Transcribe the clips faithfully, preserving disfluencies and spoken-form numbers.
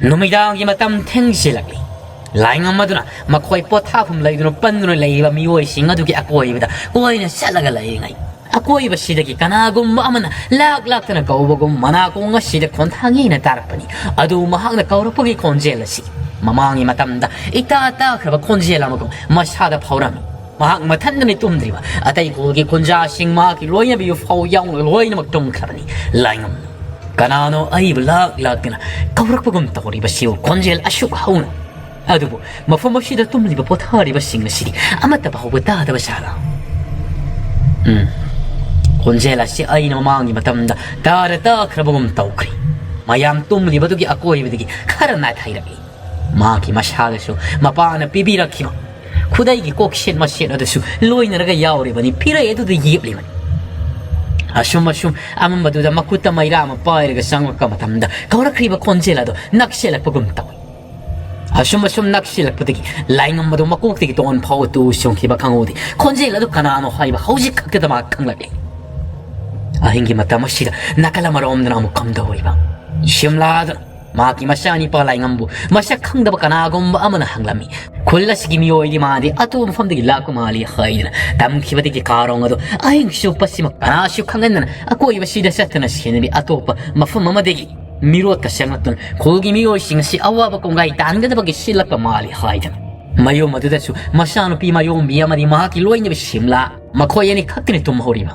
ꯅꯨꯃꯤꯗꯥꯡꯒꯤ ꯃꯇꯝ ꯊꯦꯡꯖꯤꯜꯂꯛꯂꯤ꯫ ꯂꯥꯏꯉꯝ ꯑꯗꯨꯅ ꯃꯈꯣꯏ ꯄꯣꯊꯥꯐꯝ ꯂꯩꯗꯨꯅ ꯄꯟꯗꯨꯅ ꯂꯩꯔꯤꯕ ꯃꯤꯑꯣꯏꯁꯤꯡ ꯑꯗꯨꯒꯤ ꯑꯀꯣꯏꯕꯗ ꯀꯣꯏꯅ ꯆꯠꯂꯒ ꯂꯩꯔꯤꯉꯩ, ꯑꯀꯣꯏꯕꯁꯤꯗꯒꯤ ꯀꯅꯥꯒꯨꯝꯕ ꯑꯃꯅ ꯂꯥꯛ ꯂꯥꯛꯇꯅ ꯀꯧꯕꯒꯨꯝ ꯃꯅꯥꯀꯣꯡ ꯑꯁꯤꯗ ꯈꯣꯟꯊꯥꯡ ꯌꯩꯅ ꯇꯥꯔꯛꯄꯅꯤ꯫ ꯑꯗꯨ ꯃꯍꯥꯛꯅ ꯀꯧꯔꯛꯄꯒꯤ ꯈꯣꯟꯖꯦꯜ ꯑꯁꯤ ꯃꯃꯥꯡꯒꯤ ꯃꯇꯝꯗ ꯏꯇꯥ ꯇꯥꯈ꯭ꯔꯕ ꯈꯣꯟꯖꯦꯜ ꯑꯃꯒꯨꯝ ꯃꯁꯥꯗ ꯐꯥꯎꯔꯝꯃꯤ꯫ ꯃꯍꯥꯛ ꯃꯊꯟꯇꯅꯤ ꯇꯨꯝꯗ꯭ꯔꯤꯕ, ꯑꯇꯩ ꯈꯨꯜꯒꯤ ꯈꯨꯟꯖꯥꯁꯤꯡ ꯃꯍꯥꯛꯀꯤ ꯂꯣꯏꯅꯕꯤꯕꯨ ꯐꯥꯎ ꯌꯥꯎꯅ ꯂꯣꯏꯅꯃꯛ ꯇꯨꯝꯈ꯭ꯔꯕꯅꯤ꯫ ꯂꯥꯏꯉꯝ, ꯀꯅꯥꯅꯣ ꯑꯩꯕꯨ ꯂꯥꯛ ꯂꯥꯛꯇꯅ ꯀꯧꯔꯛꯄꯒꯨꯝ ꯇꯧꯔꯤꯕꯁꯤꯕꯨ? ꯈꯣꯟꯖꯦꯜ ꯑꯁꯨꯛ ꯍꯧꯅ, ꯑꯗꯨꯕꯨ ꯃꯐꯝ ꯑꯁꯤꯗ ꯇꯨꯝꯂꯤꯕ ꯄꯣꯊꯥꯔꯤꯕꯁꯤꯡ ꯑꯁꯤꯗꯤ ꯑꯃꯠꯇ ꯐꯥꯎꯕ ꯇꯥꯗꯕ ꯖꯥꯠꯂꯥ? ꯎꯝ, ꯈꯣꯟꯖꯦꯜ ꯑꯁꯤ ꯑꯩꯅ ꯃꯃꯥꯡꯒꯤ ꯃꯇꯝꯗ ꯇꯥꯔ ꯇꯥꯈ꯭ꯔꯕꯒꯨꯝ ꯇꯧꯈ꯭ꯔꯦ꯫ ꯃꯌꯥꯝ ꯇꯨꯝꯂꯤꯕꯗꯨꯒꯤ ꯑꯀꯣꯏꯕꯗꯒꯤ ꯈꯔ ꯅꯥꯊꯩꯔꯛꯏ꯫ ꯃꯍꯥꯛꯀꯤ ꯃꯁꯥꯗꯁꯨ ꯃꯄꯥꯅ ꯄꯤꯕꯤꯔꯛꯈꯤꯕ ꯈꯨꯗꯩꯒꯤ ꯀꯣꯛꯁꯦꯠ ꯃꯁꯦꯠ ꯑꯗꯨꯁꯨ ꯂꯣꯏꯅꯔꯒ ꯌꯥꯎꯔꯤꯕꯅꯤ꯫ ꯐꯤꯔꯩ ꯑꯗꯨꯗ ꯌꯦꯞꯂꯤꯕꯅꯤ꯫ ꯑꯁꯨꯝ ꯑꯁꯨꯝ ꯑꯃꯝꯕꯗꯨꯗ ꯃꯈꯨꯠꯇ ꯃꯩꯔꯥ ꯑꯃ ꯄꯥꯏꯔꯒ ꯆꯪꯂꯛꯄ ꯃꯇꯝꯗ ꯀꯧꯔꯛꯈ꯭ꯔꯤꯕ ꯈꯣꯟꯖꯦꯜ ꯑꯗꯨ ꯅꯛꯁꯤꯜꯂꯛꯄꯒꯨꯝ ꯇꯧꯏ꯫ ꯑꯁꯨꯝ ꯑꯁꯨꯝ ꯅꯛꯁꯤꯜꯂꯛꯄꯗꯒꯤ ꯂꯥꯏꯉꯝ ꯑꯗꯨ ꯃꯀꯣꯛꯇꯒꯤ ꯇꯣꯟ ꯐꯥꯎꯕ ꯇꯨ ꯆꯨꯡꯈꯤꯕ ꯈꯪꯍꯧꯗꯦ꯫ ꯈꯣꯟꯖꯦꯜ ꯑꯗꯨ ꯀꯅꯥꯅꯣ ꯍꯥꯏꯕ ꯍꯧꯖꯤꯛ ꯈꯛꯇꯗ ꯃꯍꯥꯛ ꯈꯪꯂꯛꯂꯦ꯫ ꯑꯍꯤꯡꯒꯤ ꯃꯇꯝ ꯑꯁꯤꯗ ꯅꯥꯀꯜ ꯑꯃꯔꯣꯝꯗꯅ ꯑꯃꯨꯛ ꯀꯝꯗꯧꯔꯤꯕ? ꯁꯤꯝꯂꯥꯗ ꯃꯍꯥꯛꯀꯤ ꯃꯆꯥꯅꯤꯄꯥ ꯂꯥꯏꯉꯝꯕꯨ ꯃꯁꯛ ꯈꯪꯗꯕ ꯀꯅꯥꯒꯨꯝꯕ ꯑꯃꯅ ꯍꯪꯂꯝꯃꯤ꯫ ꯈꯨꯜ ꯑꯁꯤꯒꯤ ꯃꯤꯑꯣꯏꯗꯤ ꯃꯥꯗꯤ ꯑꯇꯣꯞꯄ ꯃꯐꯝꯗꯒꯤ ꯂꯥꯛꯄ ꯃꯥꯜꯂꯤ ꯍꯥꯏꯗꯨꯅ ꯇꯝꯈꯤꯕꯗꯒꯤ ꯀꯥꯔꯣꯡ ꯑꯗꯨ ꯑꯍꯤꯡ ꯆꯨꯞꯄꯁꯤꯃ ꯀꯅꯥꯁꯨ ꯈꯪꯍꯟꯗꯅ ꯑꯀꯣꯏꯕꯁꯤꯗ ꯆꯠꯇꯨꯅ ꯁꯦꯟꯅꯕꯤ ꯑꯇꯣꯞꯄ ꯃꯐꯝ ꯑꯃꯗꯒꯤ ꯃꯤꯔꯣꯠꯀ ꯆꯪꯂꯛꯇꯨꯅ ꯈꯨꯜꯒꯤ ꯃꯤꯑꯣꯏꯁꯤꯡ ꯑꯁꯤ ꯑꯋꯥꯕ ꯀꯣꯡꯒꯥꯏ ꯇꯥꯟꯒꯗꯕꯒꯤ ꯁꯤꯜꯂꯛꯄ ꯃꯥꯜꯂꯤ ꯍꯥꯏꯗꯅ꯫ ꯃꯌꯨꯝ ꯑꯗꯨꯗꯁꯨ ꯃꯆꯥꯅꯨꯄꯤ ꯃꯌꯣꯝꯕꯤ ꯑꯃꯗꯤ ꯃꯍꯥꯛꯀꯤ ꯂꯣꯏꯅꯕꯤ ꯁꯤꯝꯂꯥ, ꯃꯈꯣꯏ ꯑꯅꯤ ꯈꯛꯇꯅꯤ ꯇꯨꯝꯍꯧꯔꯤꯕ꯫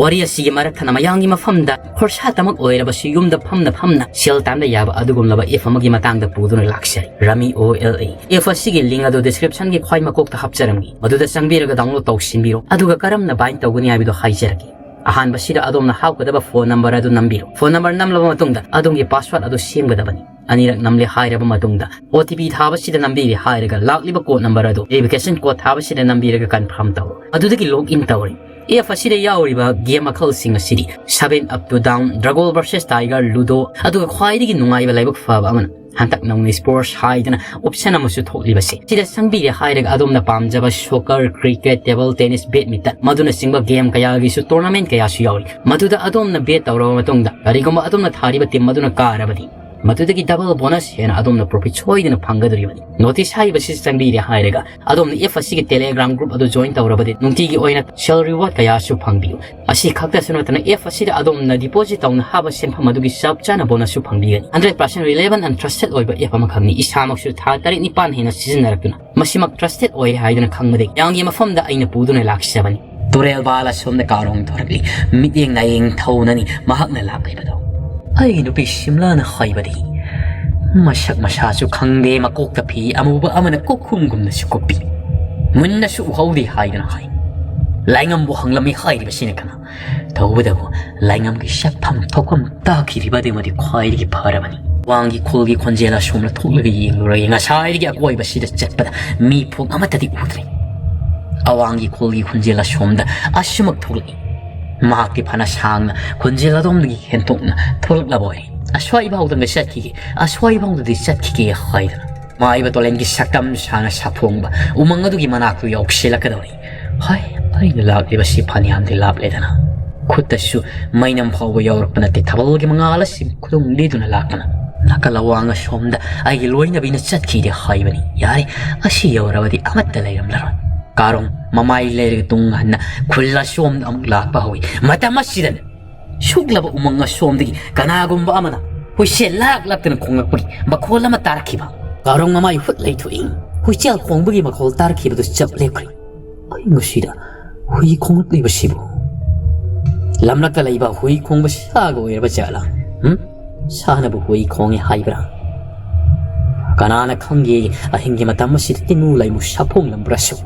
ꯋꯥꯔꯤ ꯑꯁꯤꯒꯤ ꯃꯔꯛ ꯊꯠꯅ ꯃꯌꯥꯝꯒꯤ ꯃꯐꯝꯗ ꯈꯣꯔꯁꯥꯇꯃꯛ ꯑꯣꯏꯔꯕꯁꯨ ꯌꯨꯝꯗ ꯐꯝꯅ ꯐꯝꯅ ꯁꯦꯜ ꯇꯥꯟꯕ ꯌꯥꯕ ꯑꯗꯨꯒꯨꯝꯂꯕ ꯑꯦꯞ ꯑꯃꯒꯤ ꯃꯇꯥꯡꯗ ꯄꯨꯗꯨꯅ ꯂꯥꯛꯆꯔꯤ, ꯔꯃꯤ ꯑꯣ ꯑꯦꯜ ꯑꯦ꯫ ꯑꯦꯞ ꯑꯁꯤꯒꯤ ꯂꯤꯡ ꯑꯗꯨ ꯗꯤꯁꯀ꯭ꯔꯤꯞꯁꯟꯒꯤ ꯈ꯭ꯋꯥꯏ ꯃꯀꯣꯛꯇ ꯍꯥꯞꯆꯔꯝꯒꯦ, ꯃꯗꯨꯗ ꯆꯪꯕꯤꯔꯒ ꯗꯥꯎꯟꯂꯣꯗ ꯇꯧꯁꯤꯟꯕꯤꯔꯣ, ꯑꯗꯨꯒ ꯀꯔꯝꯅ ꯕꯥꯏꯟ ꯇꯧꯒꯅꯤ ꯍꯥꯏꯕꯗꯨ ꯍꯥꯏꯖꯔꯒꯦ꯫ ꯑꯍꯥꯟꯕꯁꯤꯗ ꯑꯗꯣꯝꯅ ꯍꯥꯞꯀꯗꯕ ꯐꯣꯟ ꯅꯝꯕꯔ ꯑꯗꯨ ꯅꯝꯕꯤꯔꯣ꯫ ꯐꯣꯟ ꯅꯝꯕꯔ ꯅꯝꯂꯕ ꯃꯇꯨꯡꯗ ꯑꯗꯣꯝꯒꯤ ꯄꯥꯁꯋꯥꯔꯗ ꯑꯗꯨ ꯁꯦꯝꯒꯗꯕꯅꯤ꯫ ꯑꯅꯤꯔꯛ ꯅꯝꯂꯦ ꯍꯥꯏꯔꯕ ꯃꯇꯨꯡꯗ ꯑꯣ ꯇꯤ ꯄꯤ ꯊꯥꯕꯁꯤꯗ ꯅꯝꯕꯤꯔꯦ ꯍꯥꯏꯔꯒ ꯂꯥꯛꯂꯤꯕ ꯀꯣꯗ ꯅꯝꯕꯔ ꯑꯗꯨ ꯚꯦꯔꯤꯐꯤꯀꯦꯁꯟ ꯀꯣꯗ ꯊꯥꯕꯁꯤꯗ ꯅꯝꯕꯤꯔꯒ ꯀꯟꯐꯥꯔꯝ ꯇꯧꯔꯣ꯫ ꯑꯗꯨꯗꯒꯤ ꯂꯣꯒ ꯏꯟ ꯇꯧꯔꯦ꯫ ꯑꯦꯞ ꯑꯁꯤꯗ ꯌꯥꯎꯔꯤꯕ ꯒꯦꯝ ꯃꯈꯜꯁꯤꯡ ꯑꯁꯤꯗꯤ seven up two down, dragon versus tiger, ludo, ꯑꯗꯨꯒ ꯈ꯭ꯋꯥꯏꯗꯒꯤ ꯅꯨꯡꯉꯥꯏꯕ ꯂꯥꯏꯕꯛ ꯐꯕ ꯑꯃꯅ ꯍꯟꯗꯛ ꯅꯧꯅ ꯁ꯭ꯄꯣꯔꯠꯁ ꯍꯥꯏꯗꯅ ꯑꯣꯞꯁꯟ ꯑꯃꯁꯨ ꯊꯣꯛꯂꯤꯕꯁꯦ꯫ ꯁꯤꯗ ꯆꯪꯕꯤꯔꯦ ꯍꯥꯏꯔꯒ ꯑꯗꯣꯝꯅ ꯄꯥꯝꯖꯕ soccer, cricket, table tennis, badminton, ꯃꯗꯨꯅꯆꯤꯡꯕ ꯒꯦꯝ ꯀꯌꯥꯒꯤꯁꯨ ꯇꯣꯔꯅꯥꯃꯦꯟ ꯀꯌꯥꯁꯨ ꯌꯥꯎꯔꯤ꯫ ꯃꯗꯨꯗ ꯑꯗꯣꯝꯅ ꯕꯦꯠ ꯇꯧꯔꯕ ꯃꯇꯨꯡꯗ ꯀꯔꯤꯒꯨꯝꯕ ꯑꯗꯣꯝꯅ ꯊꯥꯔꯤꯕ ꯇꯤꯝ ꯑꯗꯨꯅ ꯀꯥꯔꯕꯗꯤ ꯃꯗꯨꯗꯒꯤ double bonus ꯍꯦꯟꯅ ꯑꯗꯣꯝꯅ profit ꯁꯣꯏꯗꯅ ꯐꯪꯒꯗꯧꯔꯤꯕꯅꯤ꯫ Notice ꯍꯥꯏꯔꯤꯕꯁꯤ ꯆꯪꯕꯤꯔꯦ ꯍꯥꯏꯔꯒ ꯑꯗꯣꯝꯅ app ꯑꯁꯤꯒꯤ Telegram group ꯑꯗꯨ join ꯇꯧꯔꯕꯗꯤ ꯅꯨꯡꯇꯤꯒꯤ ꯑꯣꯏꯅ special reward ꯀꯌꯥꯁꯨ ꯐꯪꯕꯤꯌꯨ꯫ ꯑꯁꯤ ꯈꯛꯇꯁꯨ ꯅꯠꯇꯅ app ꯑꯁꯤꯗ ꯑꯗꯣꯝꯅ deposit ꯇꯧꯅ ꯍꯥꯞꯄ ꯁꯦꯟꯐꯝ ꯑꯗꯨꯒꯤ ꯆꯞ ꯆꯥꯅ bonus ꯁꯨ ꯐꯪꯕꯤꯒꯅꯤ꯫ Hundred percent reliable and trusted ꯑꯣꯏꯕ app ꯑꯃꯈꯛꯅꯤ꯫ ꯏꯁꯥꯃꯛꯁꯨ ꯊꯥ ꯇꯔꯦꯠ ꯅꯤꯄꯥꯟ ꯍꯦꯟꯅ ꯁꯤꯖꯤꯟꯅꯔꯛꯇꯨꯅ ꯃꯁꯤꯃꯛ trusted ꯑꯣꯏ ꯍꯥꯏꯗꯨꯅ ꯈꯪꯕꯗꯒꯤ ꯃꯌꯥꯝꯒꯤ ꯃꯐꯝꯗ ꯑꯩꯅ ꯄꯨꯗꯨꯅ ꯂꯥꯛꯆꯕꯅꯤ꯫ ꯇꯨꯔꯦꯜ ꯄꯥꯜ ꯑꯁꯣꯝꯗ ꯀꯥꯔꯣꯡ ꯊꯣꯔꯛꯂꯤ꯫ ꯃꯤꯠꯌꯦꯡ ꯅꯥꯌꯦꯡ ꯊꯧꯅꯅꯤ ꯃꯍꯥꯛꯅ ꯂꯥꯛꯂꯤꯕꯗꯣ꯫ ꯑꯩꯒꯤ ꯅꯨꯄꯤ ꯁꯤꯝꯂꯥꯅ ꯍꯥꯏꯕꯗꯤ, ꯃꯁꯛ ꯃꯁꯥꯁꯨ ꯈꯪꯗꯦ, ꯃꯀꯣꯛꯇ ꯐꯤ ꯑꯃꯨꯕ ꯑꯃꯅ ꯀꯣꯛꯈꯨꯝꯒꯨꯝꯅꯁꯨ ꯀꯨꯞꯄꯤ꯫ ꯃꯨꯟꯅꯁꯨ ꯎꯍꯧꯗꯦ ꯍꯥꯏꯗꯨꯅ ꯍꯥꯏ꯫ ꯂꯥꯏꯉꯝꯕꯨ ꯍꯪꯂꯝꯃꯤ ꯍꯥꯏꯔꯤꯕꯁꯤꯅ ꯀꯅꯥ? ꯇꯧꯕꯇꯕꯨ ꯂꯥꯏꯉꯝꯒꯤ ꯁꯛꯐꯝ ꯊꯣꯛꯐꯝ ꯇꯥꯈꯤꯔꯤꯕ ꯑꯗꯨꯃꯗꯤ ꯈ꯭ꯋꯥꯏꯗꯒꯤ ꯐꯔꯕꯅꯤ꯫ ꯋꯥꯡꯒꯤ ꯈꯨꯜꯒꯤ ꯈꯣꯟꯖꯦꯜ ꯑꯁꯣꯝꯅ ꯊꯣꯛꯂꯒ ꯌꯦꯡꯂꯨꯔꯒ ꯉꯁꯥꯏꯗꯒꯤ ꯑꯀꯣꯏꯕꯁꯤꯗ ꯆꯠꯄꯗ ꯃꯤ ꯐꯨꯡ ꯑꯃꯠꯇꯗꯤ ꯎꯗ꯭ꯔꯦ꯫ ꯑꯋꯥꯡꯒꯤ ꯈꯨꯜꯒꯤ ꯈꯣꯟꯖꯦꯜ ꯑꯁꯣꯝꯗ ꯑꯁꯨꯃꯛ ꯊꯣꯛꯂꯛꯏ꯫ ꯃꯍꯥꯛꯇꯤ ꯐꯅ ꯁꯥꯡꯅ ꯈꯣꯟꯖꯦꯜ ꯑꯗꯣꯝꯗꯒꯤ ꯍꯦꯟꯇꯣꯛꯅ ꯊꯣꯛꯂꯛꯂꯕ ꯑꯣꯏꯔꯦ꯫ "ꯑꯁ꯭ꯋꯥꯏ ꯐꯥꯎꯗꯪꯒ ꯆꯠꯈꯤꯒꯦ, ꯑꯁ꯭ꯋꯥꯏ ꯐꯥꯎꯗꯗꯤ ꯆꯠꯈꯤꯒꯦ" ꯍꯥꯏꯗꯅ꯫ ꯃꯥꯏꯕ ꯇꯣꯂꯦꯟꯒꯤ ꯁꯛꯇꯝ ꯁꯥꯡꯅ ꯁꯥꯐꯣꯡꯕ ꯎꯃꯪ ꯑꯗꯨꯒꯤ ꯃꯅꯥꯛꯇꯨ ꯌꯧꯁꯤꯜꯂꯛꯀꯗꯧꯔꯤ꯫ ꯍꯣꯏ, ꯑꯩꯅ ꯂꯥꯛꯂꯤꯕꯁꯤ ꯐꯅꯌꯥꯝꯗꯤ ꯂꯥꯞꯂꯦꯗꯅ꯫ ꯈꯨꯠꯇꯁꯨ ꯃꯩꯅꯝ ꯐꯥꯎꯕ ꯌꯧꯔꯛꯄ ꯅꯠꯇꯦ, ꯊꯥꯕꯜꯒꯤ ꯃꯉꯥꯜ ꯑꯁꯤ ꯈꯨꯗꯨꯝ ꯂꯤꯗꯨꯅ ꯂꯥꯛꯄꯅ꯫ ꯅꯥꯀꯜ ꯑꯋꯥꯡ ꯑꯁꯣꯝꯗ ꯑꯩꯒꯤ ꯂꯣꯏꯅꯕꯤꯅ ꯆꯠꯈꯤꯗꯦ ꯍꯥꯏꯕꯅꯤ꯫ ꯌꯥꯔꯦ, ꯑꯁꯤ ꯌꯧꯔꯕꯗꯤ ꯑꯃꯠꯇ ꯂꯩꯔꯝꯂꯔꯣꯏ꯫ ꯀꯥꯔꯣꯡ ꯃꯃꯥꯏ ꯂꯩꯔꯒ ꯇꯨꯡ ꯍꯟꯅ ꯈꯨꯜ ꯑꯁꯣꯝꯗ ꯑꯃꯨꯛ ꯂꯥꯛꯄ ꯍꯧꯏ꯫ ꯃꯇꯝ ꯑꯁꯤꯗꯅꯤ ꯁꯨꯛꯂꯕ ꯎꯃꯪ ꯑꯁꯣꯝꯗꯒꯤ ꯀꯅꯥꯒꯨꯝꯕ ꯑꯃꯅ ꯍꯨꯏꯁꯦꯜ ꯂꯥꯛ ꯂꯥꯛꯇꯅ ꯈꯣꯡꯂꯛꯄꯒꯤ ꯃꯈꯣꯜ ꯑꯃ ꯇꯥꯔꯛꯈꯤꯕ꯫ ꯀꯥꯔꯣꯡ ꯃꯃꯥꯏ ꯍꯨꯠ ꯂꯩꯊꯣꯛꯏ꯫ ꯍꯨꯏꯁꯦꯜ ꯈꯣꯡꯕꯒꯤ ꯃꯈꯣꯜ ꯇꯥꯔꯛꯈꯤꯕꯗꯨ ꯆꯞ ꯂꯦꯞꯈ꯭ꯔꯦ꯫ ꯑꯩ ꯃꯁꯤꯗ ꯍꯨꯏ ꯈꯣꯡꯂꯛꯂꯤꯕꯁꯤꯕꯨ? ꯂꯝꯂꯛꯇ ꯂꯩꯕ ꯍꯨꯏ ꯈꯣꯡꯕ ꯁꯥꯒ ꯑꯣꯏꯔꯕ ꯖꯥꯠꯂꯥ? ꯍꯨꯝ? ꯁꯥꯅꯕꯨ ꯍꯨꯏ ꯈꯣꯡꯉꯦ ꯍꯥꯏꯕ꯭ꯔꯥ? ꯀꯅꯥꯅ ꯈꯪꯒꯦ, ꯑꯍꯤꯡꯒꯤ ꯃꯇꯝ ꯑꯁꯤꯗ ꯇꯤꯡꯉꯨ ꯂꯩꯃꯨ ꯁꯥꯐꯣꯡꯂꯝꯕ꯭ꯔꯥꯁꯨ?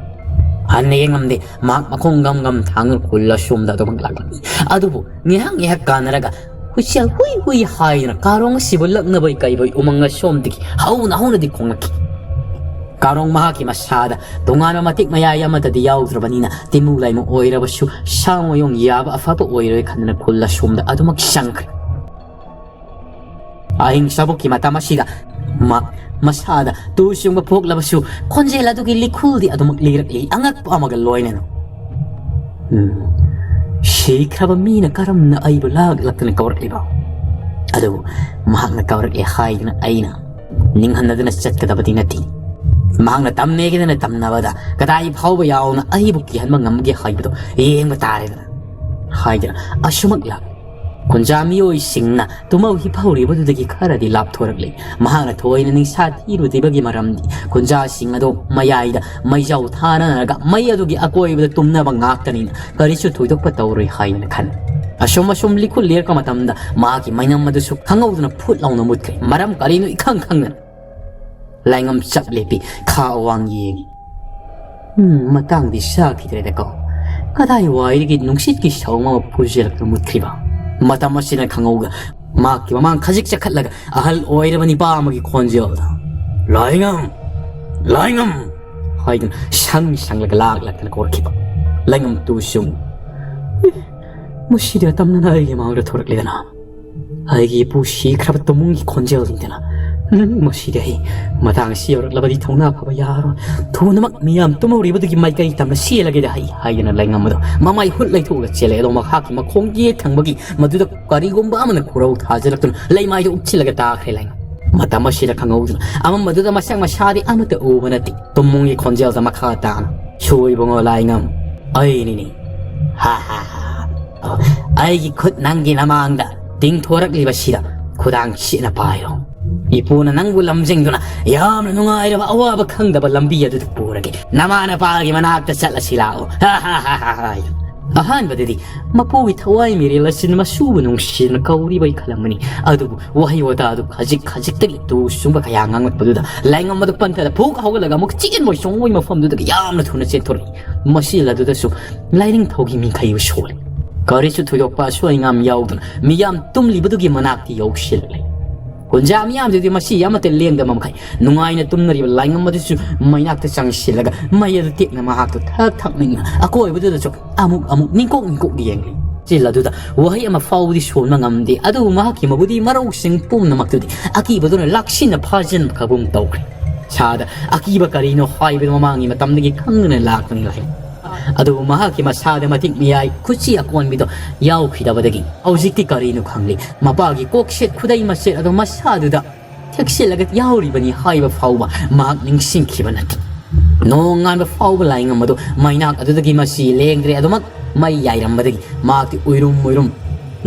ꯍꯟꯅ ꯌꯦꯡꯉꯝꯗꯦ, ꯃꯍꯥꯛ ꯃꯈꯣꯡ ꯒꯝ ꯒꯝ ꯊꯥꯡꯗꯨꯅ ꯈꯨꯜ ꯑꯁꯣꯝꯗ ꯑꯗꯨꯃꯛ ꯂꯥꯛꯂꯝꯃꯤ꯫ ꯑꯗꯨꯕꯨ ꯉꯥꯏꯍꯥꯛ ꯉꯥꯏꯍꯥꯛ ꯀꯥꯟꯅꯔꯒ ꯍꯨꯏꯁꯦꯜ ꯍꯨꯏ ꯍꯨꯏ ꯍꯥꯏꯗꯨꯅ ꯀꯥꯔꯣꯡ ꯑꯁꯤꯕꯨ ꯂꯛꯅꯕꯩ ꯀꯩꯕꯩ ꯎꯃꯪ ꯑꯁꯣꯝꯗꯒꯤ ꯍꯧꯅ ꯍꯧꯅꯗꯤ ꯈꯣꯡꯂꯛꯈꯤ꯫ ꯀꯥꯔꯣꯡ ꯃꯍꯥꯛꯀꯤ ꯃꯁꯥꯗ ꯇꯣꯉꯥꯟꯕ ꯃꯇꯤꯛ ꯃꯌꯥꯏ ꯑꯃꯠꯇꯗꯤ ꯌꯥꯎꯗ꯭ꯔꯕꯅꯤꯅ ꯇꯤꯃꯨ ꯂꯩꯃꯨ ꯑꯣꯏꯔꯕꯁꯨ ꯁꯥ ꯃꯌꯣꯡ ꯌꯥꯕ ꯑꯐꯕ ꯑꯣꯏꯔꯣꯏ ꯈꯟꯗꯨꯅ ꯈꯨꯜ ꯑꯁꯣꯝꯗ ꯑꯗꯨꯃꯛ ꯆꯪꯈ꯭ꯔꯦ꯫ ꯑꯍꯤꯡ ꯆꯥꯕꯣꯛꯀꯤ ꯃꯇꯝ ꯑꯁꯤꯗ ꯃꯥ ꯃꯁꯥꯗ ꯇꯨ ꯆꯨꯡꯕ ꯄꯣꯛꯂꯕꯁꯨ ꯈꯣꯟꯖꯦꯜ ꯑꯗꯨꯒꯤ ꯂꯤꯈꯨꯜꯗꯤ ꯑꯗꯨꯃꯛ ꯂꯤꯔꯛꯂꯤ ꯑꯉꯛꯄ ꯑꯃꯒ ꯂꯣꯏꯅꯅ꯫ ꯎꯝ, ꯁꯤꯈ꯭ꯔꯕ ꯃꯤꯅ ꯀꯔꯝꯅ ꯑꯩꯕꯨ ꯂꯥꯛꯂꯛꯇꯅ ꯀꯧꯔꯛꯂꯤꯕ? ꯑꯗꯨꯕꯨ ꯃꯍꯥꯛꯅ ꯀꯧꯔꯛꯂꯦ ꯍꯥꯏꯗꯨꯅ ꯑꯩꯅ ꯅꯤꯡꯍꯟꯅꯗꯨꯅ ꯆꯠꯀꯗꯕꯗꯤ ꯅꯠꯇꯦ꯫ ꯃꯍꯥꯛꯅ ꯇꯝꯃꯦꯒꯗꯅ ꯇꯝꯅꯕꯗ ꯀꯗꯥꯏ ꯐꯥꯎꯕ ꯌꯥꯎꯅ ꯑꯩꯕꯨ ꯀꯤꯍꯟꯕ ꯉꯝꯒꯦ ꯍꯥꯏꯕꯗꯨ ꯌꯦꯡꯕ ꯇꯥꯔꯦꯗꯅ ꯍꯥꯏꯗꯨꯅ ꯑꯁꯨꯃꯛ ꯂꯥꯛ ꯀꯨꯟꯖꯥ ꯃꯤꯑꯣꯏꯁꯤꯡꯅ ꯇꯨꯝꯍꯧ ꯍꯤꯞꯍꯧꯔꯤꯕꯗꯨꯗꯒꯤ ꯈꯔꯗꯤ ꯂꯥꯞꯊꯣꯔꯛꯂꯤ꯫ ꯃꯍꯥꯛꯅ ꯊꯣꯏꯅ ꯅꯤꯡꯁꯥ ꯊꯤꯔꯨꯗ꯭ꯔꯤꯕꯒꯤ ꯃꯔꯝꯗꯤ ꯀꯨꯟꯖꯥꯁꯤꯡ ꯑꯗꯨ ꯃꯌꯥꯏꯗ ꯃꯩꯖꯥꯎ ꯊꯥꯅꯔꯒ ꯃꯩ ꯑꯗꯨꯒꯤ ꯑꯀꯣꯏꯕꯗ ꯇꯨꯝꯅꯕ ꯉꯥꯛꯇꯅꯤꯅ ꯀꯔꯤꯁꯨ ꯊꯣꯏꯗꯣꯛꯄ ꯇꯧꯔꯣꯏ ꯍꯥꯏꯅ ꯈꯟ꯫ ꯑꯁꯨꯝ ꯑꯁꯨꯝ ꯂꯤꯈꯨꯠ ꯂꯤꯔꯛꯄ ꯃꯇꯝꯗ ꯃꯍꯥꯛꯀꯤ ꯃꯩꯅꯝ ꯑꯗꯨꯁꯨ ꯈꯪꯍꯧꯗꯅ ꯐꯨꯠ ꯂꯥꯎꯅ ꯃꯨꯠꯈ꯭ꯔꯦ꯫ ꯃꯔꯝ ꯀꯔꯤꯅꯣ ꯏꯈꯪ ꯈꯪꯗꯅ ꯂꯥꯏꯉꯝ ꯆꯞ ꯂꯦꯞꯄꯤ꯫ ꯈꯥ ꯑꯋꯥꯡ ꯌꯦꯡꯉꯤ꯫ ꯎꯝ, ꯃꯇꯥꯡꯗꯤ ꯆꯥꯈꯤꯗ꯭ꯔꯦꯗꯀꯣ꯫ ꯀꯗꯥꯏ ꯋꯥꯏꯗꯒꯤ ꯅꯨꯡꯁꯤꯠꯀꯤ ꯁꯧ ꯑꯃ ꯐꯨꯖꯤꯜꯂꯛꯇꯨꯅ ꯃꯨꯠꯈ꯭ꯔꯤꯕ? ꯃꯇꯝ ꯑꯁꯤꯅ ꯈꯪꯍꯧꯗ ꯃꯍꯥꯛꯀꯤ ꯃꯃꯥꯡ ꯈꯖꯤꯛ ꯆꯈꯠꯂꯒ ꯑꯍꯜ ꯑꯣꯏꯔꯕ ꯅꯤꯄꯥ ꯑꯃꯒꯤ ꯈꯣꯟꯖꯦꯜꯗ, "ꯂꯥꯏꯉꯝ! ꯂꯥꯏꯉꯝ!" ꯍꯥꯏꯗꯨꯅ ꯁꯪ ꯁꯪꯂꯒ ꯂꯥꯛ ꯂꯥꯛꯇꯅ ꯀꯧꯔꯛꯈꯤꯕ꯫ ꯂꯥꯏꯉꯝ ꯇꯨ ꯁꯨꯝ, "ꯑꯦ, ꯃꯁꯤꯗꯤ ꯑꯇꯝꯅꯅ ꯑꯩꯒꯤ ꯃꯥꯡꯗ ꯊꯣꯔꯛꯂꯦꯗꯅ꯫ ꯑꯩꯒꯤ ꯏꯄꯨ ꯁꯤꯈ꯭ꯔꯕ ꯇꯨꯃꯨꯡꯒꯤ ꯈꯣꯟꯖꯦꯜꯅꯤꯗꯅ꯫ ꯎꯝ, ꯃꯁꯤꯗꯤ ꯑꯩ ꯃꯇꯥꯡ ꯑꯁꯤ ꯌꯧꯔꯛꯂꯕꯗꯤ ꯊꯧꯅꯥ ꯐꯕ ꯌꯥꯔꯣꯏ꯫ ꯊꯨꯅꯃꯛ ꯃꯤꯌꯥꯝ ꯇꯨꯝꯍꯧꯔꯤꯕꯗꯨꯒꯤ ꯃꯥꯏꯀꯩ ꯇꯝꯅ ꯆꯦꯜꯂꯒꯦꯗ ꯑꯩ," ꯍꯥꯏꯗꯨꯅ ꯂꯥꯏꯉꯝ ꯑꯗꯣ ꯃꯃꯥꯏ ꯍꯨꯠ ꯂꯩꯊꯣꯛꯂꯒ ꯆꯦꯜꯂꯦ꯫ ꯑꯗꯣ ꯃꯍꯥꯛꯀꯤ ꯃꯈꯣꯡ ꯌꯦꯠ ꯊꯪꯕꯒꯤ ꯃꯗꯨꯗ ꯀꯔꯤꯒꯨꯝꯕ ꯑꯃꯅ ꯈꯨꯔꯧ ꯊꯥꯖꯤꯜꯂꯛꯇꯨꯅ ꯂꯩꯃꯥꯏꯗ ꯎꯞꯁꯤꯜꯂꯒ ꯇꯥꯈ꯭ꯔꯦ ꯂꯥꯏꯉꯝ꯫ ꯃꯇꯝ ꯑꯁꯤꯗ ꯈꯪꯍꯧꯗꯨꯅ ꯑꯃꯝꯕꯗꯨꯗ ꯃꯁꯛ ꯃꯁꯥꯗꯤ ꯑꯃꯠꯇ ꯎꯕ ꯅꯠꯇꯦ꯫ ꯇꯨꯝꯃꯨꯡꯒꯤ ꯈꯣꯟꯖꯦꯜꯗ ꯃꯈꯥ ꯇꯥꯅ, "ꯁꯣꯏꯕꯨꯡꯉꯣ ꯂꯥꯏꯉꯝ, ꯑꯩꯅꯤꯅꯦ꯫ ꯍꯥ ꯍꯥ ꯍꯥ꯫ ꯑꯩꯒꯤ ꯈꯨꯠ ꯅꯪꯒꯤ ꯅꯃꯥꯡꯗ ꯇꯤꯡꯊꯣꯔꯛꯂꯤꯕꯁꯤꯗ ꯈꯨꯗꯥꯡ ꯁꯤꯠꯅ ꯄꯥꯏꯔꯣ꯫ ꯏꯄꯨꯅ ꯅꯪꯕꯨ ꯂꯝꯖꯤꯡꯗꯨꯅ ꯌꯥꯝꯅ ꯅꯨꯡꯉꯥꯏꯔꯕ ꯑꯋꯥꯕ ꯈꯪꯗꯕ ꯂꯝꯕꯤ ꯑꯗꯨꯗ ꯄꯨꯔꯒꯦ꯫ ꯅꯃꯥ ꯅꯄꯥꯒꯤ ꯃꯅꯥꯛꯇ ꯆꯠꯂꯁꯤ ꯂꯥꯛꯑꯣ꯫ ꯍꯥ ꯍꯥ ꯍꯥ ꯍꯥ ꯍꯥ"꯫ ꯑꯍꯥꯟꯕꯗꯗꯤ ꯃꯄꯨꯒꯤ ꯊꯋꯥꯏ ꯃꯤꯔꯦꯜ ꯑꯁꯤꯅ ꯃꯁꯨꯕꯨ ꯅꯨꯡꯁꯤꯅ ꯀꯧꯔꯤꯕꯩ ꯈꯜꯂꯝꯕꯅꯤ꯫ ꯑꯗꯨꯕꯨ ꯋꯥꯍꯩ ꯋꯥꯇꯥ ꯑꯗꯨ ꯈꯖꯤꯛ ꯈꯖꯤꯛꯇꯒꯤ ꯇꯨ ꯁꯨꯡꯕ ꯀꯌꯥ ꯉꯥꯡꯂꯛꯄꯗꯨꯗ ꯂꯥꯏꯉꯝ ꯑꯗꯨ ꯄꯟꯊꯗ ꯐꯨꯛ ꯍꯧꯒꯠꯂꯒ ꯑꯃꯨꯛ ꯆꯦꯟꯕꯣꯏ ꯆꯣꯡꯕꯣꯏ ꯃꯐꯝꯗꯨꯗꯒꯤ ꯌꯥꯝꯅ ꯊꯨꯅ ꯆꯦꯟꯊꯣꯔꯛꯏ꯫ ꯃꯁꯤ ꯑꯗꯨꯗꯁꯨ ꯂꯥꯏꯅꯤꯡꯊꯧꯒꯤ ꯃꯤꯡꯈꯩꯕꯨ ꯁꯣꯜꯂꯤ꯫ ꯀꯔꯤꯁꯨ ꯊꯣꯏꯗꯣꯛꯄ ꯑꯁꯣꯏ ꯑꯉꯥꯝ ꯌꯥꯎꯗꯅ ꯃꯤꯌꯥꯝ ꯇꯨꯝꯂꯤꯕꯗꯨꯒꯤ ꯃꯅꯥꯛꯇ ꯌꯧꯁꯤꯜꯂꯛꯂꯦ꯫ ꯀꯨꯟꯖꯥ ꯃꯤꯌꯥꯝꯗꯨꯗꯤ ꯃꯁꯤ ꯑꯃꯠꯇ ꯂꯦꯡꯗꯕ ꯃꯈꯩ ꯅꯨꯡꯉꯥꯏꯅ ꯇꯨꯝꯅꯔꯤꯕ ꯂꯥꯏꯉꯝ ꯑꯗꯨꯁꯨ ꯃꯩꯅꯥꯛꯇ ꯆꯪꯁꯤꯜꯂꯒ ꯃꯩ ꯑꯗꯨ ꯇꯦꯛꯅ ꯃꯍꯥꯛꯇꯨ ꯊꯛ ꯊꯛ ꯅꯤꯛꯅ ꯑꯀꯣꯏꯕꯗꯨꯗꯁꯨ ꯑꯃꯨꯛ ꯑꯃꯨꯛ ꯅꯤꯡꯀꯣꯛ ꯅꯤꯡꯀꯣꯛ ꯌꯦꯡꯂꯤ꯫ ꯆꯤꯜ ꯑꯗꯨꯗ ꯋꯥꯍꯩ ꯑꯃ ꯐꯥꯎꯕꯗꯤ ꯁꯣꯟꯕ ꯉꯝꯗꯦ, ꯑꯗꯨꯕꯨ ꯃꯍꯥꯛꯀꯤ ꯃꯕꯨꯗꯤ ꯃꯔꯧꯁꯤꯡ ꯄꯨꯝꯅꯃꯛꯇꯨꯗꯤ ꯑꯀꯤꯕꯗꯨꯅ ꯂꯥꯛꯁꯤꯟꯅ ꯐꯥꯖꯤꯟꯈ꯭ꯔꯕꯒꯨꯝ ꯇꯧꯈ꯭ꯔꯦ꯫ ꯁꯥꯗ ꯑꯀꯤꯕ ꯀꯔꯤꯅꯣ ꯍꯥꯏꯕꯗꯨ ꯃꯃꯥꯡꯒꯤ ꯃꯇꯝꯗꯒꯤ ꯈꯪꯗꯅ ꯂꯥꯛꯄꯅꯤ ꯂꯥꯏ꯫ ꯑꯗꯨꯕꯨ ꯃꯍꯥꯛꯀꯤ ꯃꯁꯥꯗ ꯃꯇꯤꯛ ꯃꯤꯌꯥꯏ ꯈꯨꯠꯁꯤ ꯑꯀꯣꯟꯕꯤꯗꯣ ꯌꯥꯎꯈꯤꯗꯕꯗꯒꯤ ꯍꯧꯖꯤꯛꯇꯤ ꯀꯔꯤꯅꯣ ꯈꯪꯂꯤ, ꯃꯄꯥꯒꯤ ꯀꯣꯛꯁꯦꯠ ꯈꯨꯗꯩ ꯃꯆꯦꯠ ꯑꯗꯣ ꯃꯁꯥꯗꯨꯗ ꯊꯦꯛꯆꯤꯜꯂꯒ ꯌꯥꯎꯔꯤꯕꯅꯤ ꯍꯥꯏꯕ ꯐꯥꯎꯕ ꯃꯍꯥꯛ ꯅꯤꯡꯁꯤꯡꯈꯤꯕ ꯅꯠꯇꯦ꯫ ꯅꯣꯡꯉꯥꯟꯕ ꯐꯥꯎꯕ ꯂꯥꯏꯉꯝ ꯑꯗꯨ ꯃꯩꯅꯥꯛ ꯑꯗꯨꯗꯒꯤ ꯃꯁꯤ ꯂꯦꯡꯗ꯭ꯔꯦ꯫ ꯑꯗꯨꯃꯛ ꯃꯩ ꯌꯥꯏꯔꯝꯕꯗꯒꯤ ꯃꯍꯥꯛꯇꯤ ꯎꯏꯔꯨꯝ ꯎꯏꯔꯨꯝ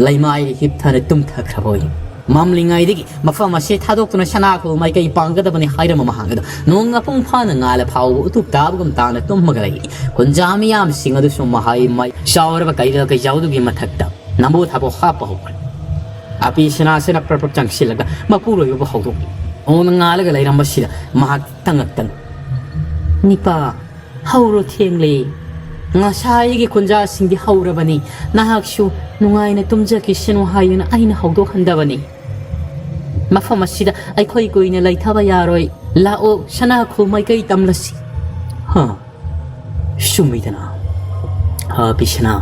ꯂꯩꯃꯥꯏꯗ ꯍꯤꯞꯊꯅ ꯇꯨꯝꯊꯈ꯭ꯔꯕ ꯑꯣꯏꯔꯦ꯫ ꯃꯝꯂꯤꯉꯩꯗꯒꯤ ꯃꯐꯝ ꯑꯁꯤ ꯊꯥꯗꯣꯛꯇꯨꯅ ꯁꯅꯥꯈꯣꯜ ꯃꯥꯏꯀꯩ ꯄꯥꯡꯒꯗꯕꯅꯤ ꯍꯥꯏꯔꯝꯕ ꯃꯍꯥꯛ ꯑꯗꯣ ꯅꯣꯡ ꯃꯄꯨꯡ ꯐꯥꯅ ꯉꯥꯜꯂ ꯐꯥꯎꯕ ꯎꯇꯨꯞ ꯇꯥꯕꯒꯨꯝ ꯇꯥꯅ ꯇꯨꯝꯃꯒ ꯂꯩꯔꯤ꯫ ꯀꯨꯟꯖꯥ ꯃꯤꯌꯥꯝꯁꯤꯡ ꯑꯗꯨꯁꯨ ꯃꯍꯩ ꯃꯩ ꯆꯥꯎꯔꯕ ꯀꯩꯔꯦꯜ ꯀꯩꯖꯥꯎꯗꯨꯒꯤ ꯃꯊꯛꯇ ꯅꯝꯕꯨ ꯊꯥꯕꯨ ꯍꯥꯞꯄ ꯍꯧꯈ꯭ꯔꯦ꯫ ꯑꯄꯤ ꯁꯅꯥꯁꯤꯅ ꯄ꯭ꯔꯞ ꯄ꯭ꯔꯞ ꯆꯪꯁꯤꯜꯂꯒ ꯃꯄꯨꯔꯣꯏꯕꯕꯨ ꯍꯧꯗꯣꯛꯂꯤ꯫ ꯃꯉꯣꯟꯗ ꯉꯥꯜꯂꯒ ꯂꯩꯔꯝꯕꯁꯤꯗ ꯃꯍꯥꯛ ꯇꯉꯛ ꯇꯉꯛ, "ꯅꯤꯄꯥ, ꯍꯧꯔꯣ, ꯊꯦꯡꯂꯦ꯫ ꯉꯁꯥꯏꯒꯤ ꯈꯨꯟꯖꯥꯁꯤꯡꯗꯤ ꯍꯧꯔꯕꯅꯤ꯫ ꯅꯍꯥꯛꯁꯨ ꯅꯨꯡꯉꯥꯏꯅ ꯇꯨꯝꯖꯈꯤꯁꯅꯨ ꯍꯥꯏꯗꯨꯅ ꯑꯩꯅ ꯍꯧꯗꯣꯛꯍꯟꯗꯕꯅꯤ꯫ ꯃꯐꯝ ꯑꯁꯤꯗ ꯑꯩꯈꯣꯏ ꯀꯨꯏꯅ ꯂꯩꯊꯕ ꯌꯥꯔꯣꯏ꯫ ꯂꯥꯛꯑꯣ, ꯁꯅꯥꯈꯣꯜ ꯃꯥꯏꯀꯩ ꯇꯝꯂꯁꯤ꯫" ꯍꯥ? ꯆꯨꯝꯃꯤꯗꯅ꯫ ꯑ, ꯄꯤꯁꯅꯥ,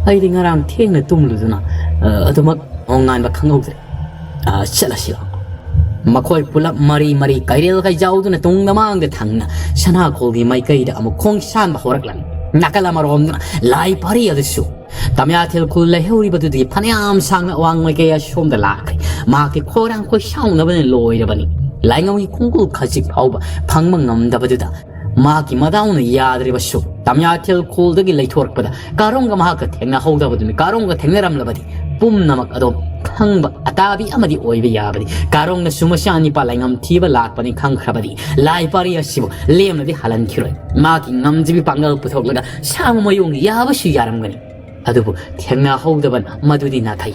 ꯑꯩꯗꯤ ꯉꯔꯥꯡ ꯊꯦꯡꯅ ꯇꯨꯝꯂꯨꯗꯨꯅ, ꯑ, ꯑꯗꯨꯃꯛ ꯅꯣꯡꯉꯥꯟꯕ ꯈꯪꯍꯧꯗ꯭ꯔꯦ꯫ ꯑ, ꯆꯠꯂꯁꯤ ꯂꯥꯛꯑꯣ꯫ ꯃꯈꯣꯏ ꯄꯨꯂꯞ ꯃꯔꯤ ꯃꯔꯤ ꯀꯩꯔꯦꯜ ꯀꯩꯖꯥꯎꯗꯨꯅ ꯇꯨꯡꯗ ꯃꯥꯡꯗ ꯊꯪꯅ ꯁꯅꯥꯈꯣꯜꯒꯤ ꯃꯥꯏꯀꯩꯗ ꯑꯃꯨꯛ ꯈꯣꯡꯁꯥꯟꯕ ꯍꯧꯔꯛꯂꯝꯃꯤ꯫ ꯅꯥꯀꯜ ꯑꯃꯔꯣꯝꯗꯅ ꯂꯥꯏ ꯄꯥꯔꯤ ꯑꯗꯨꯁꯨ ꯇꯃꯤꯌꯥꯊꯦꯜ ꯈꯨꯜ ꯂꯩꯍꯧꯔꯤꯕꯗꯨꯗꯤ ꯐꯅꯌꯥꯝ ꯁꯥꯡꯅ ꯑꯋꯥꯡ ꯃꯥꯏꯀꯩ ꯑꯁꯣꯝꯗ ꯂꯥꯛꯈ꯭ꯔꯦ꯫ ꯃꯍꯥꯛꯇꯤ ꯈꯣꯏꯔꯥꯡ ꯈꯣꯏꯁꯥꯎꯅꯕꯅ ꯂꯣꯏꯔꯕꯅꯤ꯫ ꯂꯥꯏꯉꯝꯒꯤ ꯈꯣꯡꯒꯨꯜ ꯈꯖꯤꯛ ꯐꯥꯎꯕ ꯐꯪꯕ ꯉꯝꯗꯕꯗꯨꯗ ꯃꯍꯥꯛꯀꯤ ꯃꯗꯥꯎꯅ ꯌꯥꯗ꯭ꯔꯤꯕꯁꯨ ꯇꯃꯤꯌꯥꯊꯦꯜ ꯈꯨꯜꯗꯒꯤ ꯂꯩꯊꯣꯔꯛꯄꯗ ꯀꯥꯔꯣꯡꯒ ꯃꯍꯥꯛꯀ ꯊꯦꯡꯅꯍꯧꯗꯕꯗꯨꯅꯤ꯫ ꯀꯥꯔꯣꯡꯒ ꯊꯦꯡꯅꯔꯝꯂꯕꯗꯤ ꯄꯨꯝꯅꯃꯛ ꯑꯗꯣ ꯈꯪꯕ ꯑꯇꯥꯕꯤ ꯑꯃꯗꯤ ꯑꯣꯏꯕ ꯌꯥꯕꯅꯤ꯫ ꯀꯥꯔꯣꯡꯅꯁꯨ ꯃꯆꯥ ꯅꯤꯄꯥ ꯂꯥꯏꯉꯝ ꯊꯤꯕ ꯂꯥꯛꯄꯅꯤ ꯈꯪꯈ꯭ꯔꯕꯗꯤ ꯂꯥꯏ ꯄꯥꯔꯤ ꯑꯁꯤꯕꯨ ꯂꯦꯝꯅꯗꯤ ꯍꯜꯍꯟꯈꯤꯔꯣꯏ꯫ ꯃꯍꯥꯛꯀꯤ ꯉꯝꯖꯕꯤ ꯄꯥꯡꯒꯜ ꯄꯨꯊꯣꯛꯂꯒ ꯁꯥꯕ ꯃꯌꯣꯡ ꯌꯥꯕꯁꯨ ꯌꯥꯔꯝꯒꯅꯤ꯫ ꯑꯗꯨꯕꯨ ꯊꯦꯡꯅꯍꯧꯗꯕꯅ ꯃꯗꯨꯗꯤ ꯅꯥꯊꯩ꯫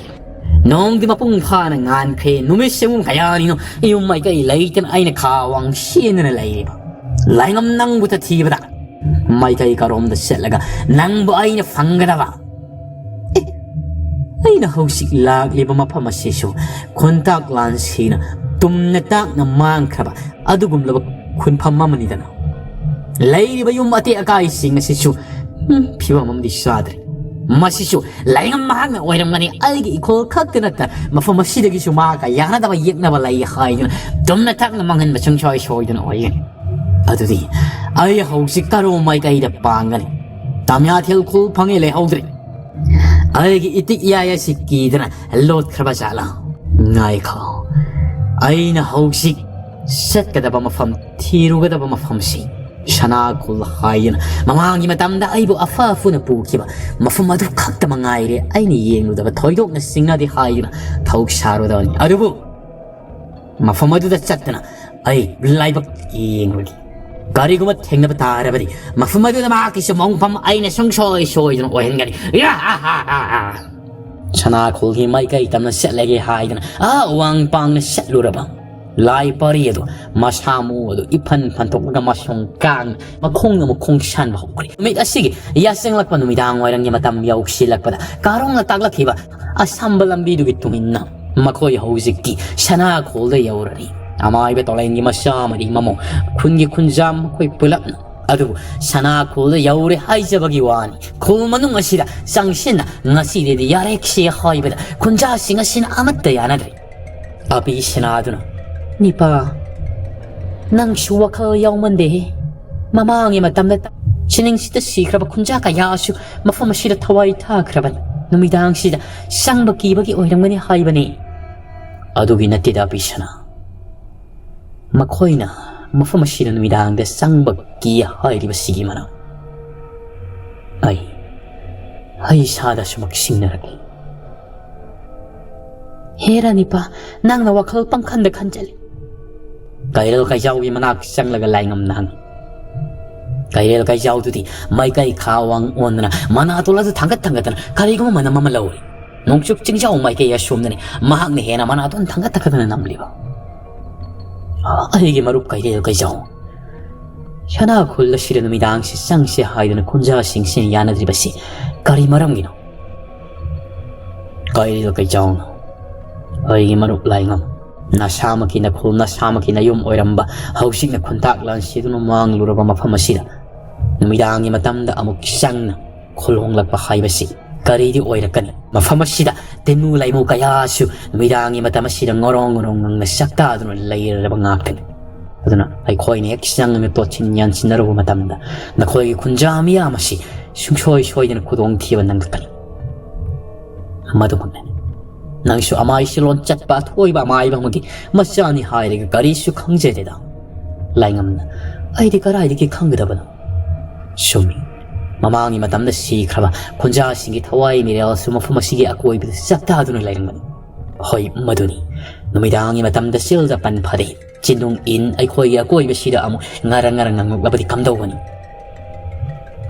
ꯅꯣꯡꯗꯤ ꯃꯄꯨꯡ ꯐꯥꯅ ꯉꯥꯟꯈ꯭ꯔꯦ꯫ ꯅꯨꯃꯤꯠꯁꯤꯕꯨ ꯀꯌꯥꯅꯤꯅꯣ ꯏꯌꯨꯝ ꯃꯥꯏꯀꯩ ꯂꯩꯇꯅ ꯑꯩꯅ ꯈꯥ ꯋꯥꯡ ꯁꯦꯟꯗꯨꯅ ꯂꯩꯔꯤꯕ? ꯂꯥꯏꯉꯝ ꯅꯪꯕꯨꯇ ꯊꯤꯕꯗ ꯃꯥꯏꯀꯩ ꯀꯔꯣꯝꯗ ꯆꯠꯂꯒ ꯅꯪꯕꯨ ꯑꯩꯅ ꯐꯪꯒꯗꯕ? ꯑꯦ, ꯑꯩꯅ ꯍꯧꯖꯤꯛ ꯂꯥꯛꯂꯤꯕ ꯃꯐꯝ ꯑꯁꯤꯁꯨ ꯈꯣꯟꯇꯥꯛ ꯂꯥꯟꯁꯤꯅ ꯇꯨꯝꯅ ꯇꯥꯛꯅ ꯃꯥꯡꯈ꯭ꯔꯕ ꯑꯗꯨꯒꯨꯝꯂꯕ ꯈꯨꯟꯐꯝ ꯑꯃꯅꯤꯗꯅ꯫ ꯂꯩꯔꯤꯕ ꯌꯨꯝ ꯑꯇꯦꯛ ꯑꯀꯥꯏꯁꯤꯡ ꯑꯁꯤꯁꯨ, ꯎꯝ, ꯐꯤꯕꯝ ꯑꯃꯗꯤ ꯆꯥꯗ꯭ꯔꯦ꯫ ꯃꯁꯤꯁꯨ ꯂꯥꯏꯉꯝ ꯃꯍꯥꯛꯅ ꯑꯣꯏꯔꯝꯒꯅꯤ꯫ ꯑꯩꯒꯤ ꯏꯈꯣꯜ ꯈꯛꯇ ꯅꯠꯇꯅ ꯃꯐꯝ ꯑꯁꯤꯗꯒꯤꯁꯨ ꯃꯍꯥꯛꯀ ꯌꯥꯅꯗꯕ ꯌꯦꯛꯅꯕ ꯂꯩ ꯍꯥꯏꯗꯨꯅ ꯇꯨꯝꯅ ꯇꯥꯛꯅ ꯃꯥꯡꯍꯟꯕ ꯁꯨꯡꯁꯣꯏ ꯁꯣꯏꯗꯅ ꯑꯣꯏꯒꯅꯤ꯫ ꯑꯗꯨꯗꯤ ꯑꯩ ꯍꯧꯖꯤꯛ ꯀꯔꯣꯝ ꯃꯥꯏꯀꯩꯗ ꯄꯥꯡꯒꯅꯤ? ꯇꯥꯃꯤꯌꯥꯊꯦꯜ ꯈꯨꯜ ꯐꯪꯉꯦ ꯂꯩꯍꯧꯗ꯭ꯔꯦ꯫ ꯑꯩꯒꯤ ꯏꯇꯤꯛ ꯏꯌꯥꯏ ꯑꯁꯤ ꯀꯤꯗꯅ ꯂꯣꯠꯈ꯭ꯔꯕ ꯖꯥꯠꯂꯥ? ꯉꯥꯏꯈꯣ, ꯑꯩꯅ ꯍꯧꯖꯤꯛ ꯆꯠꯀꯗꯕ ꯃꯐꯝ, ꯊꯤꯔꯨꯒꯗꯕ ꯃꯐꯝꯁꯤ ꯁꯅꯥ ꯈꯨꯜ ꯍꯥꯏꯗꯨꯅ ꯃꯃꯥꯡꯒꯤ ꯃꯇꯝꯗ ꯑꯩꯕꯨ ꯑꯐ ꯑꯐꯨꯅ ꯄꯨꯈꯤꯕ ꯃꯐꯝ ꯑꯗꯨ ꯈꯛꯇ ꯃꯉꯥꯏꯔꯦ ꯑꯩꯅ ꯌꯦꯡꯂꯨꯗꯕ, ꯊꯣꯏꯗꯣꯛꯅ ꯆꯤꯡꯅꯗꯦ ꯍꯥꯏꯗꯨꯅ ꯊꯧ ꯁꯥꯔꯨꯗꯕꯅꯤ꯫ ꯑꯗꯨꯕꯨ ꯃꯐꯝ ꯑꯗꯨꯗ ꯆꯠꯇꯨꯅ ꯑꯩ ꯂꯥꯏꯕꯛ ꯌꯦꯡꯂꯨꯒꯦ꯫ ꯀꯔꯤꯒꯨꯝꯕ ꯊꯦꯡꯅꯕ ꯇꯥꯔꯕꯗꯤ ꯃꯐꯝ ꯑꯗꯨꯗ ꯃꯍꯥꯛꯀꯤꯁꯨ ꯃꯣꯡꯐꯝ ꯑꯩꯅ ꯁꯨꯡꯁꯣꯏ ꯁꯣꯏꯗꯅ ꯑꯣꯏꯍꯟꯒꯅꯤ꯫ ꯁꯅꯥ ꯈꯨꯜꯒꯤ ꯃꯥꯏꯀꯩ ꯇꯝꯅ ꯆꯠꯂꯒꯦ ꯍꯥꯏꯗꯨꯅ ꯑꯥ ꯋꯥꯡ ꯄꯥꯡꯅ ꯆꯠꯂꯨꯔꯕ ꯂꯥꯏ ꯄꯥꯔꯤ ꯑꯗꯨ ꯃꯁꯥ ꯃꯎ ꯑꯗꯨ ꯏꯐꯟ ꯐꯟꯊꯣꯛꯂꯒ ꯃꯁꯣꯡ ꯀꯥꯡꯅ ꯃꯈꯣꯡꯅ ꯃꯈꯣꯡ ꯁꯥꯟꯕ ꯍꯧꯈ꯭ꯔꯦ꯫ ꯅꯨꯃꯤꯠ ꯑꯁꯤꯒꯤ ꯌꯥꯆꯪꯂꯛꯄ ꯅꯨꯃꯤꯗꯥꯡ ꯋꯥꯏꯔꯝꯒꯤ ꯃꯇꯝ ꯌꯧꯁꯤꯜꯂꯛꯄꯗ ꯀꯥꯔꯣꯡꯅ ꯇꯥꯛꯂꯛꯈꯤꯕ ꯑꯁꯝꯕ ꯂꯝꯕꯤꯗꯨꯒꯤ ꯇꯨꯡ ꯏꯟꯅ ꯃꯈꯣꯏ ꯍꯧꯖꯤꯛꯇꯤ ꯁꯅꯥ ꯈꯨꯜꯗ ꯌꯧꯔꯔꯤ꯫ ꯑꯃꯥꯏꯕ ꯇꯣꯂꯦꯟꯒꯤ ꯃꯆꯥ ꯑꯃꯗꯤ ꯃꯃꯧ, ꯈꯨꯟꯒꯤ ꯈꯨꯟꯖꯥ ꯃꯈꯣꯏ ꯄꯨꯂꯞꯅ꯫ ꯑꯗꯨꯕꯨ ꯁꯅꯥ ꯈꯨꯜꯗ ꯌꯧꯔꯦ ꯍꯥꯏꯖꯕꯒꯤ ꯋꯥꯅꯤ, ꯈꯨꯜ ꯃꯅꯨꯡ ꯑꯁꯤꯗ ꯆꯪꯁꯤꯟꯅ ꯉꯁꯤꯗꯤ ꯌꯥꯔꯦꯛꯁꯤ ꯍꯥꯏꯕꯗ ꯈꯨꯟꯖꯥꯁꯤꯡ ꯑꯁꯤꯅ ꯑꯃꯠꯇ ꯌꯥꯅꯗ꯭ꯔꯦ꯫ ꯑꯄꯤ ꯁꯅꯥꯗꯨꯅ, "ꯅꯤꯄꯥ, ꯅꯪꯁꯨ ꯋꯥꯈꯜ ꯌꯥꯎꯃꯟꯗꯦꯍꯦ꯫ ꯃꯃꯥꯡꯒꯤ ꯃꯇꯝꯗ ꯁꯤꯅꯤꯡꯁꯤꯗ ꯁꯤꯈ꯭ꯔꯕ ꯈꯨꯟꯖꯥ ꯀꯌꯥꯁꯨ ꯃꯐꯝ ꯑꯁꯤꯗ ꯊꯋꯥꯏ ꯊꯥꯈ꯭ꯔꯕꯅꯤ꯫ ꯅꯨꯃꯤꯗꯥꯡꯁꯤꯗ ꯆꯪꯕ ꯀꯤꯕꯒꯤ ꯑꯣꯏꯔꯝꯒꯅꯤ ꯍꯥꯏꯕꯅꯤ꯫" "ꯑꯗꯨꯒꯤ ꯅꯠꯇꯦꯗ ꯑꯄꯤ ꯁꯅꯥ꯫ ꯃꯈꯣꯏꯅ ꯃꯐꯝ ꯑꯁꯤꯗ ꯅꯨꯃꯤꯗꯥꯡꯗ ꯆꯪꯕ ꯀꯤ ꯍꯥꯏꯔꯤꯕꯁꯤꯒꯤ ꯃꯔꯝ ꯑꯩ, ꯑꯩ ꯏꯁꯥꯗ ꯑꯁꯨꯃꯛ ꯁꯤꯡꯅꯔꯛꯂꯤ꯫" "ꯍꯦꯔꯥ ꯅꯤꯄꯥ, ꯅꯪꯅ ꯋꯥꯈꯜ ꯄꯪꯈꯟꯗ ꯈꯟꯖꯜꯂꯤ꯫" ꯀꯩꯔꯦꯜ ꯀꯩꯖꯥꯎꯒꯤ ꯃꯅꯥꯛ ꯆꯪꯂꯒ ꯂꯥꯏꯉꯝꯅ ꯍꯪꯉꯤ꯫ ꯀꯩꯔꯦꯜ ꯀꯩꯖꯥꯎꯗꯨꯗꯤ ꯃꯥꯏꯀꯩ ꯈꯥ ꯋꯥꯡ ꯑꯣꯟꯗꯅ ꯃꯅꯥꯇꯣꯟ ꯑꯗꯨ ꯊꯥꯡꯒꯠ ꯊꯥꯡꯒꯠꯇꯅ ꯀꯔꯤꯒꯨꯝꯕ ꯃꯅꯝ ꯑꯃ ꯂꯧꯔꯤ꯫ ꯅꯣꯡꯆꯨꯞ ꯆꯤꯡꯖꯥꯎ ꯃꯥꯏꯀꯩ ꯑꯁꯣꯝꯗꯅꯤ ꯃꯍꯥꯛꯅ ꯍꯦꯟꯅ ꯃꯅꯥꯇꯣꯟ ꯊꯥꯡꯒꯠ ꯊꯥꯡꯒꯠꯇꯅ ꯅꯝꯂꯤꯕ꯫ ꯑꯩꯒꯤ ꯃꯔꯨꯞ ꯀꯩꯔꯦꯜ ꯀꯩꯖꯥꯎ, ꯁꯅꯥ ꯈꯨꯜ ꯑꯁꯤꯗ ꯅꯨꯃꯤꯗꯥꯡꯁꯤ ꯆꯪꯁꯦ ꯍꯥꯏꯗꯨꯅ ꯈꯨꯟꯖꯥꯁꯤꯡꯁꯤꯅ ꯌꯥꯅꯗ꯭ꯔꯤꯕꯁꯤ ꯀꯔꯤ ꯃꯔꯝꯒꯤꯅꯣ? ꯀꯩꯔꯦꯜ ꯀꯩꯖꯥꯎꯅ, ꯑꯩꯒꯤ ꯃꯔꯨꯞ ꯂꯥꯏꯉꯝ, ꯅꯁꯥꯃꯛꯀꯤ ꯅꯈꯨꯜ, ꯅꯁꯥꯃꯛꯀꯤ ꯅꯌꯨꯝ ꯑꯣꯏꯔꯝꯕ, ꯍꯧꯖꯤꯛꯅ ꯈꯨꯟꯇꯥꯛ ꯂꯥꯟꯁꯤꯗꯨꯅ ꯃꯥꯡꯂꯨꯔꯕ ꯃꯐꯝ ꯑꯁꯤꯗ ꯅꯨꯃꯤꯗꯥꯡꯒꯤ ꯃꯇꯝꯗ ꯑꯃꯨꯛ ꯆꯪꯅ ꯈꯨꯜ ꯍꯣꯡꯂꯛꯄ ꯍꯥꯏꯕꯁꯤ ꯀꯔꯤꯗꯤ ꯑꯣꯏꯔꯛꯀꯅꯤ? ꯃꯐꯝ ꯑꯁꯤꯗ ꯇꯤꯟꯃꯨ ꯂꯩꯃꯨ ꯀꯌꯥꯁꯨ ꯅꯨꯃꯤꯗꯥꯡꯒꯤ ꯃꯇꯝ ꯑꯁꯤꯗ ꯉꯣꯔꯣꯡ ꯉꯣꯔꯣꯡ ꯉꯪꯅ ꯆꯥꯛꯇꯥꯗꯨꯅ ꯂꯩꯔꯕ ꯉꯥꯛꯇꯅꯤ꯫ ꯑꯗꯨꯅ ꯑꯩꯈꯣꯏꯅ ꯍꯦꯛ ꯆꯪꯉꯒ ꯇꯣꯠꯁꯤꯟ ꯌꯥꯟꯁꯤꯟꯅꯔꯨꯕ ꯃꯇꯝꯗ ꯅꯈꯣꯏꯒꯤ ꯈꯨꯟꯖꯥ ꯃꯤꯌꯥꯝ ꯑꯁꯤ ꯁꯨꯡꯁꯣꯏ ꯁꯣꯏꯗꯅ ꯈꯨꯗꯣꯡꯊꯤꯕ ꯅꯪꯂꯛꯀꯅꯤ꯫ ꯃꯗꯨꯃꯛꯅꯅꯤ꯫ ꯅꯪꯁꯨ ꯑꯃꯥꯏꯁꯤꯂꯣꯟ ꯆꯠꯄ ꯑꯊꯣꯏꯕ ꯑꯃꯥꯏꯕ ꯑꯃꯒꯤ ꯃꯆꯥꯅꯤ ꯍꯥꯏꯔꯒ ꯀꯔꯤꯁꯨ ꯈꯪꯖꯗꯦꯗ꯫ ꯂꯥꯏꯉꯝꯅ, "ꯑꯩꯗꯤ ꯀꯗꯥꯏꯗꯒꯤ ꯈꯪꯒꯗꯕꯅꯣ?" ꯆꯨꯝꯃꯤ꯫ ꯃꯃꯥꯡꯒꯤ ꯃꯇꯝꯗ ꯁꯤꯈ꯭ꯔꯕ ꯈꯨꯟꯖꯥꯁꯤꯡꯒꯤ ꯊꯋꯥꯏ ꯃꯤꯔꯦꯜꯁꯨ ꯃꯐꯝ ꯑꯁꯤꯒꯤ ꯑꯀꯣꯏꯕꯗ ꯆꯥꯛꯇꯥꯗꯨꯅ ꯂꯩꯔꯝꯒꯅꯤ꯫ ꯍꯣꯏ, ꯃꯗꯨꯅꯤ꯫ ꯅꯨꯃꯤꯗꯥꯡꯒꯤ ꯃꯇꯝꯗ ꯆꯤꯜꯗ ꯄꯟ ꯐꯔꯦ꯫ ꯆꯤꯟꯅꯨꯡ ꯏꯟ ꯑꯩꯈꯣꯏꯒꯤ ꯑꯀꯣꯏꯕꯁꯤꯗ ꯑꯃꯨꯛ ꯉꯔꯪ ꯉꯔꯪ ꯉꯪꯂꯛꯂꯕꯗꯤ ꯀꯝꯗꯧꯒꯅꯤ?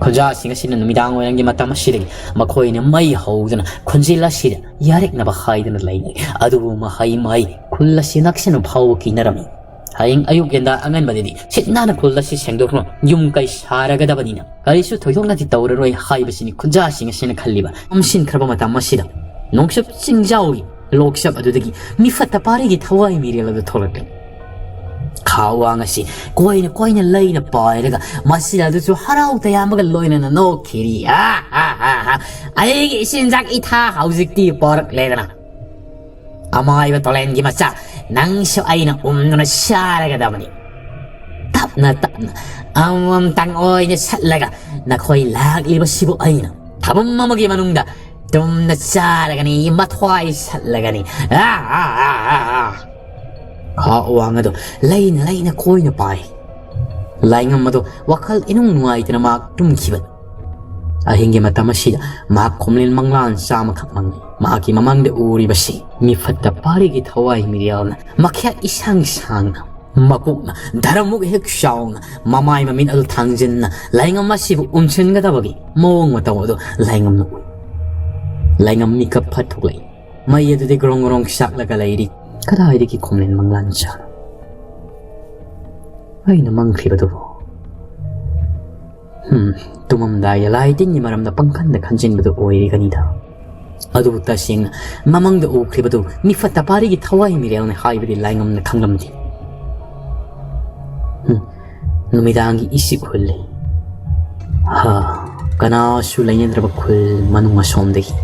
ꯈꯨꯟꯖꯥꯁꯤꯡ ꯑꯁꯤꯅ ꯅꯨꯃꯤꯗꯥꯡ ꯋꯥꯏꯔꯝꯒꯤ ꯃꯇꯝ ꯑꯁꯤꯗꯒꯤ ꯃꯈꯣꯏꯅ ꯃꯩ ꯍꯧꯗꯨꯅ ꯈꯨꯟꯖꯤꯜ ꯑꯁꯤꯗ ꯌꯥꯔꯦꯛꯅꯕ ꯍꯥꯏꯗꯨꯅ ꯂꯩꯅꯩ꯫ ꯑꯗꯨꯕꯨ ꯃꯍꯩ ꯃꯍꯩ ꯈꯨꯜ ꯑꯁꯤ ꯅꯛꯁꯤꯟꯅ ꯐꯥꯎꯕ ꯀꯤꯅꯔꯝꯃꯤ꯫ ꯍꯌꯦꯡ ꯑꯌꯨꯛ ꯌꯦꯟꯗꯥ ꯑꯉꯟꯕꯗꯗꯤ ꯁꯤꯠ ꯅꯥꯟꯅ ꯈꯨꯜ ꯑꯁꯤ ꯁꯦꯡꯗꯣꯛꯅ ꯌꯨꯝ ꯀꯩ ꯁꯥꯔꯒꯗꯕꯅꯤꯅ ꯀꯔꯤꯁꯨ ꯊꯣꯏꯗꯣꯛꯅꯗꯤ ꯇꯧꯔꯔꯣꯏ ꯍꯥꯏꯕꯁꯤꯅꯤ ꯈꯨꯟꯖꯥꯁꯤꯡ ꯑꯁꯤꯅ ꯈꯜꯂꯤꯕ꯫ ꯃꯝꯁꯤꯟꯈ꯭ꯔꯕ ꯃꯇꯝ ꯑꯁꯤꯗ ꯅꯣꯡꯆꯨꯞ ꯆꯤꯡꯖꯥꯎꯒꯤ ꯂꯣꯛꯆꯞ ꯑꯗꯨꯗꯒꯤ ꯃꯤꯐꯠꯇ ꯄꯥꯔꯤꯒꯤ ꯊꯋꯥꯏ ꯃꯤꯔꯦꯜ ꯑꯗꯨ ꯊꯣꯛꯂꯛꯂꯦ꯫ ꯈꯥ ꯋꯥꯡ ꯑꯁꯤ ꯀꯣꯏꯅ ꯀꯣꯏꯅ ꯂꯩꯅ ꯄꯥꯏꯔꯒ ꯃꯁꯤꯗ ꯑꯗꯨꯁꯨ ꯍꯔꯥꯎ ꯇꯌꯥꯝꯕꯒ ꯂꯣꯏꯅꯅ ꯅꯣꯛꯈꯤꯔꯤ꯫ "ꯑꯥ, ꯑꯥ, ꯑꯥ, ꯑꯥ꯫ ꯑꯩꯒꯤ ꯏꯆꯤꯟꯖꯥꯛ ꯏꯊꯥ ꯍꯧꯖꯤꯛꯇꯤ ꯄꯣꯔꯛꯂꯦꯗꯅ꯫ ꯑꯃꯥꯏꯕ ꯇꯣꯂꯦꯟꯒꯤ ꯃꯆꯥ, ꯅꯪꯁꯨ ꯑꯩꯅ ꯎꯝꯗꯨꯅ ꯆꯥꯔꯒꯗꯕꯅꯤ꯫ ꯇꯞꯅ ꯇꯞꯅ ꯑꯃꯃꯝꯇꯪ ꯑꯣꯏꯅ ꯁꯠꯂꯒ ꯅꯈꯣꯏ ꯂꯥꯛꯂꯤꯕꯁꯤꯕꯨ ꯑꯩꯅ ꯊꯥꯕꯨꯝ ꯑꯃꯒꯤ ꯃꯅꯨꯡꯗ ꯇꯨꯝꯅ ꯆꯥꯔꯒꯅꯤ, ꯃꯊ꯭ꯋꯥꯏ ꯁꯠꯂꯒꯅꯤ꯫ ꯑꯥ, ꯑꯥ, ꯑꯥ, ꯑꯥ, ꯑꯥ!" ꯈꯥ ꯋꯥꯡ ꯑꯗꯨ ꯂꯩꯅ ꯂꯩꯅ ꯀꯣꯏꯅ ꯄꯥꯏ꯫ ꯂꯥꯏꯉꯝ ꯑꯗꯨ ꯋꯥꯈꯜ ꯏꯅꯨꯡ ꯅꯨꯡꯉꯥꯏꯇꯅ ꯃꯍꯥꯛ ꯇꯨꯝꯈꯤꯕꯅꯤ꯫ ꯑꯍꯤꯡꯒꯤ ꯃꯇꯝ ꯑꯁꯤꯗ ꯃꯍꯥꯛ ꯈꯣꯝꯂꯦꯟ ꯃꯪꯂꯥꯟ ꯆꯥꯝꯃꯈꯛ ꯃꯪꯂꯤ꯫ ꯃꯍꯥꯛꯀꯤ ꯃꯃꯥꯡꯗ ꯎꯔꯤꯕꯁꯤ ꯃꯤꯐꯠꯇ ꯄꯥꯔꯤꯒꯤ ꯊꯋꯥꯏ ꯃꯤꯔꯦꯜꯅ ꯃꯈꯌꯥꯠ ꯏꯁꯥꯡ ꯁꯥꯡꯅ ꯃꯀꯣꯛꯅ ꯙꯔꯃꯨꯛ ꯍꯦꯛ ꯆꯥꯎꯅ ꯃꯃꯥꯏ ꯃꯃꯤꯠ ꯑꯗꯨ ꯊꯥꯡꯖꯤꯟꯅ ꯂꯥꯏꯉꯝ ꯑꯁꯤꯕꯨ ꯎꯝꯁꯤꯟꯒꯗꯕꯒꯤ ꯃꯑꯣꯡ ꯃꯇꯧ ꯑꯗꯨ ꯂꯥꯏꯉꯝꯅ ꯎꯏ꯫ ꯂꯥꯏꯉꯝ ꯃꯤꯀꯞ ꯐꯠ ꯊꯣꯛꯂꯛꯏ꯫ ꯃꯩ ꯑꯗꯨꯗꯤ ꯒ꯭ꯔꯣꯡ ꯒ꯭ꯔꯣꯡ ꯆꯥꯛꯂꯒ ꯂꯩꯔꯤ꯫ ꯀꯗꯥꯏꯗꯒꯤ ꯈꯣꯝꯂꯦꯟ ꯃꯪꯂꯥꯟ ꯆꯥ? ꯑꯩꯅ ꯃꯪꯈ꯭ꯔꯤꯕꯗꯨꯕꯨ? ꯍꯝ, ꯇꯨꯝꯃꯝꯗꯥꯏꯗ ꯂꯥꯏ ꯇꯤꯟꯒꯤ ꯃꯔꯝꯗ ꯄꯪꯈꯟꯗ ꯈꯟꯖꯤꯟꯕꯗꯨ ꯑꯣꯏꯔꯤꯒꯅꯤꯗ꯫ ꯑꯗꯨꯕꯨ ꯇꯁꯦꯡꯅ ꯃꯃꯪꯗ ꯎꯈ꯭ꯔꯤꯕꯗꯨ ꯃꯤꯐꯠꯇ ꯄꯥꯔꯤꯒꯤ ꯊꯋꯥꯏ ꯃꯤꯔꯦꯜꯅꯤ ꯍꯥꯏꯕꯗꯤ ꯂꯥꯏꯉꯝꯅ ꯈꯪꯂꯝꯗꯦ꯫ ꯍꯝ, ꯅꯨꯃꯤꯗꯥꯡꯒꯤ ꯏꯁꯤꯛ ꯍꯨꯜꯂꯤ꯫ ꯍꯥ, ꯀꯅꯥꯁꯨ ꯂꯩꯅꯗ꯭ꯔꯕ ꯈꯨꯜ ꯃꯅꯨꯡ ꯑꯁꯣꯝꯗꯒꯤ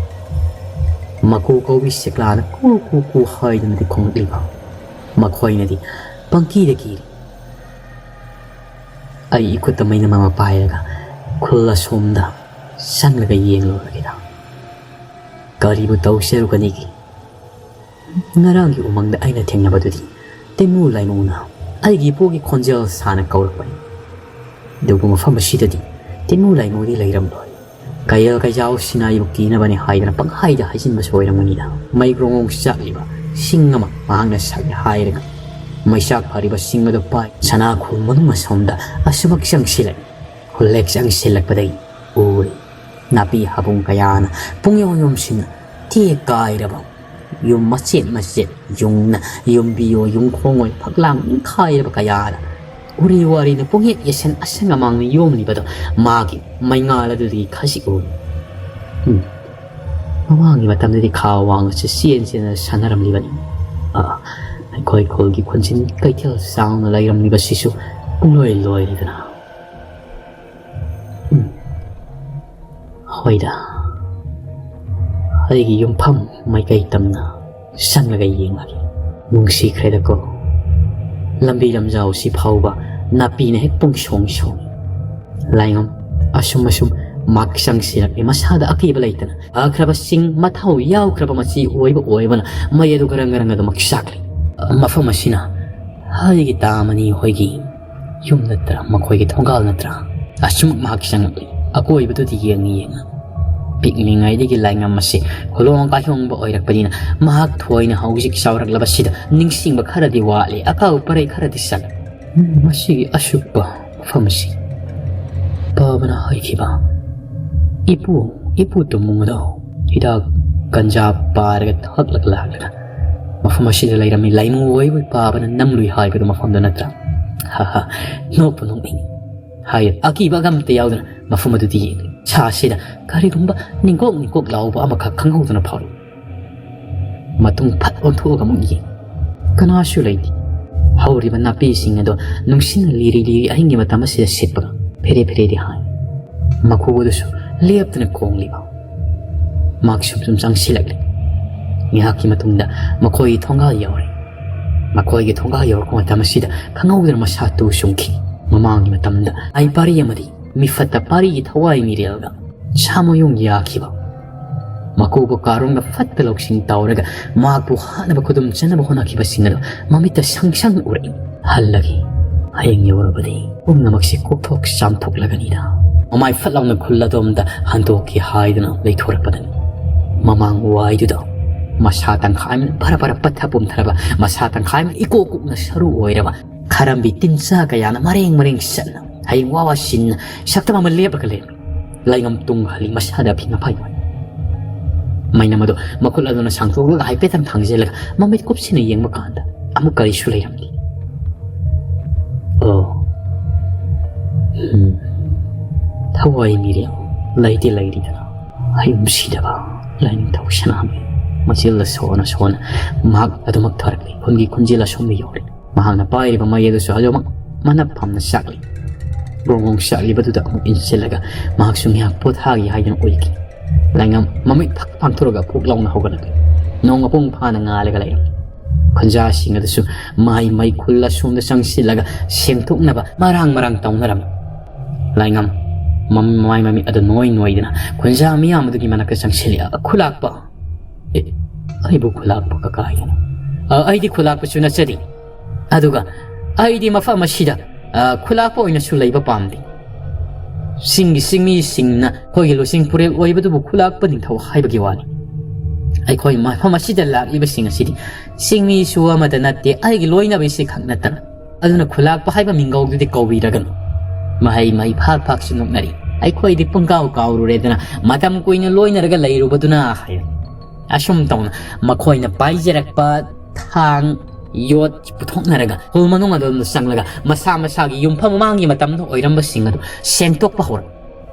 ꯃꯀꯨ ꯀꯧꯕꯤ ꯁꯤꯛꯂꯥꯅ ꯀꯨ ꯀꯨ ꯀꯨ ꯍꯥꯏꯗꯨꯅꯗꯤ ꯈꯣꯡꯂꯛꯂꯤꯕ꯫ ꯃꯈꯣꯏꯅꯗꯤ ꯄꯪꯀꯤꯗ ꯀꯤꯔꯤ꯫ ꯑꯩ ꯏꯈꯨꯠꯇ ꯃꯩꯅꯝ ꯑꯃ ꯄꯥꯏꯔꯒ ꯈꯨꯜ ꯑꯁꯣꯝꯗ ꯆꯪꯂꯒ ꯌꯦꯡꯂꯨꯔꯒꯦꯗ꯫ ꯀꯔꯤꯕꯨ ꯇꯧꯁꯦꯔꯨꯒꯅꯤꯒꯦ? ꯉꯔꯥꯡꯒꯤ ꯎꯃꯪꯗ ꯑꯩꯅ ꯊꯦꯡꯅꯕꯗꯨꯗꯤ ꯇꯦꯃꯨ ꯂꯥꯏꯃꯨꯅ ꯑꯩꯒꯤ ꯏꯄꯨꯒꯤ ꯈꯣꯟꯖꯦꯜ ꯁꯥꯅ ꯀꯧꯔꯛꯄꯅꯤ꯫ ꯑꯗꯨꯕꯨ ꯃꯐꯝ ꯑꯁꯤꯗꯗꯤ ꯇꯦꯃꯨ ꯂꯥꯏꯃꯨꯗꯤ ꯂꯩꯔꯝꯂꯣꯏ꯫ ꯀꯌꯦꯜ ꯀꯩꯖꯥꯎꯁꯤꯅ ꯑꯩꯕꯨ ꯀꯤꯅꯕꯅꯤ ꯍꯥꯏꯗꯅ ꯄꯪꯍꯥꯏꯗ ꯍꯥꯏꯖꯤꯟꯕꯁꯨ ꯑꯣꯏꯔꯝꯒꯅꯤꯗ꯫ ꯃꯩ ꯒ꯭ꯔꯣꯡ ꯒ꯭ꯔꯣꯡ ꯆꯥꯛꯂꯤꯕ ꯁꯤꯡ ꯑꯃ ꯃꯍꯥꯛꯅ ꯁꯥꯒꯦ ꯍꯥꯏꯔꯒ ꯃꯩꯆꯥꯛ ꯐꯥꯔꯤꯕ ꯁꯤꯡ ꯑꯗꯨ ꯄꯥꯏ꯫ ꯁꯅꯥꯈꯣꯜ ꯃꯅꯨꯡ ꯑꯁꯣꯝꯗ ꯑꯁꯨꯃꯛ ꯆꯪꯁꯤꯜꯂꯛꯏ꯫ ꯈꯨꯜꯂꯦꯛ ꯆꯪꯁꯤꯜꯂꯛꯄꯗꯒꯤ ꯎꯔꯦ꯫ ꯅꯥꯄꯤ ꯍꯥꯕꯨꯡ ꯀꯌꯥꯅ ꯄꯨꯡꯌꯣꯝ ꯌꯣꯝꯁꯤꯟꯅ ꯇꯦꯛ ꯀꯥꯏꯔꯕ ꯌꯨꯝ ꯃꯆꯦꯠ ꯃꯆꯦꯠ ꯌꯨꯡꯅ ꯌꯨꯝꯕꯤꯌꯣ ꯌꯨꯝꯈꯣꯡꯑꯣꯏ ꯐꯛꯂꯥꯡ ꯅꯤꯡꯈꯥꯏꯔꯕ ꯀꯌꯥꯗ ꯎꯔꯤ ꯋꯥꯔꯤꯅ ꯄꯨꯡꯌꯦꯠ ꯌꯦꯠꯁꯟ ꯑꯁꯪ ꯑꯃꯥꯡꯅ ꯌꯣꯝꯂꯤꯕꯗꯣ ꯃꯥꯒꯤ ꯃꯩꯉꯥꯜ ꯑꯗꯨꯗꯒꯤ ꯈꯖꯤꯛ ꯎꯔꯤ꯫ ꯎꯝ꯫ ꯃꯃꯥꯡꯒꯤ ꯃꯇꯝꯗꯗꯤ ꯈꯥ ꯋꯥꯡꯅꯁꯨ ꯆꯦꯟ ꯆꯦꯟꯗꯅ ꯁꯥꯟꯅꯔꯝꯂꯤꯕꯅꯤ꯫ ꯑꯥ, ꯑꯩꯈꯣꯏ ꯈꯨꯜꯒꯤ ꯈꯨꯟꯖꯤꯟ ꯀꯩꯊꯦꯜ ꯆꯥꯎꯅ ꯂꯩꯔꯝꯂꯤꯕꯁꯤꯁꯨ ꯄꯨꯡꯂꯣꯏ ꯂꯣꯏꯔꯦꯗꯅ꯫ ꯎꯝ꯫ ꯍꯣꯏꯗ, ꯑꯩꯒꯤ ꯌꯨꯝꯐꯝ ꯃꯥꯏꯀꯩ ꯇꯝꯅ ꯆꯪꯂꯒ ꯌꯦꯡꯂꯒꯦ꯫ ꯅꯨꯡꯁꯤꯈ꯭ꯔꯦꯗꯀꯣ, ꯂꯝꯕꯤ ꯂꯝꯖꯥꯎꯁꯤ ꯐꯥꯎꯕ ꯅꯥꯄꯤꯅ ꯍꯦꯛ ꯄꯨꯡꯁꯣꯡ ꯁꯣꯡꯏ꯫ ꯂꯥꯏꯉꯝ ꯑꯁꯨꯝ ꯑꯁꯨꯝ ꯃꯥꯛ ꯆꯪꯁꯤꯜꯂꯛꯂꯦ꯫ ꯃꯁꯥꯗ ꯑꯀꯤꯕ ꯂꯩꯇꯅ ꯐꯈ꯭ꯔꯕ ꯆꯤꯡ ꯃꯊꯧ ꯌꯥꯎꯈ꯭ꯔꯕ ꯃꯆꯤ ꯑꯣꯏꯕ ꯑꯣꯏꯕꯅ ꯃꯩ ꯑꯗꯨ ꯒꯔꯪ ꯒꯔꯪ ꯑꯗꯨꯃꯛ ꯆꯥꯛꯂꯤ꯫ ꯃꯐꯝ ꯑꯁꯤꯅ ꯑꯩꯒꯤ ꯇꯥꯃꯅꯤ ꯍꯣꯏꯒꯤ ꯌꯨꯝ ꯅꯠꯇ꯭ꯔꯥ, ꯃꯈꯣꯏꯒꯤ ꯊꯣꯡꯒꯥꯜ ꯅꯠꯇ꯭ꯔꯥ? ꯑꯁꯨꯝ ꯃꯍꯥꯛ ꯆꯪꯂꯛꯂꯤ꯫ ꯑꯀꯣꯏꯕꯗꯨꯗꯤ ꯌꯦꯡꯉꯤ ꯌꯦꯡꯉꯤ꯫ ꯄꯤꯛꯂꯤꯉꯩꯗꯒꯤ ꯂꯥꯏꯉꯝ ꯑꯁꯤ ꯈꯨꯂꯣꯡ ꯀꯥꯏꯍꯣꯡꯕ ꯑꯣꯏꯔꯛꯄꯅꯤꯅ ꯃꯍꯥꯛ ꯊꯣꯏꯅ ꯍꯧꯖꯤꯛ ꯆꯥꯎꯔꯛꯂꯕꯁꯤꯗ ꯅꯤꯡꯁꯤꯡꯕ ꯈꯔꯗꯤ ꯋꯥꯠꯂꯤ, ꯑꯀꯥꯎ ꯄꯔꯩ ꯈꯔꯗꯤ ꯆꯠꯂꯤ꯫ ꯎꯝ, ꯃꯁꯤꯒꯤ ꯑꯁꯨꯛꯄ ꯃꯐꯝ ꯑꯁꯤ ꯄꯥꯕꯅ ꯍꯥꯏꯈꯤꯕ ꯏꯄꯨ, ꯏꯄꯨ ꯇꯨꯝꯃꯨꯡꯗꯣ ꯍꯤꯗꯥꯛ ꯒꯟꯖꯥ ꯄꯥꯔꯒ ꯊꯛꯂꯒ ꯂꯥꯛꯂꯒ ꯃꯐꯝ ꯑꯁꯤꯗ ꯂꯩꯔꯝꯃꯤ꯫ ꯂꯥꯏꯃꯨ ꯑꯣꯏꯕꯨ ꯄꯥꯕꯅ ꯅꯝꯂꯨꯏ ꯍꯥꯏꯕꯗꯨ ꯃꯐꯝꯗꯨ ꯅꯠꯇ꯭ꯔꯥ? ꯍꯥ ꯍꯥ, ꯅꯣꯛꯄꯨ ꯅꯣꯛꯅꯤꯡꯏ꯫ ꯍꯥꯏ ꯑꯀꯤꯕ ꯑꯃꯠꯇ ꯌꯥꯎꯗꯅ ꯃꯐꯝ ꯑꯗꯨꯗ ꯌꯦꯡꯂꯤ꯫ ꯁꯥꯁꯤꯗ ꯀꯔꯤꯒꯨꯝꯕ ꯅꯤꯡꯀꯣꯛ ꯅꯤꯡꯀꯣꯛ ꯂꯥꯎꯕ ꯑꯃꯈꯛ ꯈꯪꯍꯧꯗꯅ ꯐꯥꯎꯔꯛꯏ꯫ ꯃꯇꯨꯡ ꯐꯠ ꯑꯣꯟꯊꯣꯛꯑꯒ ꯑꯃꯨꯛ ꯌꯦꯡ꯫ ꯀꯅꯥꯁꯨ ꯂꯩꯇꯦ꯫ ꯍꯧꯔꯤꯕ ꯅꯥꯄꯤꯁꯤꯡ ꯑꯗꯣ ꯅꯨꯡꯁꯤꯠꯅ ꯂꯤꯔꯤ ꯂꯤꯔꯤ ꯑꯍꯤꯡꯒꯤ ꯃꯇꯝ ꯑꯁꯤꯗ ꯁꯤꯠꯄꯒ ꯐꯦꯔꯦ ꯐꯦꯔꯦꯗꯤ ꯍꯥꯏ꯫ ꯃꯈꯣꯜ ꯑꯗꯨꯁꯨ ꯂꯦꯞꯇꯅ ꯈꯣꯡꯂꯤꯕ꯫ ꯃꯍꯥꯛ ꯁꯨꯝ ꯁꯨꯝ ꯆꯪꯁꯤꯜꯂꯛꯂꯤ꯫ ꯉꯥꯏꯍꯥꯛꯀꯤ ꯃꯇꯨꯡꯗ ꯃꯈꯣꯏꯒꯤ ꯊꯣꯡꯒꯥꯜ ꯌꯧꯔꯦ꯫ ꯃꯈꯣꯏꯒꯤ ꯊꯣꯡꯒꯥꯜ ꯌꯧꯔꯛꯄ ꯃꯇꯝ ꯑꯁꯤꯗ ꯈꯪꯍꯧꯗꯅ ꯃꯁꯥ ꯇꯨ ꯆꯨꯡꯈꯤ꯫ ꯃꯃꯥꯡꯒꯤ ꯃꯇꯝꯗ ꯑꯩ ꯄꯥꯔꯤ ꯑꯃꯗꯤ ꯃꯤꯐꯠꯇ ꯄꯥꯔꯤꯒꯤ ꯊꯋꯥꯏ ꯃꯤꯔꯦꯜꯒ ꯁꯥꯃꯣꯌꯣꯡ ꯌꯥꯈꯤꯕ, ꯃꯀꯨꯕꯣꯛ ꯀꯥꯔꯣꯡꯅ ꯐꯠꯇ ꯂꯧꯁꯤꯡ ꯇꯧꯔꯒ ꯃꯍꯥꯛꯄꯨ ꯍꯥꯠꯅꯕ ꯈꯨꯗꯨꯝ ꯆꯟꯅꯕ ꯍꯣꯠꯅꯈꯤꯕꯁꯤꯡ ꯑꯗꯨ ꯃꯃꯤꯠꯇ ꯁꯪ ꯁꯪ ꯎꯔꯛꯏ꯫ ꯍꯜꯂꯒꯦ, ꯍꯌꯦꯡ ꯌꯧꯔꯕꯗꯤ ꯄꯨꯝꯅꯃꯛꯁꯦ ꯀꯣꯛꯊꯣꯛ ꯆꯥꯝꯊꯣꯛꯂꯒꯅꯤꯗ꯫ ꯃꯃꯥꯏ ꯐꯠ ꯂꯥꯎꯅ ꯈꯨꯜ ꯑꯗꯣꯝꯗ ꯍꯟꯗꯣꯛꯀꯦ ꯍꯥꯏꯗꯨꯅ ꯂꯩꯊꯣꯔꯛꯄꯗꯅꯤ꯫ ꯃꯃꯥꯡ ꯋꯥꯏꯗꯨꯗ ꯃꯁꯥ ꯇꯪꯈꯥꯏ ꯑꯃꯅ ꯐꯔ ꯐꯔ ꯄꯠꯊ ꯄꯨꯝꯊꯔꯕ, ꯃꯁꯥ ꯇꯪꯈꯥꯏ ꯑꯃꯅ ꯏꯀꯣꯛ ꯀꯣꯛꯅ ꯁꯔꯨ ꯑꯣꯏꯔꯕ ꯈꯔꯝꯕꯤ ꯇꯤꯟ ꯆꯥ ꯀꯌꯥꯅ ꯃꯔꯦꯡ ꯃꯔꯦꯡ ꯆꯠꯅ ꯍꯌꯦꯡ ꯋꯥ ꯋꯥ ꯁꯤꯟꯅ ꯁꯛꯇꯝ ꯑꯃ ꯂꯦꯞꯂꯒ ꯂꯩꯔꯝꯃꯤ꯫ ꯂꯩꯉꯝ ꯇꯨꯡ ꯍꯜꯂꯤ, ꯃꯁꯥꯗ ꯑꯐꯤꯡ ꯑꯐꯥꯏ ꯑꯣꯏ꯫ ꯃꯩꯅꯝ ꯑꯗꯨ ꯃꯈꯨꯠ ꯑꯗꯨꯅ ꯁꯥꯡꯗꯣꯛꯂꯒ ꯍꯥꯏꯐꯦꯠꯇꯪ ꯊꯥꯡꯖꯤꯜꯂꯒ ꯃꯃꯤꯠ ꯀꯨꯞꯁꯤꯟꯅ ꯌꯦꯡꯕ ꯀꯥꯟꯗ ꯑꯃꯨꯛ ꯀꯔꯤꯁꯨ ꯂꯩꯔꯝꯗꯦ꯫ ꯑꯣ, ꯎꯝ, ꯊꯋꯥꯏ ꯃꯤꯔꯦꯜ ꯂꯩꯗꯤ ꯂꯩꯔꯤꯗꯅ, ꯍꯌꯨꯝ ꯁꯤꯗꯕ ꯂꯥꯏꯅꯤꯡꯊꯧ ꯁꯅꯥꯃꯍꯤ꯫ ꯃꯆꯤꯜꯗ ꯁꯣꯟꯅ ꯁꯣꯟꯅ ꯃꯍꯥꯛ ꯑꯗꯨꯃꯛ ꯊꯣꯔꯛꯂꯤ꯫ ꯈꯨꯟꯒꯤ ꯈꯨꯟꯖꯦꯜ ꯑꯁꯣꯝꯗ ꯌꯧꯔꯦ꯫ ꯃꯍꯥꯛꯅ ꯄꯥꯏꯔꯤꯕ ꯃꯩ ꯑꯗꯨꯁꯨ ꯑꯗꯨꯃꯛ ꯃꯅꯞ ꯐꯝꯅ ꯆꯥꯛꯂꯤ꯫ ꯒ꯭ꯔꯣꯡ ꯒ꯭ꯔꯣꯡ ꯆꯥꯛꯂꯤꯕꯗꯨꯗ ꯑꯃꯨꯛ ꯏꯟꯁꯤꯜꯂꯒ ꯃꯍꯥꯛꯁꯨ ꯉꯥꯏꯍꯥꯛ ꯄꯣꯊꯥꯒꯦ ꯍꯥꯏꯗꯨꯅ ꯎꯏꯈꯤ꯫ ꯂꯥꯏꯉꯝ ꯃꯃꯤꯠ ꯐꯛ ꯄꯥꯡꯊꯣꯔꯒ ꯐꯨꯛ ꯂꯥꯎꯅ ꯍꯧꯒꯠꯂꯛꯂꯤ꯫ ꯅꯣꯡ ꯃꯄꯨꯡ ꯐꯥꯅ ꯉꯥꯜꯂꯒ ꯂꯩꯔꯝꯃꯤ꯫ ꯈꯨꯟꯖꯥꯁꯤꯡ ꯑꯗꯨꯁꯨ ꯃꯍꯩ ꯃꯩꯈꯨꯜ ꯑꯁꯣꯝꯗ ꯆꯪꯁꯤꯜꯂꯒ ꯁꯦꯡꯗꯣꯛꯅꯕ ꯃꯔꯥꯡ ꯃꯔꯥꯡ ꯇꯧꯅꯔꯝꯃꯤ꯫ ꯂꯥꯏꯉꯝ ꯃꯃꯥꯏ ꯃꯃꯤꯠ ꯑꯗꯨ ꯅꯣꯏ ꯅꯣꯏꯗꯅ ꯈꯨꯟꯖꯥ ꯃꯤꯌꯥꯝ ꯑꯗꯨꯒꯤ ꯃꯅꯥꯛꯇ ꯆꯪꯁꯤꯜꯂꯤ꯫ "ꯈꯨꯂꯥꯛꯄ, ꯑꯦ, ꯑꯩꯕꯨ ꯈꯨꯂꯥꯛꯄ ꯀꯀꯥ ꯍꯥꯏꯒꯅꯨ꯫ ꯑ, ꯑꯩꯗꯤ ꯈꯨꯂꯥꯛꯄꯁꯨ ꯅꯠꯆꯗꯦ꯫ ꯑꯗꯨꯒ ꯑꯩꯗꯤ ꯃꯐꯝ ꯑꯁꯤꯗ, ꯑ, ꯈꯨꯂꯥꯛꯄ ꯑꯣꯏꯅꯁꯨ ꯂꯩꯕ ꯄꯥꯝꯗꯦ꯫ ꯆꯤꯡꯒꯤ ꯆꯤꯡꯃꯤꯁꯤꯡꯅ ꯑꯩꯈꯣꯏꯒꯤ ꯂꯨꯆꯤꯡ ꯄꯨꯔꯦꯜ ꯑꯣꯏꯕꯗꯨꯕꯨ ꯈꯨꯂꯥꯛꯄ ꯅꯤꯡꯊꯧ ꯍꯥꯏꯕꯒꯤ ꯋꯥꯅꯤ꯫ ꯑꯩꯈꯣꯏ ꯃꯐꯝ ꯑꯁꯤꯗ ꯂꯥꯛꯂꯤꯕꯁꯤꯡ ꯑꯁꯤꯗꯤ ꯆꯤꯡꯃꯤꯁꯨ ꯑꯃꯠꯇ ꯅꯠꯇꯦ, ꯑꯩꯒꯤ ꯂꯣꯏꯅꯕꯤꯁꯤ ꯈꯛ ꯅꯠꯇꯅ꯫ ꯑꯗꯨꯅ ꯈꯨꯂꯥꯛꯄ ꯍꯥꯏꯕ ꯃꯤꯡꯒꯧꯗꯨꯗꯤ ꯀꯧꯕꯤꯔꯒꯅꯨ꯫ ꯃꯍꯩ ꯃꯍꯩ ꯐꯥꯛ ꯐꯥꯛꯁꯨ ꯅꯣꯛꯅꯔꯤ꯫ ꯑꯩꯈꯣꯏꯗꯤ ꯄꯨꯡꯀꯥꯎ ꯀꯥꯎꯔꯨꯔꯦꯗꯅ, ꯃꯇꯝ ꯀꯨꯏꯅ ꯂꯣꯏꯅꯔꯒ ꯂꯩꯔꯨꯕꯗꯨꯅ ꯍꯥꯏꯔꯦ꯫ ꯑꯁꯨꯝ ꯇꯧꯅ ꯃꯈꯣꯏꯅ ꯄꯥꯏꯖꯔꯛꯄ ꯊꯥꯡ, ꯌꯣꯠ ꯄꯨꯊꯣꯛꯅꯔꯒ ꯍꯣꯜ ꯃꯅꯨꯡ ꯑꯗꯣꯝꯗ ꯆꯪꯂꯒ ꯃꯁꯥ ꯃꯁꯥꯒꯤ ꯌꯨꯝꯐꯝ ꯃꯃꯥꯡꯒꯤ ꯃꯇꯝꯗ ꯑꯣꯏꯔꯝꯕꯁꯤꯡ ꯑꯗꯨ ꯁꯦꯡꯗꯣꯛꯄ ꯍꯧꯔꯛꯏ꯫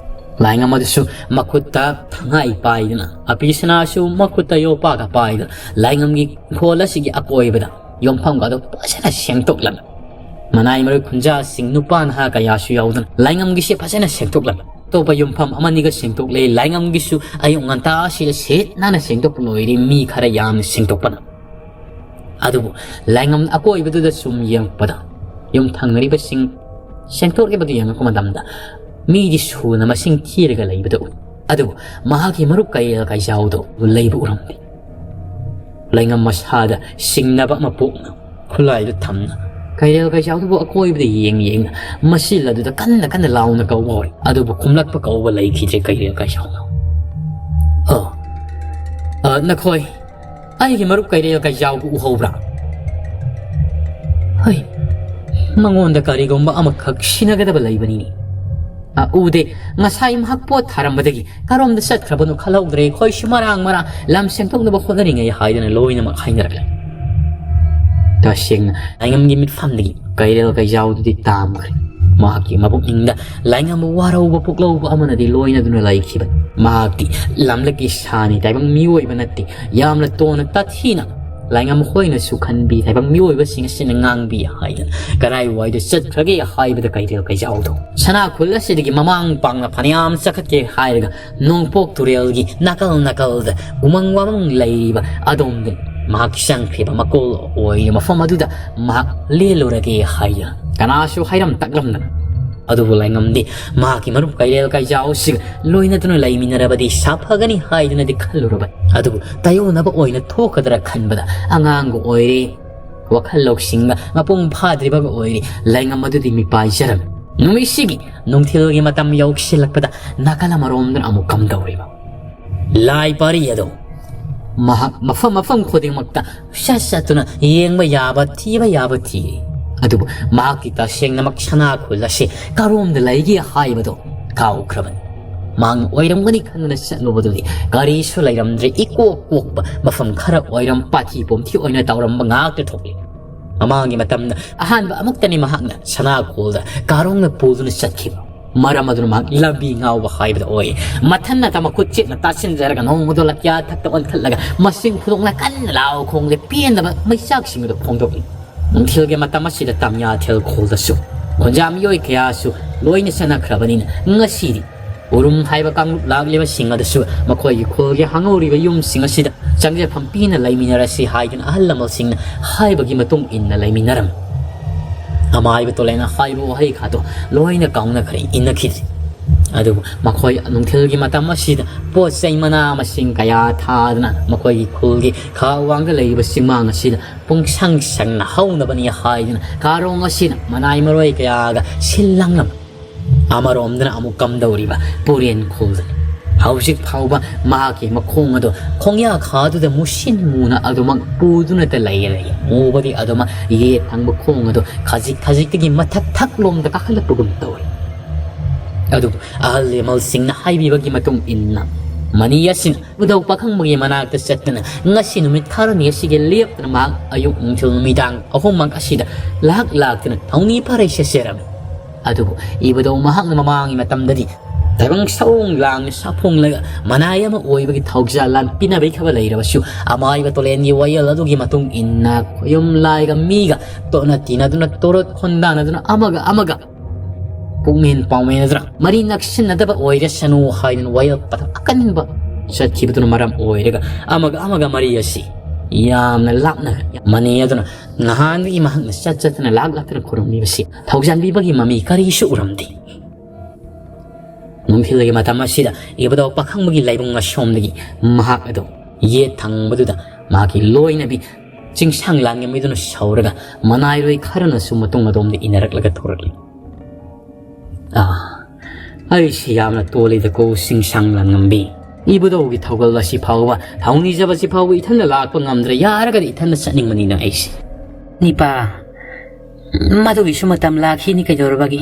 ꯂꯥꯏꯉꯝ ꯑꯗꯨꯁꯨ ꯃꯈꯨꯠꯇ ꯊꯥꯡꯍꯥꯏ ꯄꯥꯏꯗꯨꯅ, ꯑꯄꯤꯁꯅꯥꯁꯨ ꯃꯈꯨꯠꯇ ꯌꯣꯄꯥꯛꯀ ꯄꯥꯏꯗꯨꯅ ꯂꯥꯏꯉꯝꯒꯤ ꯏꯪꯈꯣꯜ ꯑꯁꯤꯒꯤ ꯑꯀꯣꯏꯕꯗ ꯌꯨꯝꯐꯝꯒ ꯑꯗꯨ ꯐꯖꯅ ꯁꯦꯡꯗꯣꯛꯂꯝꯃꯤ꯫ ꯃꯅꯥꯏ ꯃꯔꯣꯏ ꯈꯨꯟꯖꯥꯁꯤꯡ, ꯅꯨꯄꯥ ꯅꯍꯥ ꯀꯌꯥꯁꯨ ꯌꯥꯎꯗꯨꯅ ꯂꯥꯏꯉꯝꯒꯤꯁꯦ ꯐꯖꯅ ꯁꯦꯡꯗꯣꯛꯂꯝꯃꯤ꯫ ꯑꯇꯣꯞꯄ ꯌꯨꯝꯐꯝ ꯑꯃꯅꯤꯒ ꯁꯦꯡꯗꯣꯛꯂꯦ꯫ ꯂꯥꯏꯉꯝꯒꯤꯁꯨ ꯑꯌꯨꯛ ꯉꯟꯇꯥ ꯑꯁꯤꯗ ꯁꯤꯠ ꯅꯥꯟꯅ ꯁꯦꯡꯗꯣꯛꯄ ꯂꯣꯏꯔꯦ, ꯃꯤ ꯈꯔ ꯌꯥꯝꯅ ꯁꯦꯡꯗꯣꯛꯄꯅ꯫ ꯑꯗꯨꯕꯨ ꯂꯥꯏꯉꯝ ꯑꯀꯣꯏꯕꯗꯨꯗ ꯁꯨꯝ ꯌꯦꯡꯉꯛꯄꯗ, ꯌꯨꯝ ꯊꯪꯅꯔꯤꯕꯁꯤꯡ ꯁꯦꯡꯗꯣꯛꯂꯤꯕꯗꯨ ꯌꯦꯡꯉꯛꯄ ꯃꯇꯝꯗ, ꯃꯤꯗꯤ ꯁꯨꯅ ꯃꯁꯤꯡ ꯊꯤꯔꯒ ꯂꯩꯕꯗ ꯎꯏ꯫ ꯑꯗꯨꯕꯨ ꯃꯍꯥꯛꯀꯤ ꯃꯔꯨꯞ ꯀꯩꯔꯦꯜ ꯀꯩꯖꯥꯎꯗꯣ ꯂꯩꯕ ꯎꯔꯝꯗꯦ꯫ ꯂꯩꯉꯝ ꯃꯁꯥꯗ ꯁꯤꯡꯅꯕ ꯑꯃ ꯄꯣꯛꯅ ꯈꯨꯠꯂꯥꯏꯗꯨ ꯊꯝꯅ ꯀꯩꯔꯦꯜ ꯀꯩꯖꯥꯎꯗꯨꯕꯨ ꯑꯀꯣꯏꯕꯗ ꯌꯦꯡ ꯌꯦꯡꯅ ꯃꯁꯤꯜ ꯑꯗꯨꯗ ꯀꯟꯅ ꯀꯟꯅ ꯂꯥꯎꯅ ꯀꯧꯕ ꯍꯧꯔꯦ꯫ ꯑꯗꯨꯕꯨ ꯈꯨꯝꯂꯛꯄ ꯀꯧꯕ ꯂꯩꯈꯤꯗ꯭ꯔꯦ ꯀꯩꯔꯦꯜ ꯀꯩꯖꯥꯎꯅ꯫ "ꯑ, ꯑ, ꯅꯈꯣꯏ ꯑꯩꯒꯤ ꯃꯔꯨꯞ ꯀꯩꯔꯦꯜ ꯀꯩꯖꯥꯎꯕꯨ ꯎꯍꯧꯕ꯭ꯔꯥ? ꯍꯩ, ꯃꯉꯣꯟꯗ ꯀꯔꯤꯒꯨꯝꯕ ꯑꯃꯈꯛ ꯁꯤꯟꯅꯒꯗꯕ ꯂꯩꯕꯅꯤꯅꯦ꯫ ꯑ, ꯎꯗꯦ꯫ ꯉꯁꯥꯏ ꯃꯍꯥꯛ ꯄꯣꯠ ꯊꯥꯔꯝꯕꯗꯒꯤ ꯀꯔꯣꯝꯗ ꯆꯠꯈ꯭ꯔꯕꯅꯣ ꯈꯜꯍꯧꯗ꯭ꯔꯦ꯫ ꯑꯩꯈꯣꯏꯁꯨ ꯃꯔꯥꯡ ꯃꯔꯥꯡ ꯂꯝ ꯁꯦꯝꯗꯣꯛꯅꯕ ꯍꯣꯠꯅꯔꯤꯉꯩ" ꯍꯥꯏꯗꯨꯅ ꯂꯣꯏꯅꯃꯛ ꯍꯥꯏꯅꯔꯛꯂꯦ꯫ ꯇꯁꯦꯡꯅ ꯂꯥꯏꯉꯝꯒꯤ ꯃꯤꯠꯐꯝꯗꯒꯤ ꯀꯩꯔꯦꯜ ꯀꯩꯖꯥꯎꯗꯨꯗꯤ ꯇꯥꯝꯈ꯭ꯔꯦ꯫ ꯃꯍꯥꯛꯀꯤ ꯃꯄꯨꯛꯅꯤꯡꯗ ꯂꯥꯏꯉꯝꯕꯨ ꯋꯥꯔꯧꯕ ꯄꯨꯛꯂꯧꯕ ꯑꯃꯅꯗꯤ ꯂꯣꯏꯅꯗꯨꯅ ꯂꯩꯈꯤꯕꯅꯤ꯫ ꯃꯍꯥꯛꯇꯤ ꯂꯝꯂꯛꯀꯤ ꯁꯥꯅꯤ ꯇꯥꯏꯕꯪ ꯃꯤꯑꯣꯏꯕ ꯅꯠꯇꯦ꯫ ꯌꯥꯝꯅ ꯇꯣꯟꯅ ꯇꯥꯊꯤꯅ ꯂꯥꯏꯉꯝ ꯍꯣꯏꯅꯁꯨ ꯈꯟꯕꯤ, ꯇꯥꯏꯕꯪ ꯃꯤꯑꯣꯏꯕꯁꯤꯡ ꯑꯁꯤꯅ ꯉꯥꯡꯕꯤ ꯍꯥꯏꯗꯅ ꯀꯔꯥꯏꯋꯥꯏꯗ ꯆꯠꯈ꯭ꯔꯒꯦ ꯍꯥꯏꯕꯗ ꯀꯩꯔꯦꯜ ꯀꯩꯖꯥꯎꯗꯣ ꯁꯅꯥ ꯈꯨꯜ ꯑꯁꯤꯗꯒꯤ ꯃꯃꯥꯡ ꯄꯥꯡꯅ ꯐꯅꯌꯥꯝ ꯆꯠꯈꯠꯀꯦ ꯍꯥꯏꯔꯒ ꯅꯣꯡꯄꯣꯛ ꯇꯨꯔꯦꯜꯒꯤ ꯅꯥꯀꯜ ꯅꯥꯀꯜꯗ ꯎꯃꯪ ꯋꯥꯃꯪ ꯂꯩꯔꯤꯕ ꯑꯗꯣꯝꯗ ꯃꯍꯥꯛ ꯆꯪꯈ꯭ꯔꯤꯕ ꯃꯀꯣꯜ ꯑꯣꯏꯔꯤꯕ ꯃꯐꯝ ꯑꯗꯨꯗ ꯃꯍꯥꯛ ꯂꯦꯜꯂꯨꯔꯒꯦ ꯍꯥꯏꯗꯨꯅ ꯀꯅꯥꯁꯨ ꯍꯥꯏꯔꯝ ꯇꯥꯛꯂꯝꯗꯅ꯫ ꯑꯗꯨꯕꯨ ꯂꯥꯏꯉꯝꯗꯤ ꯃꯍꯥꯛꯀꯤ ꯃꯔꯨꯞ ꯀꯩꯔꯦꯜ ꯀꯩꯖꯥꯎꯁꯤꯒ ꯂꯣꯏꯅꯗꯨꯅ ꯂꯩꯃꯤꯟꯅꯔꯕꯗꯤ ꯁꯥꯐꯒꯅꯤ ꯍꯥꯏꯗꯨꯅꯗꯤ ꯈꯜꯂꯨꯔꯕꯅꯤ꯫ ꯑꯗꯨꯕꯨ ꯇꯥꯏꯑꯣꯟꯅꯕ ꯑꯣꯏꯅ ꯊꯣꯛꯀꯗ꯭ꯔꯥ ꯈꯟꯕꯗ ꯑꯉꯥꯡꯒ ꯑꯣꯏꯔꯦ, ꯋꯥꯈꯜ ꯂꯧꯁꯤꯡꯒ ꯃꯄꯨꯡ ꯐꯥꯗ꯭ꯔꯤꯕꯒ ꯑꯣꯏꯔꯦ꯫ ꯂꯥꯏꯉꯝ ꯑꯗꯨꯗꯤ ꯃꯤꯄꯥꯏꯖꯔꯝꯃꯤ꯫ ꯅꯨꯃꯤꯠꯁꯤꯒꯤ ꯅꯨꯡꯊꯤꯜꯒꯤ ꯃꯇꯝ ꯌꯧꯁꯤꯜꯂꯛꯄꯗ ꯅꯥꯀꯜ ꯑꯃꯔꯣꯝꯗꯅ ꯑꯃꯨꯛ ꯀꯝꯗꯧꯔꯤꯕ? ꯂꯥꯏ ꯄꯥꯔꯤ ꯑꯗꯣ ꯃꯍꯥꯛ ꯃꯐꯝ ꯃꯐꯝ ꯈꯨꯗꯤꯡꯃꯛꯇ ꯆꯠ ꯆꯠꯇꯨꯅ ꯌꯦꯡꯕ ꯌꯥꯕ, ꯊꯤꯕ ꯌꯥꯕ ꯊꯤꯔꯤ꯫ ꯑꯗꯨꯕꯨ ꯃꯍꯥꯛꯇꯤ ꯇꯁꯦꯡꯅꯃꯛ ꯁꯅꯥ ꯈꯨꯜ ꯑꯁꯤ ꯀꯔꯣꯝꯗ ꯂꯩꯒꯦ ꯍꯥꯏꯕꯗꯣ ꯀꯥꯎꯈ꯭ꯔꯕꯅꯤ꯫ ꯃꯍꯥꯛꯅ ꯑꯣꯏꯔꯝꯒꯅꯤ ꯈꯟꯗꯨꯅ ꯆꯠꯂꯨꯕꯗꯨꯗꯤ ꯀꯔꯤꯁꯨ ꯂꯩꯔꯝꯗ꯭ꯔꯦ꯫ ꯏꯀꯣꯛ ꯀꯣꯛꯄ ꯃꯐꯝ ꯈꯔ ꯑꯣꯏꯔꯝ, ꯄꯥꯊꯤ ꯄꯣꯝꯊꯤ ꯑꯣꯏꯅ ꯇꯧꯔꯝꯕ ꯉꯥꯛꯇ ꯊꯣꯛꯂꯤ꯫ ꯃꯃꯥꯡꯒꯤ ꯃꯇꯝꯗ ꯑꯍꯥꯟꯕ ꯑꯃꯨꯛꯇꯅꯤ ꯃꯍꯥꯛꯅ ꯁꯅꯥ ꯈꯨꯜꯗ ꯀꯥꯔꯣꯡꯅ ꯄꯨꯗꯨꯅ ꯆꯠꯈꯤꯕ꯫ ꯃꯔꯝ ꯑꯗꯨꯅ ꯃꯍꯥꯛ ꯂꯝꯕꯤ ꯉꯥꯎꯕ ꯍꯥꯏꯕꯗ ꯑꯣꯏ꯫ ꯃꯊꯟꯅꯇ ꯃꯈꯨꯠ ꯆꯦꯠꯅ ꯇꯥꯁꯤꯟꯖꯔꯒ ꯅꯣꯡꯃꯗꯣ ꯂꯛꯌꯥ ꯊꯛꯇ ꯑꯣꯟꯈꯠꯂꯒ ꯃꯁꯤꯡ ꯐꯨꯗꯣꯛꯅ ꯀꯟꯅ ꯂꯥꯎ ꯈꯣꯡꯗꯦ ꯄꯦꯟꯗꯕ ꯃꯩꯆꯥꯛꯁꯤꯡꯗꯨ ꯐꯣꯡꯗꯣꯛꯏ꯫ ꯅꯨꯡꯊꯤꯜꯒꯤ ꯃꯇꯝ ꯑꯁꯤꯗ ꯇꯝꯌꯥꯊꯦꯜ ꯈꯨꯜꯗꯁꯨ ꯈꯨꯟꯖꯥ ꯃꯤꯑꯣꯏ ꯀꯌꯥꯁꯨ ꯂꯣꯏꯅ ꯆꯠꯅꯈ꯭ꯔꯕꯅꯤꯅ ꯉꯁꯤꯗꯤ ꯎꯔꯨꯝ ꯍꯥꯏꯕ ꯀꯥꯡꯂꯨꯞ ꯂꯥꯛꯂꯤꯕꯁꯤꯡ ꯑꯗꯨꯁꯨ ꯃꯈꯣꯏꯒꯤ ꯈꯨꯜꯒꯤ ꯍꯥꯡꯍꯧꯔꯤꯕ ꯌꯨꯝꯁꯤꯡ ꯑꯁꯤꯗ ꯆꯪꯖꯐꯝ ꯄꯤꯅ ꯂꯩꯃꯤꯟꯅꯔꯁꯤ ꯍꯥꯏꯗꯨꯅ ꯑꯍꯜ ꯂꯃꯟꯁꯤꯡꯅ ꯍꯥꯏꯕꯒꯤ ꯃꯇꯨꯡ ꯏꯟꯅ ꯂꯩꯃꯤꯟꯅꯔꯝꯃꯤ꯫ ꯑꯃꯥꯏꯕ ꯇꯣꯂꯦꯅ ꯍꯥꯏꯕ ꯋꯥꯍꯩ ꯈꯥꯗꯣ ꯂꯣꯏꯅ ꯀꯥꯎꯅꯈ꯭ꯔꯦ, ꯏꯟꯅꯈꯤꯗ꯭ꯔꯦ꯫ ꯑꯗꯨꯕꯨ ꯃꯈꯣꯏ ꯅꯨꯡꯊꯤꯜꯒꯤ ꯃꯇꯝ ꯑꯁꯤꯗ ꯄꯣꯠ ꯆꯩ ꯃꯅꯥ ꯃꯁꯤꯡ ꯀꯌꯥ ꯊꯥꯗꯨꯅ ꯃꯈꯣꯏꯒꯤ ꯈꯨꯜꯒꯤ ꯈꯥ ꯋꯥꯡꯗ ꯂꯩꯔꯤꯕ ꯆꯤꯡꯃꯥꯡ ꯑꯁꯤꯗ ꯄꯨꯡꯁꯪ ꯁꯪꯅ ꯍꯧꯅꯕꯅꯤ ꯍꯥꯏꯗꯨꯅ ꯀꯥꯔꯣꯡ ꯑꯁꯤꯅ ꯃꯅꯥꯏ ꯃꯔꯣꯏ ꯀꯌꯥꯒ ꯁꯤꯜ ꯂꯥꯡꯂꯝꯃꯤ꯫ ꯑꯃꯔꯣꯝꯗꯅ ꯑꯃꯨꯛ ꯀꯝꯗꯧꯔꯤꯕ ꯄꯨꯔꯦꯟ ꯈꯨꯜꯗꯅꯤ꯫ ꯍꯧꯖꯤꯛ ꯐꯥꯎꯕ ꯃꯍꯥꯛꯀꯤ ꯃꯈꯣꯡ ꯑꯗꯨ ꯈꯣꯡꯌꯥ ꯈꯥꯗꯨꯗ ꯃꯨꯁꯤꯟ ꯃꯨꯅ ꯑꯗꯨꯃꯛ ꯄꯨꯗꯨꯅꯇ ꯂꯩꯔꯦ꯫ ꯃꯨꯕꯗꯤ ꯑꯗꯨꯃꯛ ꯌꯦꯠ ꯊꯪꯕ ꯈꯣꯡ ꯑꯗꯨ ꯈꯖꯤꯛ ꯈꯖꯤꯛꯇꯒꯤ ꯃꯊꯛ ꯊꯛꯂꯣꯝꯗ ꯀꯥꯈꯠꯂꯛꯄꯒꯨꯝ ꯇꯧꯏ꯫ ꯑꯗꯨꯕꯨ ꯑꯍꯜ ꯂꯃꯟꯁꯤꯡꯅ ꯍꯥꯏꯕꯤꯕꯒꯤ ꯃꯇꯨꯡ ꯏꯟꯅ ꯃꯅꯤ ꯑꯁꯤꯅ ꯏꯕꯨꯙꯧ ꯄꯥꯈꯪꯕꯒꯤ ꯃꯅꯥꯛꯇ ꯆꯠꯇꯨꯅ ꯉꯁꯤ ꯅꯨꯃꯤꯠ ꯈꯔꯅꯤ ꯑꯁꯤꯒꯤ ꯂꯦꯞꯇꯅ ꯃꯍꯥꯛ ꯑꯌꯨꯛ ꯅꯨꯡꯊꯤꯜ ꯅꯨꯃꯤꯗꯥꯡ ꯑꯍꯨꯝꯃꯛ ꯑꯁꯤꯗ ꯂꯥꯛ ꯂꯥꯛꯇꯨꯅ ꯊꯧꯅꯤ ꯐꯥꯔꯩ ꯆꯠꯆꯔꯝꯃꯤ꯫ ꯑꯗꯨꯕꯨ ꯏꯕꯨꯙꯧ ꯃꯍꯥꯛꯅ ꯃꯃꯥꯡꯒꯤ ꯃꯇꯝꯗꯗꯤ ꯇꯥꯏꯕꯪ ꯁꯑꯣꯡ ꯂꯥꯡꯅ ꯁꯥꯐꯣꯡꯂꯒ ꯃꯅꯥꯏ ꯑꯃ ꯑꯣꯏꯕꯒꯤ ꯊꯧꯖꯥꯜ ꯂꯥꯟ ꯄꯤꯅꯕꯒꯤ ꯈꯕꯔ ꯂꯩꯔꯕꯁꯨ ꯑꯃꯥꯏꯕ ꯇꯣꯂꯦꯟꯒꯤ ꯋꯥꯌꯦꯜ ꯑꯗꯨꯒꯤ ꯃꯇꯨꯡ ꯏꯟꯅ ꯈꯣꯌꯨꯝ ꯂꯥꯏꯒ ꯃꯤꯒ ꯇꯣꯠꯅ ꯇꯤꯟꯅꯗꯨꯅ ꯇꯣꯔꯣꯠ ꯈꯣꯟꯗꯥꯅꯗꯨꯅ ꯑꯃꯒ ꯑꯃꯒ ꯄꯨꯛꯃꯦꯟ ꯄꯥꯎꯃꯦꯟꯅꯗꯨꯅ ꯃꯔꯤ ꯅꯛꯁꯤꯟꯅꯗꯕ ꯑꯣꯏꯔꯁꯅꯨ ꯍꯥꯏꯗꯨꯅ ꯋꯥꯌꯦꯜ ꯄꯊꯥꯞ ꯑꯀꯟꯕ ꯆꯠꯈꯤꯕꯗꯨꯅ ꯃꯔꯝ ꯑꯣꯏꯔꯒ ꯑꯃꯒ ꯑꯃꯒ ꯃꯔꯤ ꯑꯁꯤ ꯌꯥꯝꯅ ꯂꯥꯞꯅ ꯃꯅꯤ ꯑꯗꯨꯅ ꯅꯍꯥꯟꯗꯒꯤ ꯃꯍꯥꯛꯅ ꯆꯠ ꯆꯠꯇꯅ ꯂꯥꯛ ꯂꯥꯛꯇꯅ ꯈꯨꯔꯨꯝꯂꯤꯕꯁꯤ ꯊꯧꯖꯥꯟꯕꯤꯕꯒꯤ ꯃꯃꯤ ꯀꯔꯤꯁꯨ ꯎꯔꯝꯗꯦ꯫ ꯅꯨꯡꯊꯤꯜꯒꯤ ꯃꯇꯝ ꯑꯁꯤꯗ ꯏꯕꯨꯙꯧ ꯄꯥꯈꯪꯕꯒꯤ ꯂꯥꯏꯕꯨꯡ ꯑꯁꯣꯝꯗꯒꯤ ꯃꯍꯥꯛ ꯑꯗꯨ ꯌꯦꯠ ꯊꯪꯕꯗꯨꯗ ꯃꯍꯥꯛꯀꯤ ꯂꯣꯏꯅꯕꯤ ꯆꯤꯡꯁꯥꯡ ꯂꯥꯟꯉꯝꯕꯤꯗꯨꯅ ꯁꯧꯔꯒ ꯃꯅꯥꯏꯔꯣꯏ ꯈꯔꯅꯁꯨ ꯃꯇꯨꯡ ꯑꯗꯣꯝꯗ ꯏꯟꯅꯔꯛꯂꯒ ꯊꯣꯔꯛꯂꯤ꯫ ꯑꯥ, ꯑꯩꯁꯤ ꯌꯥꯝꯅ ꯇꯣꯜꯂꯤꯗꯀꯣ ꯆꯤꯡꯁꯥꯡ ꯂꯥꯟꯉꯝꯕꯤ꯫ ꯏꯕꯨꯙꯧꯒꯤ ꯊꯧꯒꯜ ꯑꯁꯤ ꯐꯥꯎꯕ, ꯊꯧꯅꯤꯖꯕ ꯑꯁꯤ ꯐꯥꯎꯕ ꯏꯊꯟꯗ ꯂꯥꯛꯄ ꯉꯝꯗ꯭ꯔꯦ꯫ ꯌꯥꯔꯒꯗꯤ ꯏꯊꯟꯗ ꯆꯠꯅꯤꯡꯕꯅꯤꯅ ꯑꯩꯁꯦ꯫ ꯅꯤꯄꯥ, ꯃꯗꯨꯒꯤꯁꯨ ꯃꯇꯝ ꯂꯥꯛꯈꯤꯅꯤ ꯀꯩꯗꯧꯔꯕꯒꯦ?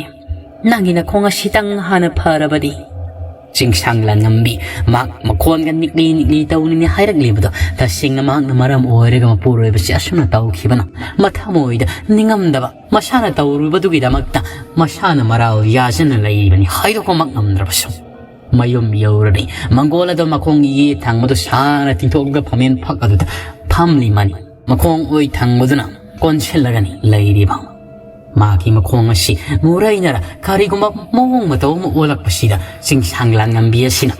ꯅꯪꯒꯤ ꯅꯈꯣꯡ ꯑꯁꯤꯇꯪ ꯍꯥꯟꯅ ꯐꯔꯕꯗꯤ꯫ ꯆꯤꯡꯁꯥꯡ ꯂꯥꯟꯉꯝꯕꯤ ꯃꯍꯥꯛ ꯃꯈꯣꯟꯒ ꯅꯤꯛꯂꯤ ꯅꯤꯛꯂꯤ ꯇꯧꯅꯤꯡꯉꯦ ꯍꯥꯏꯔꯛꯂꯤꯕꯗꯣ ꯇꯁꯦꯡꯅ ꯃꯍꯥꯛꯅ ꯃꯔꯝ ꯑꯣꯏꯔꯒ ꯃꯄꯨꯔꯣꯏꯕꯁꯤ ꯑꯁꯨꯝꯅ ꯇꯧꯈꯤꯕꯅ ꯃꯊꯃꯣꯏꯗ ꯅꯤꯡꯉꯝꯗꯕ ꯃꯁꯥꯅ ꯇꯧꯔꯨꯕꯗꯨꯒꯤꯗꯃꯛꯇ ꯃꯁꯥꯅ ꯃꯔꯥꯜ ꯌꯥꯖꯅ ꯂꯩꯔꯤꯕꯅꯤ ꯍꯥꯏꯗꯣꯛꯄꯃꯛ ꯉꯝꯗ꯭ꯔꯕꯁꯨ꯫ ꯃꯌꯨꯝ ꯌꯧꯔꯅꯤ꯫ ꯃꯪꯒꯣꯜ ꯑꯗꯣ ꯃꯈꯣꯡꯒꯤ ꯌꯦꯠ ꯊꯪꯕꯗꯨ ꯁꯥꯅ ꯇꯤꯡꯊꯣꯛꯂꯒ ꯐꯝꯃꯦꯟ ꯐꯛ ꯑꯗꯨꯗ ꯐꯝꯂꯤ ꯃꯥꯅꯤ꯫ ꯃꯈꯣꯡ ꯑꯣꯏ ꯊꯪꯕꯗꯨꯅ ꯀꯣꯟꯁꯤꯜꯂꯒꯅꯤ ꯂꯩꯔꯤꯕ꯫ ꯃꯍꯥꯛꯀꯤ ꯃꯈꯣꯡ ꯑꯁꯤ ꯃꯨꯔꯩꯅꯔ ꯀꯔꯤꯒꯨꯝꯕ ꯃꯑꯣꯡ ꯃꯇꯧ ꯑꯃ ꯑꯣꯜꯂꯛꯄꯁꯤꯗ ꯆꯤꯡꯁꯥꯡ ꯂꯥꯟꯉꯝꯕꯤ ꯑꯁꯤꯅ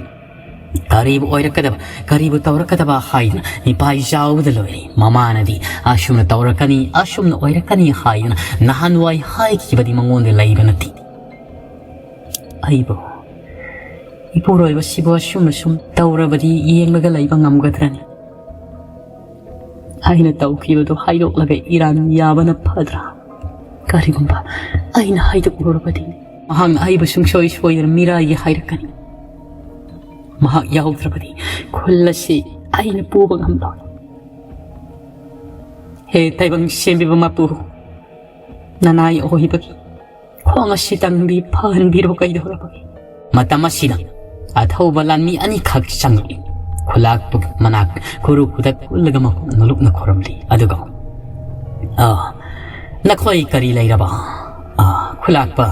ꯀꯔꯤꯕꯨ ꯑꯣꯏꯔꯛꯀꯗꯕ, ꯀꯔꯤꯕꯨ ꯇꯧꯔꯛꯀꯗꯕ ꯍꯥꯏꯗꯨꯅ ꯃꯤꯄꯥꯏ ꯆꯥꯎꯕꯗ ꯂꯣꯏꯔꯦ꯫ ꯃꯃꯥꯅꯗꯤ ꯑꯁꯨꯝꯅ ꯇꯧꯔꯛꯀꯅꯤ, ꯑꯁꯨꯝꯅ ꯑꯣꯏꯔꯛꯀꯅꯤ ꯍꯥꯏꯗꯨꯅ ꯅꯍꯥꯟꯋꯥꯏ ꯍꯥꯏꯈꯤꯕꯗꯤ ꯃꯉꯣꯟꯗ ꯂꯩꯕ ꯅꯠꯇꯦ꯫ ꯑꯩꯕꯨ ꯏꯄꯨꯔꯣꯏꯕꯁꯤꯕꯨ ꯑꯁꯨꯝ ꯑꯁꯨꯝ ꯇꯧꯔꯕꯗꯤ ꯌꯦꯡꯂꯒ ꯂꯩꯕ ꯉꯝꯒꯗ꯭ꯔꯅꯤ? ꯑꯩꯅ ꯇꯧꯈꯤꯕꯗꯨ ꯍꯥꯏꯗꯣꯛꯂꯒ ꯏꯔꯥꯟ ꯌꯥꯕꯅ ꯐꯗ꯭ꯔꯥ? ꯀꯔꯤꯒꯨꯝꯕ ꯑꯩꯅ ꯍꯥꯏꯗꯣꯛꯂꯨꯔꯕꯗꯤ ꯃꯍꯥꯛꯅ ꯑꯩꯕꯨ ꯁꯨꯡꯁꯣꯏ ꯁꯣꯏꯗꯅ ꯃꯤꯔꯥꯏꯒꯦ ꯍꯥꯏꯔꯛꯀꯅꯤ꯫ ꯃꯍꯥꯛ ꯌꯥꯎꯗ꯭ꯔꯕꯗꯤ ꯈꯨꯜ ꯑꯁꯤ ꯑꯩꯅ ꯄꯨꯕ ꯉꯝꯂꯣꯏ꯫ ꯍꯦ ꯇꯥꯏꯕꯪ ꯁꯦꯝꯕꯤꯕ ꯃꯄꯨ, ꯅꯅꯥꯏ ꯑꯣꯏꯕꯒꯤ ꯈꯣꯡ ꯑꯁꯤꯇꯪꯗꯤ ꯐꯍꯟꯕꯤꯔꯣ ꯀꯩꯗꯧꯔꯕꯒꯦ? ꯃꯇꯝ ꯑꯁꯤꯗ ꯑꯊꯧꯕ ꯂꯥꯟꯃꯤ ꯑꯅꯤꯈꯛ ꯆꯪꯂꯛꯏ꯫ ꯈꯨꯂꯥꯛꯄꯒꯤ ꯃꯅꯥꯛ ꯈꯨꯔꯨ ꯈꯨꯗꯛ ꯀꯨꯜꯂꯒ ꯃꯈꯣꯡ ꯅꯣꯂꯨꯛꯅ ꯈꯨꯔꯨꯝꯂꯤ꯫ ꯑꯗꯨꯒ, "ꯑꯥ, ꯅꯈꯣꯏ ꯀꯔꯤ ꯂꯩꯔꯕ?" "ꯑꯥ, ꯈꯨꯂꯥꯛꯄ,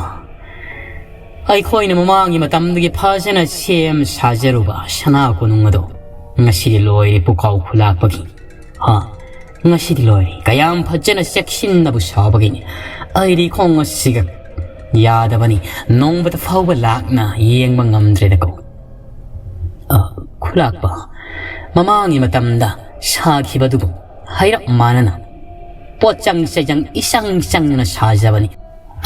ꯑꯩꯈꯣꯏꯅ ꯃꯃꯥꯡꯒꯤ ꯃꯇꯝꯗꯒꯤ ꯐꯖꯅ ꯁꯦꯝ ꯁꯥꯖꯔꯨꯕ ꯁꯅꯥ ꯀꯣꯅꯨꯡ ꯑꯗꯣ ꯉꯁꯤꯗꯤ ꯂꯣꯏꯔꯦ ꯄꯨꯀꯥꯎ ꯈꯨꯂꯥꯛꯄꯒꯤ꯫ ꯍꯥ, ꯉꯁꯤꯗꯤ ꯂꯣꯏꯔꯦ꯫ ꯀꯌꯥꯝ ꯐꯖꯅ ꯆꯦꯛꯁꯤꯟꯅꯕꯨ ꯁꯥꯕꯒꯤꯅꯤ꯫ ꯑꯩꯗꯤ ꯈꯣꯡ ꯑꯁꯤꯒ ꯌꯥꯗꯕꯅꯤ꯫ ꯅꯣꯡꯃꯇ ꯐꯥꯎꯕ ꯂꯥꯛꯅ ꯌꯦꯡꯕ ꯉꯝꯗ꯭ꯔꯦꯗꯀꯣ꯫" "ꯑ, ꯈꯨꯂꯥꯛꯄ, ꯃꯃꯥꯡꯒꯤ ꯃꯇꯝꯗ ꯁꯥꯈꯤꯕꯗꯨꯕꯨ ꯍꯥꯏꯔꯞ ꯃꯥꯟꯅꯅ ꯄꯣꯠꯆꯪ ꯆꯩꯖꯪ ꯏꯆꯪ ꯆꯪꯅ ꯁꯥꯖꯕꯅꯤ꯫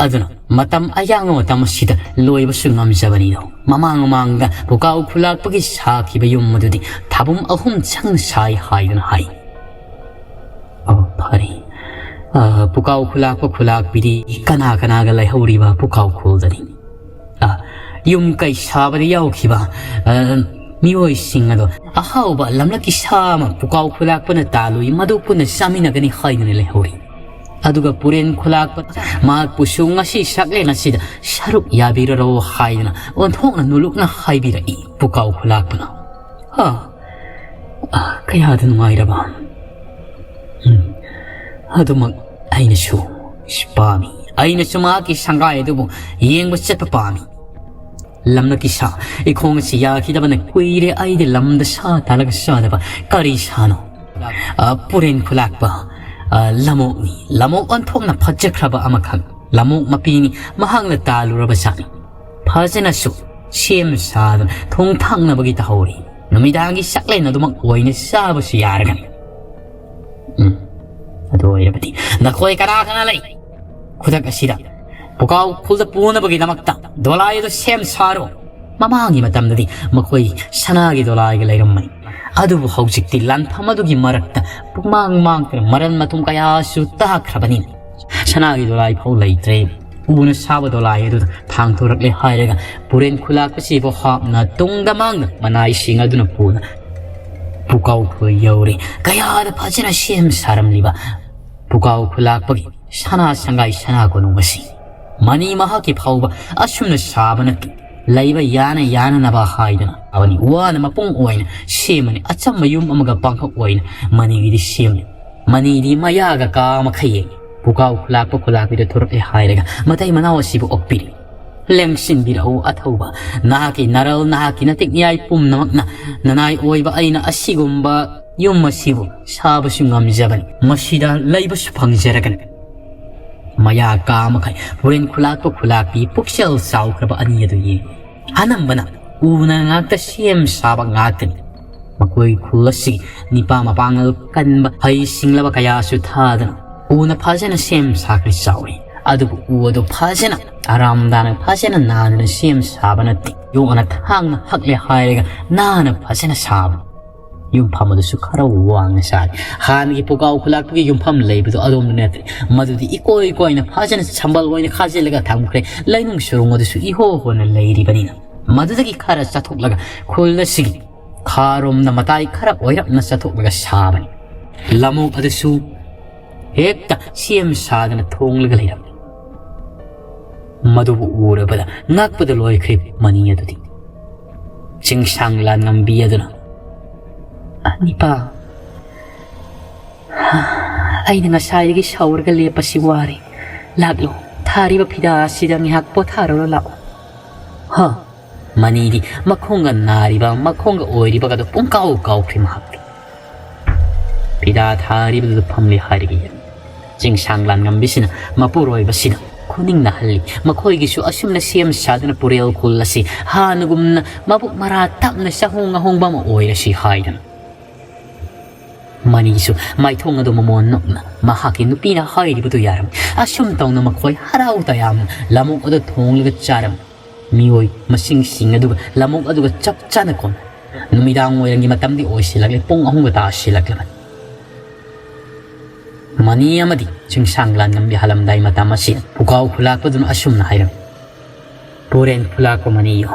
ꯑꯗꯨꯅ ꯃꯇꯝ ꯑꯌꯥꯡꯕ ꯃꯇꯝ ꯑꯁꯤꯗ ꯂꯣꯏꯕꯁꯨ ꯉꯝꯖꯕꯅꯤꯗꯣ꯫ ꯃꯃꯥꯡ ꯃꯃꯥꯡꯗ ꯄꯨꯀꯥꯎ ꯈꯨꯂꯥꯛꯄꯒꯤ ꯁꯥꯈꯤꯕ ꯌꯨꯝ ꯑꯗꯨꯗꯤ ꯊꯥꯕꯨꯝ ꯑꯍꯨꯝ ꯆꯪꯅ ꯁꯥꯏ ꯍꯥꯏꯗꯨꯅ ꯍꯥꯏ꯫" "ꯑꯣ, ꯐꯔꯦ꯫ ꯑ, ꯄꯨꯀꯥꯎ ꯈꯨꯂꯥꯛꯄ ꯈꯨꯂꯥꯛꯄꯤꯗꯤ ꯀꯅꯥ ꯀꯅꯥꯒ ꯂꯩꯍꯧꯔꯤꯕ ꯄꯨꯀꯥꯎ ꯈꯨꯜꯗꯅꯤ?" "ꯑ, ꯌꯨꯝ ꯀꯩ ꯁꯥꯕꯗ ꯌꯥꯎꯈꯤꯕ, ꯑ, ꯃꯤꯑꯣꯏꯁꯤꯡ ꯑꯗꯣ ꯑꯍꯥꯎꯕ ꯂꯝꯂꯛꯀꯤ ꯁꯥ ꯑꯃ ꯄꯨꯀꯥꯎ ꯈꯨꯂꯥꯛꯄꯅ ꯇꯥꯜꯂꯨꯏ, ꯃꯗꯨ ꯄꯨꯟꯅ ꯆꯥꯃꯤꯟꯅꯒꯅꯤ ꯍꯥꯏꯗꯨꯅ ꯂꯩꯍꯧꯔꯤ꯫ ꯑꯗꯨꯒ ꯄꯨꯔꯦꯟ ꯈꯨꯂꯥꯛꯄ ꯃꯍꯥꯛꯄꯨꯁꯨ ꯉꯁꯤ ꯁꯛꯂꯦꯟ ꯑꯁꯤꯗ ꯁꯔꯨꯛ ꯌꯥꯕꯤꯔꯔꯣ ꯍꯥꯏꯗꯨꯅ ꯑꯣꯟꯊꯣꯛꯅ ꯅꯣꯂꯨꯛꯅ ꯍꯥꯏꯕꯤꯔꯛꯏ ꯄꯨꯀꯥꯎ ꯈꯨꯂꯥꯛꯄꯅ꯫ ꯑ, ꯑ, ꯀꯌꯥꯗ ꯅꯨꯡꯉꯥꯏꯔꯕ꯫ ꯎꯝ, ꯑꯗꯨꯃꯛ ꯑꯩꯅꯁꯨ ꯄꯥꯝꯃꯤ꯫ ꯑꯩꯅꯁꯨ ꯃꯍꯥꯛꯀꯤ ꯁꯪꯒꯥꯏ ꯑꯗꯨꯕꯨ ꯌꯦꯡꯕ ꯆꯠꯄ ꯄꯥꯝꯃꯤ꯫ ꯂꯝꯂꯛꯀꯤ ꯁꯥ ꯏꯈꯣꯡ ꯑꯁꯤ ꯌꯥꯈꯤꯗꯕꯅ ꯀꯨꯏꯔꯦ꯫ ꯑꯩꯗꯤ ꯂꯝꯗ ꯁꯥ ꯇꯥꯜꯂꯒ ꯆꯥꯗꯕ꯫ ꯀꯔꯤ ꯁꯥꯅꯣ?" "ꯑ, ꯄꯨꯔꯦꯟ ꯈꯨꯂꯥꯛꯄ, ꯑ, ꯂꯝꯑꯣꯛꯅꯤ꯫ ꯂꯝꯑꯣꯛ ꯑꯣꯟꯊꯣꯛꯅ ꯐꯖꯈ꯭ꯔꯕ ꯑꯃꯈꯛ꯫ ꯂꯝꯑꯣꯛ ꯃꯄꯤꯅꯤ꯫ ꯃꯍꯥꯛꯅ ꯇꯥꯜꯂꯨꯔꯕ ꯖꯥꯠꯅꯤ꯫ ꯐꯖꯅꯁꯨ ꯁꯦꯝ ꯁꯥꯗꯨꯅ ꯊꯣꯡ ꯊꯥꯛꯅꯕꯒꯤ ꯇꯧꯍꯧꯔꯤ꯫ ꯅꯨꯃꯤꯗꯥꯡꯒꯤ ꯆꯥꯛꯂꯦꯟ ꯑꯗꯨꯃꯛ ꯑꯣꯏꯅ ꯆꯥꯕꯁꯨ ꯌꯥꯔꯒꯅꯤ꯫ ꯎꯝ, ꯑꯗꯨ ꯑꯣꯏꯔꯕꯗꯤ ꯅꯈꯣꯏ ꯀꯅꯥ ꯀꯅꯥ ꯂꯩ? ꯈꯨꯗꯛ ꯑꯁꯤꯗ ꯄꯨꯀꯥꯎ ꯈꯨꯜꯗ ꯄꯨꯅꯕꯒꯤꯗꯃꯛꯇ ꯗꯣꯂꯥꯏ ꯑꯗꯨ ꯁꯦꯝ ꯁꯥꯔꯣ꯫ ꯃꯃꯥꯡꯒꯤ ꯃꯇꯝꯗꯗꯤ ꯃꯈꯣꯏ ꯁꯅꯥꯒꯤ ꯗꯣꯂꯥꯏꯒ ꯂꯩꯔꯝꯕꯅꯤ꯫ ꯑꯗꯨꯕꯨ ꯍꯧꯖꯤꯛꯇꯤ ꯂꯥꯟꯐꯝ ꯑꯗꯨꯒꯤ ꯃꯔꯛꯇ ꯄꯨꯡꯃꯥꯡ ꯃꯥꯡꯗꯅ ꯃꯔꯟ ꯃꯊꯨꯝ ꯀꯌꯥꯁꯨ ꯇꯥꯈ꯭ꯔꯕꯅꯤꯅ, ꯁꯅꯥꯒꯤ ꯗꯣꯂꯥꯏ ꯐꯥꯎ ꯂꯩꯇ꯭ꯔꯦ꯫ ꯎꯅ ꯁꯥꯕ ꯗꯣꯂꯥꯏ ꯑꯗꯨꯗ ꯊꯥꯡꯊꯣꯔꯛꯂꯦ ꯍꯥꯏꯔꯒ ꯄꯨꯔꯦꯟ ꯈꯨꯂꯥꯛꯄꯁꯤꯕꯨ ꯍꯥꯞꯅ ꯇꯨꯡꯗ ꯃꯥꯡꯅ ꯃꯅꯥꯏꯁꯤꯡ ꯑꯗꯨꯅ ꯄꯨꯅ ꯄꯨꯀꯥꯎ ꯈꯨꯜ ꯌꯧꯔꯦ꯫ ꯀꯌꯥꯗ ꯐꯖꯅ ꯁꯦꯝ ꯁꯥꯔꯝꯂꯤꯕ ꯄꯨꯀꯥꯎ ꯈꯨꯂꯥꯛꯄꯒꯤ ꯁꯅꯥ ꯁꯪꯒꯥꯏ ꯁꯅꯥ ꯀꯣꯅꯨꯡ ꯑꯁꯤ ꯃꯅꯤ ꯃꯍꯥꯛꯀꯤ ꯐꯥꯎꯕ ꯑꯁꯨꯝꯅ ꯁꯥꯕ ꯅꯠꯇꯦ꯫ ꯂꯩꯕ ꯌꯥꯅ ꯌꯥꯅꯅꯕ ꯍꯥꯏꯗꯨꯅ ꯑꯃꯅꯤ ꯋꯥꯅ ꯃꯄꯨꯡ ꯑꯣꯏꯅ ꯁꯦꯝꯕꯅꯤ꯫ ꯑꯆꯝꯕ ꯌꯨꯝ ꯑꯃꯒ ꯄꯥꯡꯈꯛ ꯑꯣꯏꯅ ꯃꯅꯤꯒꯤꯗꯤ ꯁꯦꯝꯂꯤ꯫ ꯃꯅꯤꯗꯤ ꯃꯌꯥꯒ ꯀꯥ ꯃꯈꯩ ꯌꯦꯡꯉꯤ꯫ ꯄꯨꯀꯥꯎ ꯈꯨꯂꯥꯛꯄ ꯈꯨꯂꯥꯛꯄꯤꯗ ꯊꯣꯔꯛꯂꯦ ꯍꯥꯏꯔꯒ ꯃꯇꯩ ꯃꯅꯥꯎ ꯑꯁꯤꯕꯨ ꯑꯣꯛꯄꯤꯔꯤ꯫ ꯂꯦꯡꯁꯤꯟꯕꯤꯔꯛꯎ ꯑꯊꯧꯕ, ꯅꯍꯥꯛꯀꯤ ꯅꯔꯜ, ꯅꯍꯥꯛꯀꯤ ꯅꯇꯤꯛ ꯅꯤꯌꯥꯏ ꯄꯨꯝꯅꯃꯛꯅ ꯅꯅꯥꯏ ꯑꯣꯏꯕ ꯑꯩꯅ ꯑꯁꯤꯒꯨꯝꯕ ꯌꯨꯝ ꯑꯁꯤꯕꯨ ꯁꯥꯕꯁꯨ ꯉꯝꯖꯕꯅꯤ, ꯃꯁꯤꯗ ꯂꯩꯕꯁꯨ ꯐꯪꯖꯔꯒꯅꯤ꯫ ꯃꯌꯥ ꯀꯥ ꯃꯈꯩ ꯍꯣꯔꯦꯟ ꯈꯨꯂꯥꯛꯄ ꯈꯨꯂꯥꯛꯄꯤ ꯄꯨꯛꯆꯦꯜ ꯆꯥꯎꯈ꯭ꯔꯕ ꯑꯅꯤ ꯑꯗꯨ ꯌꯦꯡꯉꯤ꯫ ꯑꯅꯝꯕꯅ ꯎꯅ ꯉꯥꯛꯇ ꯁꯦꯝ ꯁꯥꯕ ꯉꯥꯛꯇꯅꯤ꯫ ꯃꯈꯣꯏ ꯈꯨꯜ ꯑꯁꯤꯒꯤ ꯅꯤꯄꯥ ꯃꯄꯥꯡꯒꯜ ꯀꯟꯕ ꯍꯩ ꯁꯤꯡꯂꯕ ꯀꯌꯥꯁꯨ ꯊꯥꯗꯅ ꯎꯅ ꯐꯖꯅ ꯁꯦꯝ ꯁꯥꯈ꯭ꯔꯦ ꯆꯥꯎꯔꯦ꯫ ꯑꯗꯨꯕꯨ ꯎ ꯑꯗꯨ ꯐꯖꯅ ꯑꯔꯥꯝ ꯇꯥꯅ ꯐꯖꯅ ꯅꯥꯟꯅ ꯁꯦꯝ ꯁꯥꯕ ꯅꯠꯇꯦ꯫ ꯌꯣꯠꯅ ꯊꯥꯡꯅ ꯍꯛꯂꯦ ꯍꯥꯏꯔꯒ ꯅꯥꯟꯅ ꯐꯖꯅ ꯁꯥꯕꯅꯤ꯫ ꯌꯨꯝꯐꯝ ꯑꯗꯨꯁꯨ ꯈꯔ ꯋꯥꯡꯅ ꯁꯥꯔꯤ꯫ ꯍꯥꯟꯅꯒꯤ ꯄꯨꯀꯥꯎ ꯈꯨꯂꯥꯛꯄꯒꯤ ꯌꯨꯝꯐꯝ ꯂꯩꯕꯗꯣ ꯑꯗꯣꯝꯗ ꯅꯠꯇ꯭ꯔꯦ꯫ ꯃꯗꯨꯗꯤ ꯏꯀꯣꯏ ꯀꯣꯏꯅ ꯐꯖꯅ ꯁꯝꯕꯜ ꯑꯣꯏꯅ ꯈꯥꯖꯤꯜꯂꯒ ꯊꯝꯈ꯭ꯔꯦ꯫ ꯂꯩꯅꯨꯡ ꯁꯨꯔꯨꯡ ꯑꯗꯨꯁꯨ ꯏꯍꯣ ꯍꯣꯅ ꯂꯩꯔꯤꯕꯅꯤꯅ ꯃꯗꯨꯗꯒꯤ ꯈꯔ ꯆꯠꯊꯣꯛꯂꯒ ꯈꯨꯜ ꯑꯁꯤꯒꯤ ꯈꯥꯔꯣꯝꯗ ꯃꯇꯥꯏ ꯈꯔ ꯑꯣꯏꯔꯞꯅ ꯆꯠꯊꯣꯛꯂꯒ ꯁꯥꯕꯅꯤ꯫ ꯂꯝꯑꯣꯛ ꯑꯗꯨꯁꯨ ꯍꯦꯛꯇ ꯁꯦꯝ ꯁꯥꯗꯅ ꯊꯣꯡꯂꯒ ꯂꯩꯔꯝꯃꯤ꯫ ꯃꯗꯨꯕꯨ ꯎꯔꯕꯗ ꯉꯛꯄꯗ ꯂꯣꯏꯈ꯭ꯔꯦ ꯃꯅꯤ ꯑꯗꯨꯗꯤ꯫ ꯆꯤꯡꯁꯥꯡ ꯂꯥꯟꯉꯝꯕꯤ ꯑꯗꯨꯅ, "ꯑ, ꯅꯤꯄꯥ, ꯑꯩꯅ ꯉꯁꯥꯏꯗꯒꯤ ꯁꯧꯔꯒ ꯂꯦꯞꯄꯁꯤ ꯋꯥꯔꯦ꯫ ꯂꯥꯛꯂꯣ, ꯊꯥꯔꯤꯕ ꯐꯤꯗꯥ ꯑꯁꯤꯗ ꯉꯥꯏꯍꯥꯛ ꯄꯣꯊꯥꯔꯨꯔꯣ ꯂꯥꯛꯑꯣ꯫" ꯍ, ꯃꯅꯤꯗꯤ ꯃꯈꯣꯡꯒ ꯅꯥꯔꯤꯕ, ꯃꯈꯣꯡꯒ ꯑꯣꯏꯔꯤꯕꯒꯗꯣ ꯄꯨꯡꯀꯥꯎ ꯀꯥꯎꯈ꯭ꯔꯦ ꯃꯍꯥꯛꯇꯤ꯫ ꯐꯤꯗꯥ ꯊꯥꯔꯤꯕꯗꯨꯗ ꯐꯝꯂꯦ ꯍꯥꯏꯔꯒ ꯌꯦꯡ꯫ ꯆꯤꯡꯁꯥꯡ ꯂꯥꯟꯉꯝꯕꯤꯁꯤꯅ ꯃꯄꯨꯔꯣꯏꯕꯁꯤꯗ ꯈꯨꯅꯤꯡ ꯅꯥꯍꯜꯂꯤ꯫ ꯃꯈꯣꯏꯒꯤꯁꯨ ꯑꯁꯨꯝꯅ ꯁꯦꯝ ꯁꯥꯗꯨꯅ ꯄꯨꯔꯦꯜ ꯈꯨꯜ ꯑꯁꯤ ꯍꯥꯟꯅꯒꯨꯝꯅ ꯃꯕꯨꯛ ꯃꯔꯥ ꯇꯞꯅ ꯆꯍꯣꯡ ꯑꯍꯣꯡꯕ ꯑꯃ ꯑꯣꯏꯔꯁꯤ ꯍꯥꯏꯗꯨꯅ꯫ ꯃꯅꯤꯁꯨ ꯃꯥꯏꯊꯣꯡ ꯑꯗꯨ ꯃꯃꯣꯟ ꯅꯣꯛꯅ ꯃꯍꯥꯛꯀꯤ ꯅꯨꯄꯤꯅ ꯍꯥꯏꯔꯤꯕꯗꯨ ꯌꯥꯔꯝꯃꯤ꯫ ꯑꯁꯨꯝ ꯇꯧꯅ ꯃꯈꯣꯏ ꯍꯔꯥꯎ ꯇꯌꯥꯝꯅ ꯂꯝꯑꯣꯛ ꯑꯗꯨ ꯊꯣꯡꯂꯒ ꯆꯥꯔꯝꯃꯤ꯫ ꯃꯤꯑꯣꯏ ꯃꯁꯤꯡꯁꯤꯡ ꯑꯗꯨꯒ ꯂꯝꯑꯣꯛ ꯑꯗꯨꯒ ꯆꯞ ꯆꯥꯅ ꯀꯣꯟꯅꯩ꯫ ꯅꯨꯃꯤꯗꯥꯡ ꯋꯥꯏꯔꯝꯒꯤ ꯃꯇꯝꯗꯤ ꯑꯣꯏꯁꯤꯜꯂꯛꯂꯦ, ꯄꯨꯡ ꯑꯍꯨꯝꯒ ꯇꯥꯁꯤꯜꯂꯛꯂꯕꯅꯤ꯫ ꯃꯅꯤ ꯑꯃꯗꯤ ꯆꯤꯡꯁꯥꯡ ꯂꯥꯟꯉꯝꯕꯤ ꯍꯜꯂꯝꯗꯥꯏ ꯃꯇꯝ ꯑꯁꯤꯗ ꯄꯨꯀꯥꯎ ꯈꯨꯂꯥꯛꯄꯗꯨꯅ ꯑꯁꯨꯝꯅ ꯍꯥꯏꯔꯝꯃꯤ, "ꯄꯨꯔꯦꯟ ꯈꯨꯂꯥꯛꯄ ꯃꯅꯤꯌꯣ,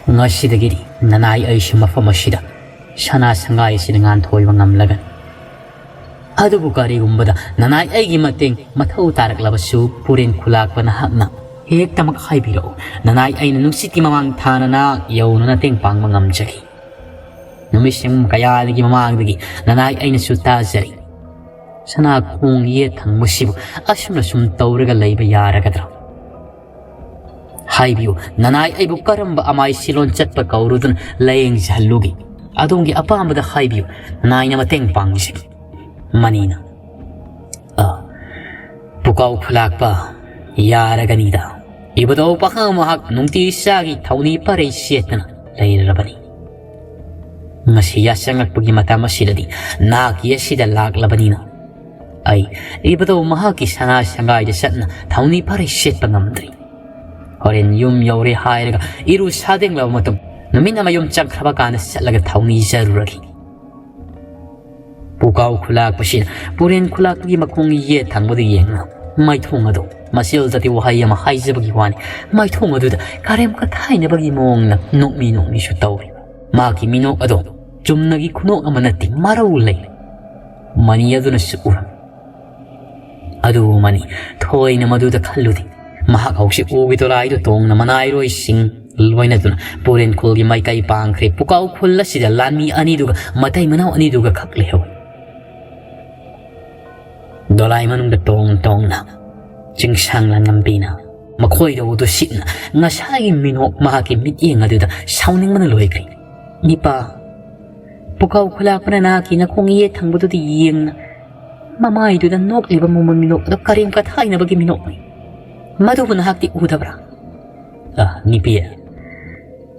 ꯉꯁꯤꯗꯒꯤꯗꯤ ꯅꯅꯥꯏ ꯑꯩꯁꯨ ꯃꯐꯝ ꯑꯁꯤꯗ ꯁꯅꯥ ꯁꯪꯒꯥꯏ ꯑꯁꯤꯗ ꯉꯥꯟꯊꯣꯏꯕ ꯉꯝꯂꯒꯅꯤ꯫ ꯑꯗꯨꯕꯨ ꯀꯔꯤꯒꯨꯝꯕꯗ ꯅꯅꯥꯏ ꯑꯩꯒꯤ ꯃꯇꯦꯡ ꯃꯊꯧ ꯇꯥꯔꯛꯂꯕꯁꯨ ꯄꯨꯔꯦꯟ ꯈꯨꯂꯥꯛꯄ ꯅꯍꯥꯛꯅ ꯍꯦꯛꯇꯃꯛ ꯍꯥꯏꯕꯤꯔꯛꯎ꯫ ꯅꯅꯥꯏ ꯑꯩꯅ ꯅꯨꯡꯁꯤꯠꯀꯤ ꯃꯃꯥꯡ ꯊꯥꯅ ꯅꯍꯥꯛ ꯌꯧꯅ ꯃꯇꯦꯡ ꯄꯥꯡꯕ ꯉꯝꯖꯒꯦ꯫ ꯅꯨꯃꯤꯠꯁꯤꯡ ꯀꯌꯥꯗꯒꯤ ꯃꯃꯥꯡꯗꯒꯤ ꯅꯅꯥꯏ ꯑꯩꯅꯁꯨ ꯇꯥꯖꯔꯤ꯫ ꯁꯅꯥ ꯈꯣꯡ ꯌꯦꯠ ꯊꯪꯕꯁꯤꯕꯨ ꯑꯁꯨꯝꯅ ꯁꯨꯝ ꯇꯧꯔꯒ ꯂꯩꯕ ꯌꯥꯔꯒꯗ꯭ꯔꯥ? ꯍꯥꯏꯕꯤꯌꯨ, ꯅꯅꯥꯏ ꯑꯩꯕꯨ ꯀꯔꯝꯕ ꯑꯃꯥꯏ ꯁꯤꯂꯣꯟ ꯆꯠꯄ ꯀꯧꯔꯨꯗꯨꯅ ꯂꯥꯌꯦꯡꯖꯍꯜꯂꯨꯒꯦ? ꯑꯗꯣꯝꯒꯤ ꯑꯄꯥꯝꯕꯗ ꯍꯥꯏꯕꯤꯌꯨ, ꯅꯅꯥꯏꯅ ꯃꯇꯦꯡ ꯄꯥꯡꯖꯒꯦ꯫" ꯃꯅꯤꯅ, "ꯑ, ꯄꯨꯀꯥꯎ ꯈꯨꯂꯥꯛꯄ, ꯌꯥꯔꯒꯅꯤꯗ꯫ ꯏꯕꯨꯙꯧ ꯄꯥꯈꯪ ꯃꯍꯥꯛ ꯅꯨꯡꯇꯤ ꯏꯆꯥꯒꯤ ꯊꯧꯅꯤ ꯄꯔꯩ ꯁꯦꯠꯇꯅ ꯂꯩꯔꯕꯅꯤ꯫ ꯉꯁꯤ ꯌꯥꯆꯪꯉꯛꯄꯒꯤ ꯃꯇꯝ ꯑꯁꯤꯗꯗꯤ ꯅꯥꯀꯤ ꯑꯁꯤꯗ ꯂꯥꯛꯂꯕꯅꯤꯅ ꯑꯩ ꯏꯕꯨꯙꯧ ꯃꯍꯥꯛꯀꯤ ꯁꯅꯥ ꯁꯪꯒꯥꯏꯗ ꯆꯠꯅ ꯊꯧꯅꯤ ꯄꯔꯩ ꯁꯦꯠꯄ ꯉꯝꯗ꯭ꯔꯤ꯫ ꯍꯣꯔꯦꯟ ꯌꯨꯝ ꯌꯧꯔꯦ ꯍꯥꯏꯔꯒ ꯏꯔꯨ ꯁꯥꯗꯦꯡꯂꯕ ꯃꯇꯨꯡ ꯅꯨꯃꯤꯠꯅ ꯃꯌꯨꯝ ꯆꯪꯈ꯭ꯔꯕ ꯀꯥꯟꯗ ꯆꯠꯂꯒ ꯊꯧꯅꯤꯖꯔꯨꯔꯒꯦ꯫" ꯄꯨꯀꯥꯎ ꯈꯨꯂꯥꯛꯄꯁꯤꯅ ꯄꯨꯔꯦꯟ ꯈꯨꯂꯥꯛꯄꯒꯤ ꯃꯈꯣꯡ ꯌꯦꯠ ꯊꯪꯕꯗ ꯌꯦꯡꯅ ꯃꯥꯏꯊꯣꯡ ꯑꯗꯨ ꯃꯆꯤꯜꯗꯗꯤ ꯋꯥꯍꯩ ꯑꯃ ꯍꯥꯏꯖꯕꯒꯤ ꯋꯥꯅꯤ, ꯃꯥꯏꯊꯣꯡ ꯑꯗꯨꯗ ꯀꯔꯦꯝ ꯀꯊꯥꯏꯅꯕꯒꯤ ꯃꯑꯣꯡꯅ ꯅꯣꯛꯃꯤ ꯅꯣꯛꯃꯤꯁꯨ ꯇꯧꯔꯤ꯫ ꯃꯍꯥꯛꯀꯤ ꯃꯤꯅꯣꯛ ꯑꯗꯣ ꯆꯨꯝꯅꯒꯤ ꯈꯨꯅꯣꯛ ꯑꯃ ꯅꯠꯇꯦ, ꯃꯔꯧ ꯂꯩ꯫ ꯃꯅꯤ ꯑꯗꯨꯅꯁꯨ ꯎꯔꯝꯃꯤ꯫ ꯑꯗꯨꯕꯨ ꯃꯅꯤ ꯊꯣꯏꯅ ꯃꯗꯨꯗ ꯈꯜꯂꯨꯗꯦ꯫ ꯃꯍꯥꯛ ꯍꯧꯖꯤꯛ ꯎꯒꯤ ꯗꯣꯂꯥꯏꯗꯨ ꯇꯣꯡꯅ ꯃꯅꯥꯏꯔꯣꯏꯁꯤꯡ ꯂꯣꯏꯅꯗꯨꯅ ꯄꯨꯔꯦꯟ ꯈꯨꯜꯒꯤ ꯃꯥꯏꯀꯩ ꯄꯥꯡꯈ꯭ꯔꯦ꯫ ꯄꯨꯀꯥꯎ ꯈꯨꯜ ꯑꯁꯤꯗ ꯂꯥꯟꯃꯤ ꯑꯅꯤꯗꯨꯒ ꯃꯇꯩ ꯃꯅꯥꯎ ꯑꯅꯤꯗꯨꯒ ꯈꯛ ꯂꯩꯍꯧꯏ꯫ ꯗꯣꯂꯥꯏ ꯃꯅꯨꯡꯗ ꯇꯣꯡ ꯇꯣꯡꯅ ꯆꯤꯡꯁꯥꯡ ꯂꯥꯟꯉꯝꯕꯤꯅ ꯃꯈꯣꯏꯗ ꯎꯗꯨꯁꯤꯠꯅ ꯉꯁꯥꯏꯒꯤ ꯃꯤꯅꯣꯛ ꯃꯍꯥꯛꯀꯤ ꯃꯤꯠꯌꯦꯡ ꯑꯗꯨꯗ ꯁꯥꯎꯅꯤꯡꯕꯅ ꯂꯣꯏꯈ꯭ꯔꯦ꯫ "ꯅꯤꯄꯥ, ꯄꯨꯀꯥꯎ ꯈꯨꯂꯥꯛꯄꯅ ꯅꯍꯥꯛꯀꯤ ꯅꯈꯣꯡ ꯌꯦꯠ ꯊꯪꯕꯗꯨꯗ ꯌꯦꯡꯅ ꯃꯃꯥꯏꯗꯨꯗ ꯅꯣꯛꯂꯤꯕ ꯃꯃꯣꯟ ꯃꯤꯅꯣꯛ ꯑꯗꯨ ꯀꯔꯦꯝ ꯀꯊꯥꯏꯅꯕꯒꯤ ꯃꯤꯅꯣꯛꯅꯤ꯫ ꯃꯗꯨꯕꯨ ꯅꯍꯥꯛꯇꯤ ꯎꯗꯕ꯭ꯔꯥ?" "ꯑ, ꯅꯤꯄꯤ,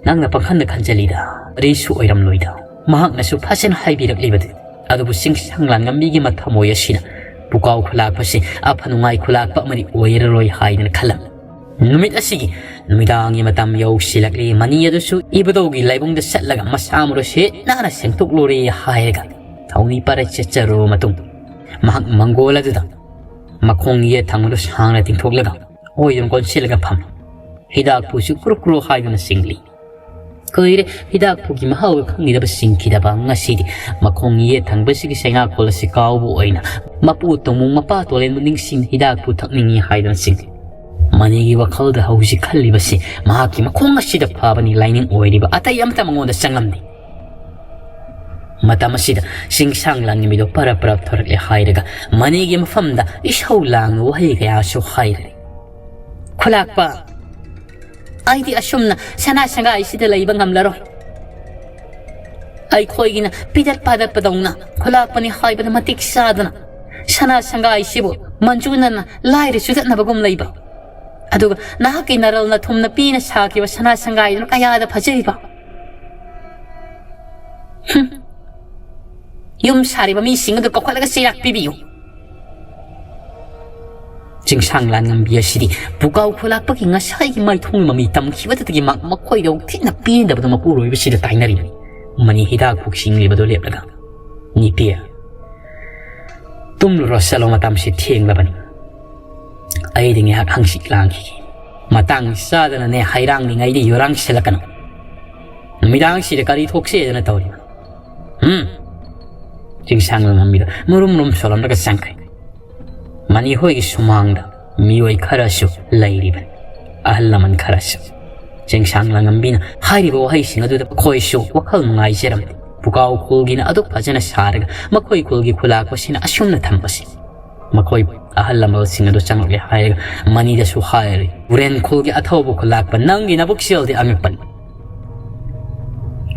ꯅꯪꯅ ꯄꯪꯈꯟꯗ ꯈꯟꯖꯜꯂꯤꯗ꯫ ꯀꯔꯤꯁꯨ ꯑꯣꯏꯔꯝꯂꯣꯏꯗ꯫ ꯃꯍꯥꯛꯅꯁꯨ ꯐꯖꯅ ꯍꯥꯏꯕꯤꯔꯛꯂꯤꯕꯗꯨ꯫ ꯑꯗꯨꯕꯨ ꯆꯤꯡꯁꯥꯡ ꯂꯥꯟꯉꯝꯕꯤꯒꯤ ꯃꯊꯃꯣꯏ ꯑꯁꯤꯅ ꯄꯨꯀꯥꯎ ꯈꯨꯂꯥꯛꯄꯁꯤ ꯑꯐ ꯅꯨꯡꯉꯥꯏ ꯈꯨꯂꯥꯛꯄ ꯑꯃꯗꯤ ꯑꯣꯏꯔꯔꯣꯏ ꯍꯥꯏꯗꯅ ꯈꯜꯂꯝꯃꯤ꯫ ꯅꯨꯃꯤꯠ ꯑꯁꯤꯒꯤ ꯅꯨꯃꯤꯗꯥꯡꯒꯤ ꯃꯇꯝ ꯌꯧꯁꯤꯜꯂꯛꯂꯤ꯫ ꯃꯅꯤ ꯑꯗꯨꯁꯨ ꯏꯕꯨꯙꯧꯒꯤ ꯂꯥꯏꯕꯨꯡꯗ ꯆꯠꯂꯒ ꯃꯁꯥ ꯃꯔꯨ ꯁꯤꯠ ꯅꯥꯟꯅ ꯁꯦꯡꯊꯣꯛꯂꯨꯔꯦ ꯍꯥꯏꯔꯒ ꯊꯧꯅꯤ ꯄꯥꯔ ꯆꯠꯆꯔꯨꯔꯕ ꯃꯇꯨꯡ ꯃꯍꯥꯛ ꯃꯪꯒꯣꯜ ꯑꯗꯨꯗ ꯃꯈꯣꯡ ꯌꯦꯠ ꯊꯪꯕꯗꯨ ꯁꯥꯡꯅ ꯇꯤꯡꯊꯣꯛꯂꯒ ꯑꯣꯏꯗꯨꯅ ꯀꯣꯟꯁꯤꯜꯂꯒ ꯐꯝꯃꯤ꯫ ꯍꯤꯗꯥꯛꯄꯨꯁꯨ ꯀ꯭ꯔꯨꯛ ꯀ꯭ꯔꯨꯛ ꯍꯥꯏꯗꯨꯅ ꯆꯤꯡꯂꯤ꯫ ꯀꯨꯏꯔꯦ ꯍꯤꯗꯥꯛꯄꯨꯒꯤ ꯃꯍꯥꯎꯒ ꯈꯪꯈꯤꯗꯕ ꯁꯤꯡꯈꯤꯗꯕ꯫ ꯉꯁꯤꯗꯤ ꯃꯈꯣꯡ ꯌꯦꯠ ꯊꯪꯕꯁꯤꯒꯤ ꯆꯩꯅꯥꯈꯣꯜ ꯑꯁꯤ ꯀꯥꯎꯕ ꯑꯣꯏꯅ ꯃꯄꯨ ꯇꯣꯡꯃꯨ ꯃꯄꯥ ꯇꯣꯂꯦꯟꯕꯨ ꯅꯤꯡꯁꯤꯡ ꯍꯤꯗꯥꯛꯄꯨ ꯊꯛꯅꯤꯡꯏ ꯍꯥꯏꯗꯨꯅ ꯆꯤꯡꯂꯤ꯫ ꯃꯅꯤꯒꯤ ꯋꯥꯈꯜꯗ ꯍꯧꯖꯤꯛ ꯈꯜꯂꯤꯕꯁꯤ ꯃꯍꯥꯛꯀꯤ ꯃꯈꯣꯡ ꯑꯁꯤꯗ ꯐꯕꯅꯤ ꯂꯥꯏꯅꯤꯡ ꯑꯣꯏꯔꯤꯕ ꯑꯇꯩ ꯑꯃꯠꯇ ꯃꯉꯣꯟꯗ ꯆꯪꯂꯝꯗꯦ꯫ ꯃꯇꯝ ꯑꯁꯤꯗ ꯆꯤꯡꯁꯥꯡ ꯂꯥꯟꯉꯝꯕꯤꯗꯣ ꯄꯔꯞ ꯄꯔꯞ ꯊꯣꯔꯛꯂꯦ ꯍꯥꯏꯔꯒ ꯃꯅꯤꯒꯤ ꯃꯐꯝꯗ ꯏꯁꯧ ꯂꯥꯡꯅ ꯋꯥꯍꯩ ꯀꯌꯥꯁꯨ ꯍꯥꯏꯔꯦ꯫ "ꯈꯨꯂꯥꯛꯄ, ꯑꯩꯗꯤ ꯑꯁꯨꯝꯅ ꯁꯅꯥ ꯁꯪꯒꯥꯏꯁꯤꯗ ꯂꯩꯕ ꯉꯝꯂꯔꯣꯏ꯫ ꯑꯩꯈꯣꯏꯒꯤꯅ ꯄꯤꯗꯠ ꯄꯥꯗꯠꯄꯗꯧꯅ ꯈꯨꯂꯥꯛꯄꯅꯤ ꯍꯥꯏꯕꯗ ꯃꯇꯤꯛ ꯆꯥꯗꯅ ꯁꯅꯥ ꯁꯪꯒꯥꯏꯁꯤꯕꯨ ꯃꯟꯖꯨꯅꯅ ꯂꯥꯏꯔ ꯆꯨꯗꯠꯅꯕꯒꯨꯝ ꯂꯩꯕ꯫ ꯑꯗꯨꯒ ꯅꯍꯥꯛꯀꯤ ꯅꯔꯜꯅ ꯊꯨꯝꯅ ꯄꯤꯅ ꯁꯥꯈꯤꯕ ꯁꯅꯥ ꯁꯪꯒꯥꯏꯗꯨꯅ ꯀꯌꯥꯗ ꯐꯖꯩꯕ꯫ ꯍꯨꯝ꯫ ꯌꯨꯝ ꯁꯥꯔꯤꯕ ꯃꯤꯁꯤꯡ ꯑꯗꯨ ꯀꯧꯈꯠꯂꯒ ꯆꯩꯔꯥꯛ ꯄꯤꯕꯤꯌꯨ꯫" ꯆꯤꯡꯁꯥꯡ ꯂꯥꯟꯉꯝꯕꯤ ꯑꯁꯤꯗꯤ ꯄꯨꯀꯥꯎ ꯈꯨꯂꯥꯛꯄꯒꯤ ꯉꯁꯥꯏꯒꯤ ꯃꯥꯏꯊꯣꯡ ꯃꯃꯤ ꯇꯝꯈꯤꯕꯗꯨꯗꯒꯤ ꯃꯥ ꯃꯈꯣꯏꯗ ꯊꯤꯅ ꯄꯦꯟꯗꯕꯗꯨ ꯃꯄꯨꯔꯣꯏꯕꯁꯤꯗ ꯇꯥꯏꯅꯔꯤꯕꯅꯤ꯫ ꯃꯅꯤ ꯍꯤꯗꯥꯛ ꯄꯨꯛꯁꯤꯡꯂꯤꯕꯗꯨ ꯂꯦꯞꯂꯒ, "ꯅꯤꯄꯤ, ꯇꯨꯝꯂꯨꯔꯣ ꯆꯠꯂꯣ, ꯃꯇꯝꯁꯤ ꯊꯦꯡꯂꯕꯅꯤ꯫ ꯑꯩꯗꯤ ꯉꯥꯏꯍꯥꯛ ꯍꯪꯆꯤꯠ ꯂꯥꯡꯈꯤꯒꯦ꯫ ꯃꯇꯥꯡ ꯆꯥꯗꯅꯅꯦ ꯍꯩꯔꯥꯡꯂꯤꯉꯩꯗ ꯌꯨꯔꯥꯡ ꯁꯤꯜꯂꯛꯀꯅꯨ꯫ ꯅꯨꯃꯤꯗꯥꯡꯁꯤꯗ ꯀꯔꯤ ꯊꯣꯛꯁꯦꯗꯅ ꯇꯧꯔꯤꯕ? ꯍꯨꯝ?" ꯆꯤꯡꯁꯥꯡ ꯂꯥꯟꯉꯝꯕꯤꯗ ꯃꯔꯨꯝ ꯃꯔꯨꯝ ꯁꯣꯜꯂꯝꯂꯒ ꯆꯪꯈ꯭ꯔꯦ꯫ ꯃꯅꯤ ꯍꯣꯏꯒꯤ ꯁꯨꯃꯥꯡꯗ ꯃꯤꯑꯣꯏ ꯈꯔꯁꯨ ꯂꯩꯔꯤꯕꯅꯤ, ꯑꯍꯜ ꯂꯃꯟ ꯈꯔꯁꯨ꯫ ꯆꯤꯡꯁꯥꯡ ꯂꯥꯟꯉꯝꯕꯤꯅ ꯍꯥꯏꯔꯤꯕ ꯋꯥꯍꯩꯁꯤꯡ ꯑꯗꯨꯗ ꯃꯈꯣꯏꯁꯨ ꯋꯥꯈꯜ ꯅꯨꯡꯉꯥꯏꯖꯔꯝꯗꯦ꯫ ꯄꯨꯀꯥꯎ ꯈꯨꯜꯒꯤꯅ ꯑꯗꯨꯛ ꯐꯖꯅ ꯁꯥꯔꯒ ꯃꯈꯣꯏ ꯈꯨꯜꯒꯤ ꯈꯨꯂꯥꯛꯄꯁꯤꯅ ꯑꯁꯨꯝꯅ ꯊꯝꯕꯁꯤ꯫ ꯃꯈꯣꯏ ꯑꯍꯜ ꯂꯃꯟꯁꯤꯡ ꯑꯗꯨ ꯆꯪꯂꯛꯂꯦ ꯍꯥꯏꯔꯒ ꯃꯅꯤꯗꯁꯨ ꯍꯥꯏꯔꯦ, "ꯎꯔꯦꯟ ꯈꯨꯜꯒꯤ ꯑꯊꯧꯕ ꯈꯨꯂꯥꯛꯄ, ꯅꯪꯒꯤ ꯅꯕꯨꯛ ꯆꯦꯜꯗꯤ ꯑꯉꯛꯄꯅꯤ꯫"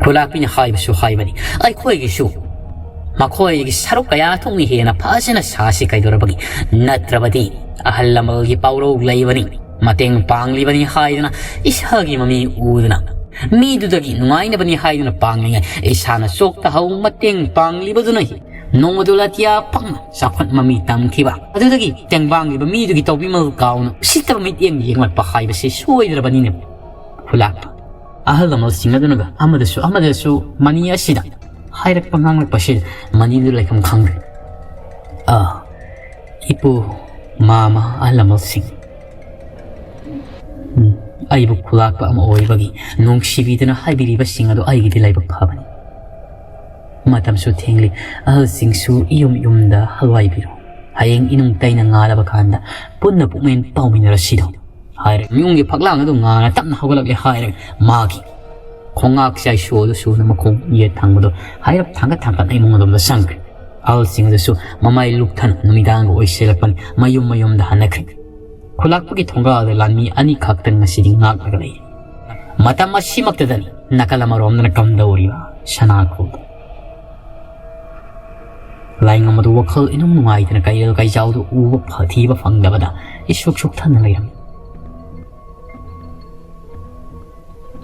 ꯈꯨꯂꯥꯛꯄꯤꯅ ꯍꯥꯏꯕꯁꯨ ꯍꯥꯏꯕꯅꯤ, ꯑꯩꯈꯣꯏꯒꯤꯁꯨ ꯃꯈꯣꯏꯒꯤ ꯁꯔꯨꯛ ꯀꯌꯥ ꯊꯣꯛꯅ ꯍꯦꯟꯅ ꯐꯖꯅ ꯁꯥꯁꯤ ꯀꯩꯗꯧꯔꯕꯒꯦ? ꯅꯠꯇ꯭ꯔꯕꯗꯤ ꯑꯍꯜ ꯂꯃꯟꯒꯤ ꯄꯥꯎꯔꯧ ꯂꯩꯕꯅꯤ, ꯃꯇꯦꯡ ꯄꯥꯡꯂꯤꯕꯅꯤ ꯍꯥꯏꯗꯨꯅ ꯏꯁꯥꯒꯤ ꯃꯃꯤ ꯎꯗꯨꯅ ꯃꯤꯗꯨꯗꯒꯤ ꯅꯨꯡꯉꯥꯏꯅꯕꯅꯤ ꯍꯥꯏꯗꯨꯅ ꯄꯥꯡꯂꯤꯉꯩ ꯏꯁꯥꯅ ꯆꯣꯛꯇ ꯍꯧ ꯃꯇꯦꯡ ꯄꯥꯡꯂꯤꯕꯗꯨꯅ ꯅꯣꯡꯃꯗꯨ ꯂꯥꯇꯤꯌꯥ ꯐꯪꯅ ꯆꯥꯎꯈꯠ ꯃꯃꯤ ꯇꯝꯈꯤꯕ ꯑꯗꯨꯗꯒꯤ ꯇꯦꯡꯕꯥꯡꯂꯤꯕ ꯃꯤꯗꯨꯒꯤ ꯇꯧꯕꯤꯃꯜ ꯀꯥꯎꯅ ꯎꯁꯤꯠꯇꯕ ꯃꯤꯠꯌꯦꯡ ꯌꯦꯡꯂꯛꯄ ꯍꯥꯏꯕꯁꯤ ꯁꯣꯏꯗ꯭ꯔꯕꯅꯤꯅꯦ꯫ ꯈꯨꯂꯥꯛꯄ ꯑꯍꯜ ꯂꯃꯟꯁꯤꯡ ꯑꯗꯨꯅꯒ ꯑꯃꯗꯁꯨ ꯑꯃꯗꯁꯨ ꯃꯅꯤ ꯑꯁꯤꯗ ꯍꯥꯏꯔꯛꯄ ꯉꯥꯡꯂꯛꯄꯁꯤꯗ ꯃꯅꯤꯗꯨ ꯂꯩꯐꯝ ꯈꯪꯗ꯭ꯔꯦ꯫ ꯑꯥ, ꯏꯄꯨ, ꯃꯥꯃ, ꯑꯍꯜ ꯂꯃꯟꯁꯤꯡ, ꯎꯝ, ꯑꯩꯕꯨ ꯈꯨꯂꯥꯛꯄ ꯑꯃ ꯑꯣꯏꯕꯒꯤ ꯅꯨꯡꯁꯤꯕꯤꯗꯨꯅ ꯍꯥꯏꯕꯤꯔꯤꯕꯁꯤꯡ ꯑꯗꯨ ꯑꯩꯒꯤꯗꯤ ꯂꯥꯏꯕꯛ ꯐꯕꯅꯤ꯫ ꯃꯇꯝꯁꯨ ꯊꯦꯡꯂꯤ꯫ ꯑꯍꯜꯁꯤꯡꯁꯨ ꯏꯌꯨꯝ ꯌꯨꯝꯗ ꯍꯜꯋꯥꯏꯕꯤꯔꯣ꯫ ꯍꯌꯦꯡ ꯏꯅꯨꯡ ꯇꯩꯅ ꯉꯥꯜꯂꯕ ꯀꯥꯟꯗ ꯄꯨꯟꯅ ꯄꯨꯛꯃꯦꯟ ꯄꯥꯎꯃꯤꯟꯅꯔꯁꯤꯗꯣ ꯍꯥꯏꯔꯦ꯫ ꯌꯨꯝꯒꯤ ꯐꯛꯂꯥꯡ ꯑꯗꯨ ꯉꯥꯅ ꯇꯞꯅ ꯍꯧꯒꯠꯂꯛꯂꯦ ꯍꯥꯏꯔꯦ꯫ ꯃꯥꯒꯤ ꯈꯣꯡꯉꯥꯛ ꯆꯥꯏꯁꯨ ꯑꯗꯨ ꯁꯨꯅ ꯃꯈꯣꯡ ꯌꯦꯠ ꯊꯪꯕꯗꯣ ꯍꯥꯏꯔꯞ ꯊꯥꯡꯒꯠ ꯊꯥꯡꯒꯠꯅ ꯏꯃꯨꯡ ꯑꯗꯣꯝꯗ ꯆꯪꯈ꯭ꯔꯦ꯫ ꯑꯍꯜꯁꯤꯡ ꯑꯗꯨꯁꯨ ꯃꯃꯥꯏ ꯂꯨꯞꯊꯅ ꯅꯨꯃꯤꯗꯥꯡꯒ ꯑꯣꯏꯁꯤꯜꯂꯛꯄꯅꯤ ꯃꯌꯨꯝ ꯃꯌꯨꯝꯗ ꯍꯟꯅꯈ꯭ꯔꯦ꯫ ꯈꯨꯂꯥꯛꯄꯒꯤ ꯊꯣꯡꯒꯥꯜꯗ ꯂꯥꯟꯃꯤ ꯑꯅꯤꯈꯛꯇꯪ ꯉꯁꯤꯗꯤ ꯉꯥꯛꯂꯒ ꯂꯩ꯫ ꯃꯇꯝ ꯑꯁꯤꯃꯛꯇꯗꯅꯤ ꯅꯥꯀꯜ ꯑꯃꯔꯣꯝꯗꯅ ꯀꯝꯗꯧꯔꯤꯕ ꯁꯅꯥꯈꯣꯜꯗꯣ꯫ ꯂꯥꯏꯉꯝ ꯑꯗꯨ ꯋꯥꯈꯜ ꯏꯅꯨꯡ ꯅꯨꯡꯉꯥꯏꯇꯅ ꯀꯩꯔꯦꯜ ꯀꯩꯖꯥꯎꯗꯨ ꯎꯕ ꯐ-, ꯊꯤꯕ ꯐꯪꯗꯕꯗ ꯏꯁꯨꯛ ꯁꯨꯛꯊꯅ ꯂꯩꯔꯝꯃꯤ꯫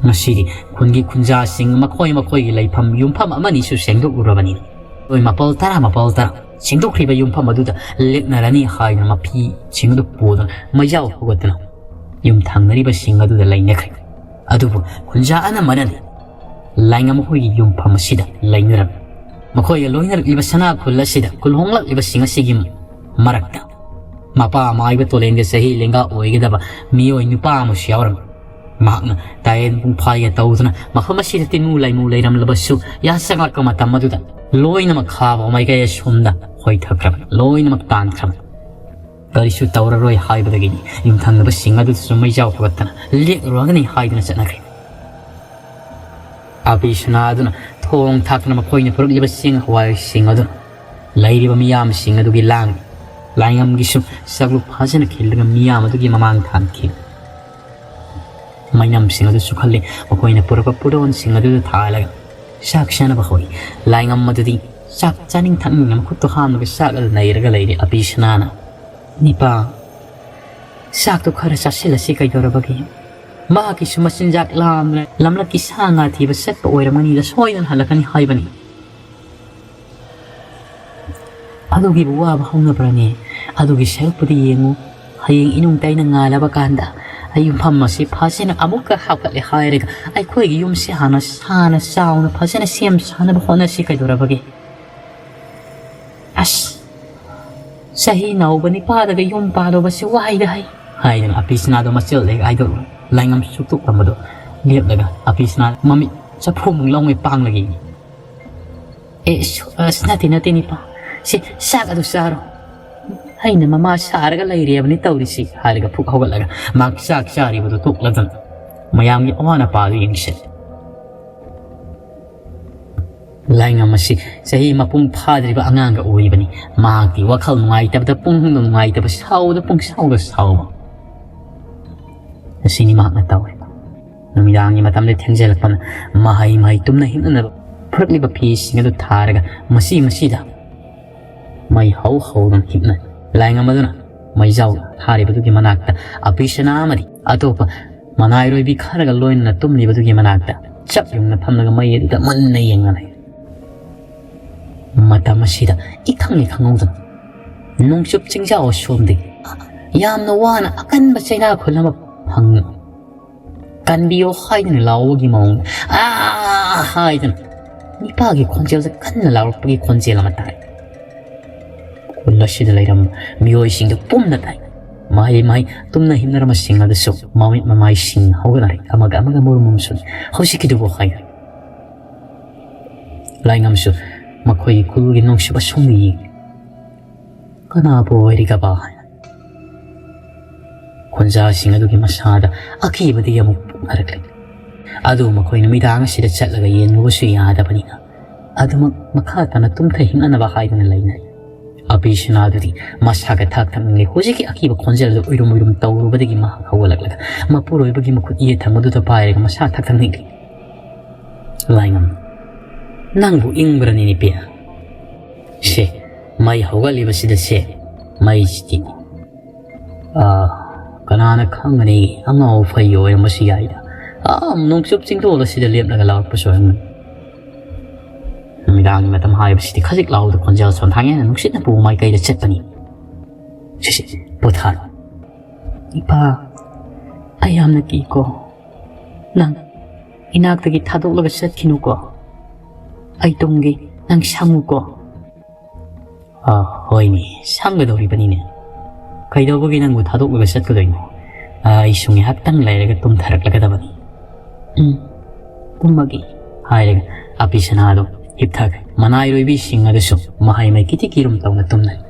ꯉꯁꯤꯗꯤ ꯈꯨꯟꯒꯤ ꯈꯨꯟꯖꯥꯁꯤꯡ ꯃꯈꯣꯏ ꯃꯈꯣꯏꯒꯤ ꯂꯩꯐꯝ ꯌꯨꯝꯐꯝ ꯑꯃꯅꯤꯁꯨ ꯁꯦꯡꯗꯣꯛꯂꯨꯔꯕꯅꯤꯅ, ꯃꯈꯣꯏ ꯃꯥꯄꯜ ꯇꯔꯥ ꯃꯥꯄꯜ ꯇꯔꯥ ꯁꯦꯡꯗꯣꯛꯈ꯭ꯔꯤꯕ ꯌꯨꯝꯐꯝ ꯑꯗꯨꯗ ꯂꯦꯛꯅꯔꯅꯤ ꯍꯥꯏꯗꯨꯅ ꯃꯐꯤꯁꯤꯡ ꯑꯗꯨ ꯄꯨꯗꯨꯅ ꯃꯩꯖꯥꯎ ꯍꯧꯒꯠꯇꯨꯅ ꯌꯨꯝ ꯊꯪꯅꯔꯤꯕꯁꯤꯡ ꯑꯗꯨꯗ ꯂꯩꯅꯈ꯭ꯔꯦ꯫ ꯑꯗꯨꯕꯨ ꯈꯨꯟꯖꯥ ꯑꯅꯝꯕꯅꯗꯤ ꯂꯥꯏꯉꯝ ꯃꯈꯣꯏꯒꯤ ꯌꯨꯝꯐꯝ ꯑꯁꯤꯗ ꯂꯩꯅꯔꯝꯃꯤ꯫ ꯃꯈꯣꯏꯒ ꯂꯣꯏꯅꯔꯛꯂꯤꯕ ꯁꯅꯥ ꯈꯨꯜ ꯑꯁꯤꯗ ꯈꯨꯜ ꯍꯣꯡꯂꯛꯂꯤꯕꯁꯤꯡ ꯑꯁꯤꯒꯤ ꯃꯔꯛꯇ ꯃꯄꯥ ꯃꯥꯏꯕ ꯇꯣꯂꯦꯟꯒ ꯆꯍꯤ ꯂꯦꯡꯒꯥ ꯑꯣꯏꯒꯗꯕ ꯃꯤꯑꯣꯏ ꯅꯨꯄꯥ ꯑꯃꯁꯨ ꯌꯥꯎꯔꯝꯃꯤ꯫ ꯃꯍꯥꯛꯅ ꯇꯥꯌꯦꯟ ꯄꯨꯡꯐꯥꯏꯒ ꯇꯧꯗꯨꯅ ꯃꯐꯝ ꯑꯁꯤꯗ ꯇꯤꯟꯃꯨ ꯂꯩꯃꯨ ꯂꯩꯔꯝꯂꯕꯁꯨ, ꯌꯥ ꯆꯪꯂꯛꯄ ꯃꯇꯝ ꯑꯗꯨꯗ ꯂꯣꯏꯅꯃꯛ ꯈꯥꯕ ꯃꯥꯏꯀꯩ ꯑꯁꯣꯝꯗ ꯍꯣꯏꯊꯈ꯭ꯔꯕꯅꯤ, ꯂꯣꯏꯅꯃꯛ ꯇꯥꯟꯈ꯭ꯔꯕꯅꯤ꯫ ꯀꯔꯤꯁꯨ ꯇꯧꯔꯔꯣꯏ ꯍꯥꯏꯕꯗꯒꯤꯗꯤ ꯌꯨꯝꯊꯪꯅꯕꯁꯤꯡ ꯑꯗꯨꯗꯁꯨ ꯃꯩꯖꯥꯎ ꯍꯧꯒꯠꯇꯅ ꯂꯦꯛꯂꯨꯔꯒꯅꯤ ꯍꯥꯏꯗꯨꯅ ꯆꯠꯅꯈ꯭ꯔꯦ꯫ ꯑꯕꯤ ꯁꯅꯥ ꯑꯗꯨꯅ ꯊꯣꯡ ꯊꯥꯛꯇꯨꯅ ꯃꯈꯣꯏꯅ ꯄꯨꯔꯛꯂꯤꯕ ꯆꯦꯡ ꯍꯋꯥꯏꯁꯤꯡ ꯑꯗꯨꯅ ꯂꯩꯔꯤꯕ ꯃꯤꯌꯥꯝꯁꯤꯡ ꯑꯗꯨꯒꯤ ꯂꯥꯡ ꯂꯥꯏꯉꯝꯒꯤꯁꯨ ꯆꯥꯛꯂꯨꯛ ꯐꯖꯅ ꯈꯤꯜꯂꯒ ꯃꯤꯌꯥꯝ ꯑꯗꯨꯒꯤ ꯃꯃꯥꯡ ꯊꯥꯟꯈꯤ꯫ ꯃꯩꯅꯝꯁꯤꯡ ꯑꯗꯨ ꯆꯨꯈꯜꯂꯤ꯫ ꯃꯈꯣꯏꯅ ꯄꯨꯔꯛꯄ ꯄꯣꯠꯂꯣꯟꯁꯤꯡ ꯑꯗꯨꯗ ꯊꯥꯜꯂꯒ ꯆꯥꯛ ꯆꯥꯅꯕ ꯍꯧꯏ꯫ ꯂꯥꯏꯉꯝ ꯑꯗꯨꯗꯤ ꯆꯥꯛ ꯆꯥꯅꯤꯡ ꯊꯛꯅꯤꯡꯅ ꯃꯈꯨꯠꯇꯨ ꯍꯥꯝꯂꯒ ꯆꯥꯛ ꯑꯗꯨ ꯅꯩꯔꯒ ꯂꯩꯔꯤ꯫ ꯑꯕꯤ ꯁꯅꯥꯅ, "ꯅꯤꯄꯥ, ꯆꯥꯛꯇꯨ ꯈꯔ ꯆꯥꯁꯤꯜꯂꯁꯤ ꯀꯩꯗꯧꯔꯕꯒꯦ? ꯃꯍꯥꯛꯀꯤꯁꯨ ꯃꯆꯤꯟꯖꯥꯛ ꯂꯥꯝꯗꯅ ꯂꯝꯂꯛꯀꯤ ꯁꯥ ꯉꯥ ꯊꯤꯕ ꯆꯠꯄ ꯑꯣꯏꯔꯝꯒꯅꯤꯗ, ꯁꯣꯏꯗꯅ ꯍꯜꯂꯛꯀꯅꯤ ꯍꯥꯏꯕꯅꯤ"꯫ ꯑꯗꯨꯒꯤꯕꯨ ꯋꯥꯕ ꯍꯧꯅꯕ꯭ꯔꯅꯦ? ꯑꯗꯨꯒꯤ ꯁꯔꯨꯛꯄꯨꯗꯤ ꯌꯦꯡꯉꯨ, ꯍꯌꯦꯡ ꯏꯅꯨꯡꯇ ꯑꯩꯅ ꯉꯥꯜꯂꯕ ꯀꯥꯟꯗ ꯑꯩ ꯌꯨꯝꯐꯝ ꯑꯁꯤ ꯐꯖꯅ ꯑꯃꯨꯛꯀ ꯍꯥꯞꯀꯠꯂꯦ ꯍꯥꯏꯔꯒ ꯑꯩꯈꯣꯏꯒꯤ ꯌꯨꯝꯁꯤ ꯍꯥꯟꯅ ꯁꯥꯅ ꯆꯥꯎꯅ ꯐꯖꯅ ꯁꯦꯝ ꯁꯥꯅꯕ ꯍꯣꯠꯅꯁꯤ ꯀꯩꯗꯧꯔꯕꯒꯦ? ꯑꯁ, ꯆꯍꯤ ꯅꯧꯕ ꯅꯤꯄꯥꯗꯒ ꯌꯨꯝ ꯄꯥꯜꯂꯨꯕꯁꯤ ꯋꯥꯏꯗ ꯍꯩ ꯍꯥꯏꯗꯅ ꯑꯄꯤꯁꯅꯥꯗꯣ ꯃꯆꯦꯜꯗ ꯍꯦꯛ ꯍꯥꯏꯗꯣꯛꯂꯨ꯫ ꯂꯥꯏꯉꯝ ꯁꯨꯛꯇꯣꯛꯂꯝꯕꯗꯣ ꯂꯦꯞꯂꯒ ꯑꯄꯤꯁꯅꯥ ꯃꯃꯤꯠ ꯆꯐꯨꯃꯨꯛ ꯂꯧꯉꯩ ꯄꯥꯡꯂꯒ ꯌꯦꯡꯉꯤ꯫ ꯑꯦ, ꯁꯨ-, ꯑꯁ, ꯅꯠꯇꯦ, ꯅꯠꯇꯦ, ꯅꯤꯄꯥ꯫ ꯁꯤ ꯆꯥꯛ ꯑꯗꯨ ꯆꯥꯔꯣ꯫ ꯑꯩꯅ ꯃꯃꯥ ꯁꯥꯔꯒ ꯂꯩꯔꯦꯕꯅꯤ ꯇꯧꯔꯤꯁꯤ, ꯍꯥꯏꯔꯒ ꯐꯨꯛ ꯍꯧꯒꯠꯂꯒ ꯃꯍꯥꯛ ꯆꯥꯛ ꯆꯥꯔꯤꯕꯗꯨ ꯇꯣꯛꯂꯗꯅ ꯃꯌꯥꯝꯒꯤ ꯑꯋꯥ ꯑꯅꯥ ꯄꯥꯗꯨ ꯌꯦꯡꯁꯤꯜꯂꯤ꯫ ꯂꯥꯏꯉꯝ ꯑꯁꯤ ꯆꯍꯤ ꯃꯄꯨꯡ ꯐꯥꯗ꯭ꯔꯤꯕ ꯑꯉꯥꯡꯒ ꯑꯣꯏꯔꯤꯕꯅꯤ꯫ ꯃꯍꯥꯛꯀꯤ ꯋꯥꯈꯜ ꯅꯨꯡꯉꯥꯏꯇꯕꯗ ꯄꯨꯡ ꯅꯨꯡꯉꯥꯏꯇꯕ, ꯁꯥꯎꯕꯗ ꯄꯨꯡ ꯁꯥꯎꯗ ꯁꯥꯎꯕ꯫ ꯑꯁꯤꯅꯤ ꯃꯍꯥꯛꯅ ꯇꯧꯔꯤꯕ꯫ ꯅꯨꯃꯤꯗꯥꯡꯒꯤ ꯃꯇꯝꯗ ꯊꯦꯡꯖꯤꯜꯂꯛꯄꯅ ꯃꯍꯩ ꯃꯍꯩ ꯇꯨꯝꯅ ꯍꯤꯞꯅꯅꯕ ꯐꯨꯔꯛꯂꯤꯕ ꯐꯤꯁꯤꯡ ꯑꯗꯨ ꯊꯥꯔꯒ ꯃꯁꯤ ꯃꯁꯤꯗ ꯃꯩ ꯍꯧ ꯍꯧꯗꯨꯅ ꯍꯤꯞꯅꯔꯤ꯫ ꯂꯥꯏꯉꯝ ꯑꯗꯨꯅ ꯃꯩꯖꯥꯎ ꯊꯥꯔꯤꯕꯗꯨꯒꯤ ꯃꯅꯥꯛꯇ ꯑꯄꯤꯁꯅꯥ ꯑꯃꯗꯤ ꯑꯇꯣꯞꯄ ꯃꯅꯥꯏꯔꯣꯏꯕꯤ ꯈꯔꯒ ꯂꯣꯏꯅꯅ ꯇꯨꯝꯂꯤꯕꯗꯨꯒꯤ ꯃꯅꯥꯛꯇ ꯆꯞ ꯌꯨꯡꯅ ꯐꯝꯂꯒ ꯃꯩ ꯑꯗꯨꯗ ꯃꯨꯟꯅ ꯌꯦꯡꯅ ꯂꯩ꯫ ꯃꯇꯝ ꯑꯁꯤꯗ ꯏꯈꯪ ꯈꯪꯍꯧꯗꯅ ꯅꯣꯡꯆꯨꯞ ꯆꯤꯡꯖꯥꯎ ꯑꯁꯣꯝꯗꯒꯤ ꯌꯥꯝꯅ ꯋꯥꯅ ꯑꯀꯟꯕ ꯆꯩꯅꯥꯈꯨꯜ ꯑꯃ ꯐꯪ ꯀꯟꯕꯤꯌꯣ ꯍꯥꯏꯗꯨꯅ ꯂꯥꯎꯕꯒꯤ ꯃꯑꯣꯡꯗ "ꯑꯥ" ꯍꯥꯏꯗꯨꯅ ꯅꯤꯄꯥꯒꯤ ꯈꯣꯟꯖꯦꯜꯗ ꯀꯟꯅ ꯂꯥꯎꯔꯛꯄꯒꯤ ꯈꯣꯟꯖꯦꯜ ꯑꯃ ꯇꯥꯏ꯫ ꯈꯨꯜ ꯑꯁꯤꯗ ꯂꯩꯔꯝꯕ ꯃꯤꯑꯣꯏꯁꯤꯡꯗꯨ ꯄꯨꯝꯅ ꯇꯥꯏ꯫ ꯃꯍꯩ ꯃꯍꯩ ꯇꯨꯝꯅ ꯍꯤꯞꯅꯔꯝꯕꯁꯤꯡ ꯑꯗꯨꯁꯨ ꯃꯃꯤꯠ ꯃꯃꯥꯏꯁꯤꯡ ꯍꯧꯒꯠꯅꯔꯦ, ꯑꯃꯒ ꯑꯃꯒ ꯃꯨꯔꯨꯝ ꯃꯨꯔꯨꯝꯁꯨ꯫ "ꯍꯧꯖꯤꯛꯀꯤꯗꯨꯕꯨ" ꯍꯥꯏꯅ ꯂꯥꯏꯉꯝꯁꯨ ꯃꯈꯣꯏꯒꯤ ꯈꯨꯜꯒꯤ ꯅꯣꯡꯆꯨꯞ ꯑꯁꯣꯝꯗ ꯌꯦꯡꯉꯤ꯫ "ꯀꯅꯥꯕꯨ ꯑꯣꯏꯔꯤꯒꯕ?" ꯍꯥꯏꯅ ꯈꯣꯟꯖꯥꯁꯤꯡ ꯑꯗꯨꯒꯤ ꯃꯁꯥꯗ ꯑꯀꯤꯕꯗꯤ ꯑꯃꯨꯛ ꯄꯣꯛꯅꯔꯛꯂꯦ꯫ ꯑꯗꯨ ꯃꯈꯣꯏ ꯅꯨꯃꯤꯗꯥꯡ ꯑꯁꯤꯗ ꯆꯠꯂꯒ ꯌꯦꯡꯂꯨꯕꯁꯨ ꯌꯥꯗꯕꯅꯤꯅ ꯑꯗꯨꯃꯛ ꯃꯈꯥ ꯇꯥꯅ ꯇꯨꯝꯊ ꯍꯤꯡꯅꯅꯕ ꯍꯥꯏꯗꯨꯅ ꯂꯩꯅꯔꯤ꯫ ꯑꯕꯤꯁꯅꯥꯗꯨꯗꯤ ꯃꯁꯥꯒ ꯊꯥꯛ ꯊꯛꯅꯤꯡꯂꯦ꯫ ꯍꯧꯖꯤꯛꯀꯤ ꯑꯀꯤꯕ ꯈꯣꯟꯖꯦꯜꯗꯨ ꯎꯏꯔꯨꯝ ꯎꯏꯔꯨꯝ ꯇꯧꯔꯨꯕꯗꯒꯤ ꯃꯍꯥꯛ ꯍꯧꯒꯠꯂꯛꯂꯒ ꯃꯄꯨꯔꯣꯏꯕꯒꯤ ꯃꯈꯨꯠ ꯌꯦꯠ ꯊꯪꯕꯗꯨꯗ ꯄꯥꯏꯔꯒ ꯃꯁꯥ ꯊꯥꯛ ꯊꯛꯅꯤꯡꯂꯤ꯫ ꯂꯥꯏꯉꯝ, "ꯅꯪꯕꯨ ꯏꯪꯕ꯭ꯔꯅꯤ ꯅꯨꯄꯤ? ꯁꯦ, ꯃꯩ ꯍꯧꯒꯠꯂꯤꯕꯁꯤꯗ ꯁꯦ, ꯃꯩꯁꯤꯗꯤ꯫ ꯑꯥ, ꯀꯅꯥꯅ ꯈꯪꯒꯅꯤ, ꯑꯉꯥꯎ ꯐꯩ ꯑꯣꯏꯔꯝꯕꯁꯨ ꯌꯥꯏꯗ꯫ ꯑꯥ, ꯅꯣꯡꯆꯨꯞ ꯆꯤꯡꯗꯣꯜ ꯑꯁꯤꯗ ꯂꯦꯞꯂꯒ ꯂꯥꯎꯔꯛꯄꯁꯨ ꯑꯣꯏꯔꯝꯒꯅꯤ꯫" ꯅꯨꯃꯤꯗꯥꯡꯒꯤ ꯃꯇꯝ ꯍꯥꯏꯕꯁꯤꯗꯤ ꯈꯖꯤꯛ ꯂꯥꯎꯕꯗ ꯈꯣꯟꯖꯦꯜ ꯁꯣꯟꯊꯥꯉꯦꯅ ꯅꯨꯡꯁꯤꯠꯅ ꯄꯨꯕ ꯃꯥꯏꯀꯩꯗ ꯆꯠꯄꯅꯤ꯫ "ꯁꯤꯁꯦ, ꯄꯣꯊꯥꯔꯣ꯫ ꯏꯄꯥ, ꯑꯩ ꯌꯥꯝꯅ ꯀꯤꯀꯣ꯫ ꯅꯪ ꯏꯅꯥꯛꯇꯒꯤ ꯊꯥꯗꯣꯛꯂꯒ ꯆꯠꯈꯤꯅꯨꯀꯣ꯫ ꯑꯩ ꯇꯨꯝꯒꯦ, ꯅꯪ ꯁꯪꯉꯨꯀꯣ꯫" "ꯑ, ꯍꯣꯏꯅꯦ, ꯁꯪꯒꯗꯧꯔꯤꯕꯅꯤꯅꯦ꯫ ꯀꯩꯗꯧꯕꯒꯤ ꯅꯪꯕꯨ ꯊꯥꯗꯣꯛꯂꯒ ꯆꯠꯀꯗꯣꯏꯅꯣ? ꯑꯩꯁꯨ ꯉꯥꯏꯍꯥꯛꯇꯪ ꯂꯩꯔꯒ ꯇꯨꯝꯊꯔꯛꯂꯒꯗꯕꯅꯤ꯫" "ꯎꯝ, ꯇꯨꯝꯃꯒꯦ," ꯍꯥꯏꯔꯒ ꯑꯄꯤꯁꯅꯥꯗꯣ ꯍꯤꯞꯊꯈ꯭ꯔꯦ꯫ ꯃꯅꯥꯏꯔꯣꯏꯕꯤꯁꯤꯡ ꯑꯗꯨꯁꯨ ꯃꯍꯩ ꯃꯩ ꯀꯤꯇꯤ ꯀꯤꯔꯨꯝ ꯇꯧꯅ ꯇꯨꯝꯅꯔꯤ꯫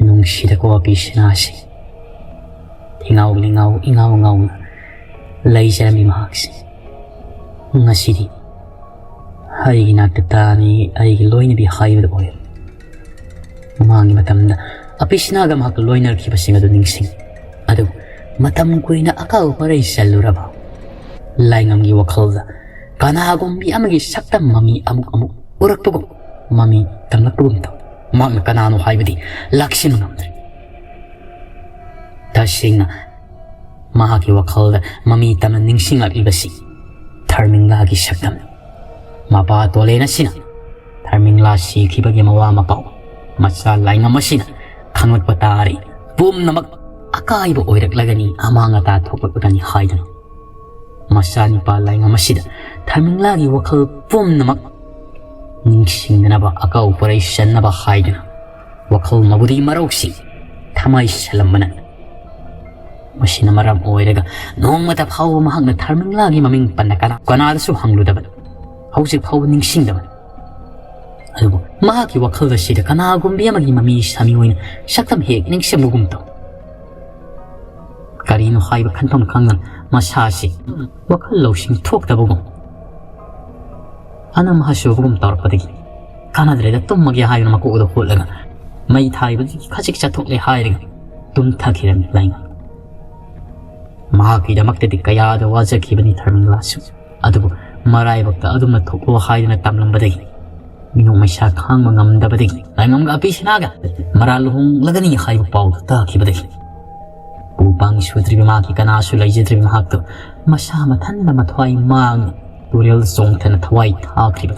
ꯅꯨꯡꯁꯤꯗꯀꯣ ꯑꯄꯤꯁꯅꯥꯁꯤ꯫ ꯊꯤꯉꯥꯎ ꯂꯤꯉꯥꯎ ꯏꯉꯥꯎ ꯉꯥꯎꯅ ꯂꯩꯖꯔꯝꯃꯤ ꯃꯍꯥꯛꯁꯦ꯫ ꯉꯁꯤꯗꯤ ꯑꯩꯒꯤ ꯅꯥꯛꯇ ꯇꯥꯅꯤ, ꯑꯩꯒꯤ ꯂꯣꯏꯅꯕꯤ ꯍꯥꯏꯕꯗꯨ ꯑꯣꯏꯔꯦ꯫ ꯃꯃꯥꯡꯒꯤ ꯃꯇꯝꯗ ꯑꯄꯤꯁꯅꯥꯒ ꯃꯍꯥꯛꯀ ꯂꯣꯏꯅꯔꯛꯈꯤꯕꯁꯤꯡ ꯑꯗꯨ ꯅꯤꯡꯁꯤꯡ꯫ ꯑꯗꯨ ꯃꯇꯝ ꯀꯨꯏꯅ ꯑꯀꯥꯎ ꯄꯔꯩ ꯆꯜꯂꯨꯔꯕ ꯂꯥꯏꯉꯝꯒꯤ ꯋꯥꯈꯜꯗ ꯀꯅꯥꯒꯨꯝꯕꯤ ꯑꯃꯒꯤ ꯁꯛꯇꯝ ꯃꯃꯤ ꯑꯃꯨꯛ ꯑꯃꯨꯛ ꯎꯔꯛꯄꯒꯨꯝ, ꯃꯃꯤ ꯇꯝꯂꯛꯄꯒꯨꯝ ꯇꯧ꯫ ꯃꯍꯥꯛꯅ ꯀꯅꯥꯅꯣ ꯍꯥꯏꯕꯗꯤ ꯂꯥꯛꯁꯤꯟꯕ ꯉꯝꯗ꯭ꯔꯦ꯫ ꯇꯁꯦꯡꯅ ꯃꯍꯥꯛꯀꯤ ꯋꯥꯈꯜꯗ ꯃꯃꯤ ꯇꯝꯅ ꯅꯤꯡꯁꯤꯡꯂꯛꯂꯤꯕꯁꯤ ꯊꯔꯃꯤꯡꯂꯥꯒꯤ ꯁꯛꯇꯝꯅꯤ꯫ ꯃꯄꯥ ꯇꯣꯂꯦꯟ ꯑꯁꯤꯅ ꯊꯔꯃꯤꯡꯂꯥ ꯁꯤꯈꯤꯕꯒꯤ ꯃꯋꯥ ꯃꯄꯥꯎ ꯃꯆꯥ ꯂꯥꯏꯉꯝ ꯑꯁꯤꯅ ꯈꯪꯂꯛꯄ ꯇꯥꯔꯦ꯫ ꯄꯨꯝꯅꯃꯛ ꯑꯀꯥꯏꯕ ꯑꯣꯏꯔꯛꯂꯒꯅꯤ, ꯑꯃꯥꯡ ꯑꯇꯥ ꯊꯣꯛꯂꯛꯂꯒꯅꯤ ꯍꯥꯏꯗꯨꯅ꯫ ꯃꯆꯥꯅꯤꯄꯥ ꯂꯥꯏꯉꯝ ꯑꯁꯤꯗ ꯊꯔꯃꯤꯡꯂꯥꯒꯤ ꯋꯥꯈꯜ ꯄꯨꯝꯅꯃꯛ ꯅꯤꯡꯁꯤꯡꯅꯅꯕ, ꯑꯀꯥꯎ ꯄꯔꯩ ꯆꯟꯅꯕ ꯍꯥꯏꯗꯨꯅ ꯋꯥꯈꯜ ꯃꯕꯨꯗꯤ ꯃꯔꯧꯁꯤ ꯊꯃꯥꯏ ꯁꯜꯂꯝꯕꯅ꯫ ꯃꯁꯤꯅ ꯃꯔꯝ ꯑꯣꯏꯔꯒ ꯅꯣꯡꯃꯇ ꯐꯥꯎꯕ ꯃꯍꯥꯛꯅ ꯊꯔꯃꯤꯡꯂꯥꯒꯤ ꯃꯃꯤꯡ ꯄꯟꯅ ꯀꯅꯥ-, ꯀꯅꯥꯗꯁꯨ ꯍꯪꯂꯨꯗꯕꯅꯤ꯫ ꯍꯧꯖꯤꯛ ꯐꯥꯎꯕ ꯅꯤꯡꯁꯤꯡꯗꯕꯅꯤ꯫ ꯑꯗꯨꯕꯨ ꯃꯍꯥꯛꯀꯤ ꯋꯥꯈꯜ ꯑꯁꯤꯗ ꯀꯅꯥꯒꯨꯝꯕꯤ ꯑꯃꯒꯤ ꯃꯃꯤ ꯁꯥꯃꯤ ꯑꯣꯏꯅ ꯁꯛꯇꯝ ꯍꯦꯛ ꯅꯤꯡꯁꯤꯡꯕꯒꯨꯝ ꯇꯧ꯫ ꯀꯔꯤꯅꯣ ꯍꯥꯏꯕ ꯈꯟꯐꯝ ꯈꯪꯗꯅ ꯃꯁꯥꯁꯤ ꯋꯥꯈꯜ ꯂꯧꯁꯤꯡ ꯊꯣꯛꯇꯕꯒꯨꯝ, ꯑꯅꯝ ꯍꯥꯁꯨꯕꯒꯨꯝ ꯇꯧꯔꯛꯄꯗꯒꯤ ꯀꯥꯟꯅꯗ꯭ꯔꯦꯗ, ꯇꯨꯝꯃꯒꯦ ꯍꯥꯏꯗꯨꯅ ꯃꯀꯣꯛ ꯑꯗꯨ ꯍꯨꯠꯂꯒ ꯃꯩ ꯊꯥꯔꯤꯕꯗꯨꯒꯤ ꯈꯖꯤꯛ ꯆꯠꯊꯣꯛꯂꯦ ꯍꯥꯏꯔꯒ ꯇꯨꯝꯊꯈꯤꯔꯝꯃꯤ ꯂꯥꯏꯉꯝ꯫ ꯃꯍꯥꯛꯀꯤꯗꯃꯛꯇꯗꯤ ꯀꯌꯥꯗ ꯋꯥꯖꯈꯤꯕꯅꯤ ꯊꯔꯃꯤꯡꯂꯥꯁꯨ꯫ ꯑꯗꯨꯕꯨ ꯃꯔꯥꯏꯕꯛꯇ ꯑꯗꯨꯝꯅ ꯊꯣꯛꯂꯣ ꯍꯥꯏꯗꯨꯅ ꯇꯝꯂꯝꯕꯗꯒꯤ ꯃꯤꯅꯣꯛ ꯃꯩꯁꯥ ꯈꯥꯡꯕ ꯉꯝꯗꯕꯗꯒꯤ ꯂꯥꯏꯉꯝꯒ ꯑꯄꯤꯁꯅꯥꯒ ꯃꯔꯥꯜ ꯂꯨꯍꯣꯡꯂꯒꯅꯤ ꯍꯥꯏꯕ ꯄꯥꯎꯗꯨ ꯇꯥꯈꯤꯕꯗꯒꯤ ꯄꯨ ꯄꯥꯡ ꯁꯨꯗ꯭ꯔꯤꯕ ꯃꯍꯥꯛꯀꯤ ꯀꯅꯥꯁꯨ ꯂꯩꯖꯗ꯭ꯔꯤꯕ ꯃꯍꯥꯛꯇꯨ ꯃꯁꯥ ꯃꯊꯟꯗ ꯃꯊ꯭ꯋꯥꯏ ꯃꯥꯡꯅ ꯇꯨꯔꯦꯜ ꯆꯣꯡꯊꯅ ꯊꯋꯥꯏ ꯊꯥꯈꯤꯕ꯫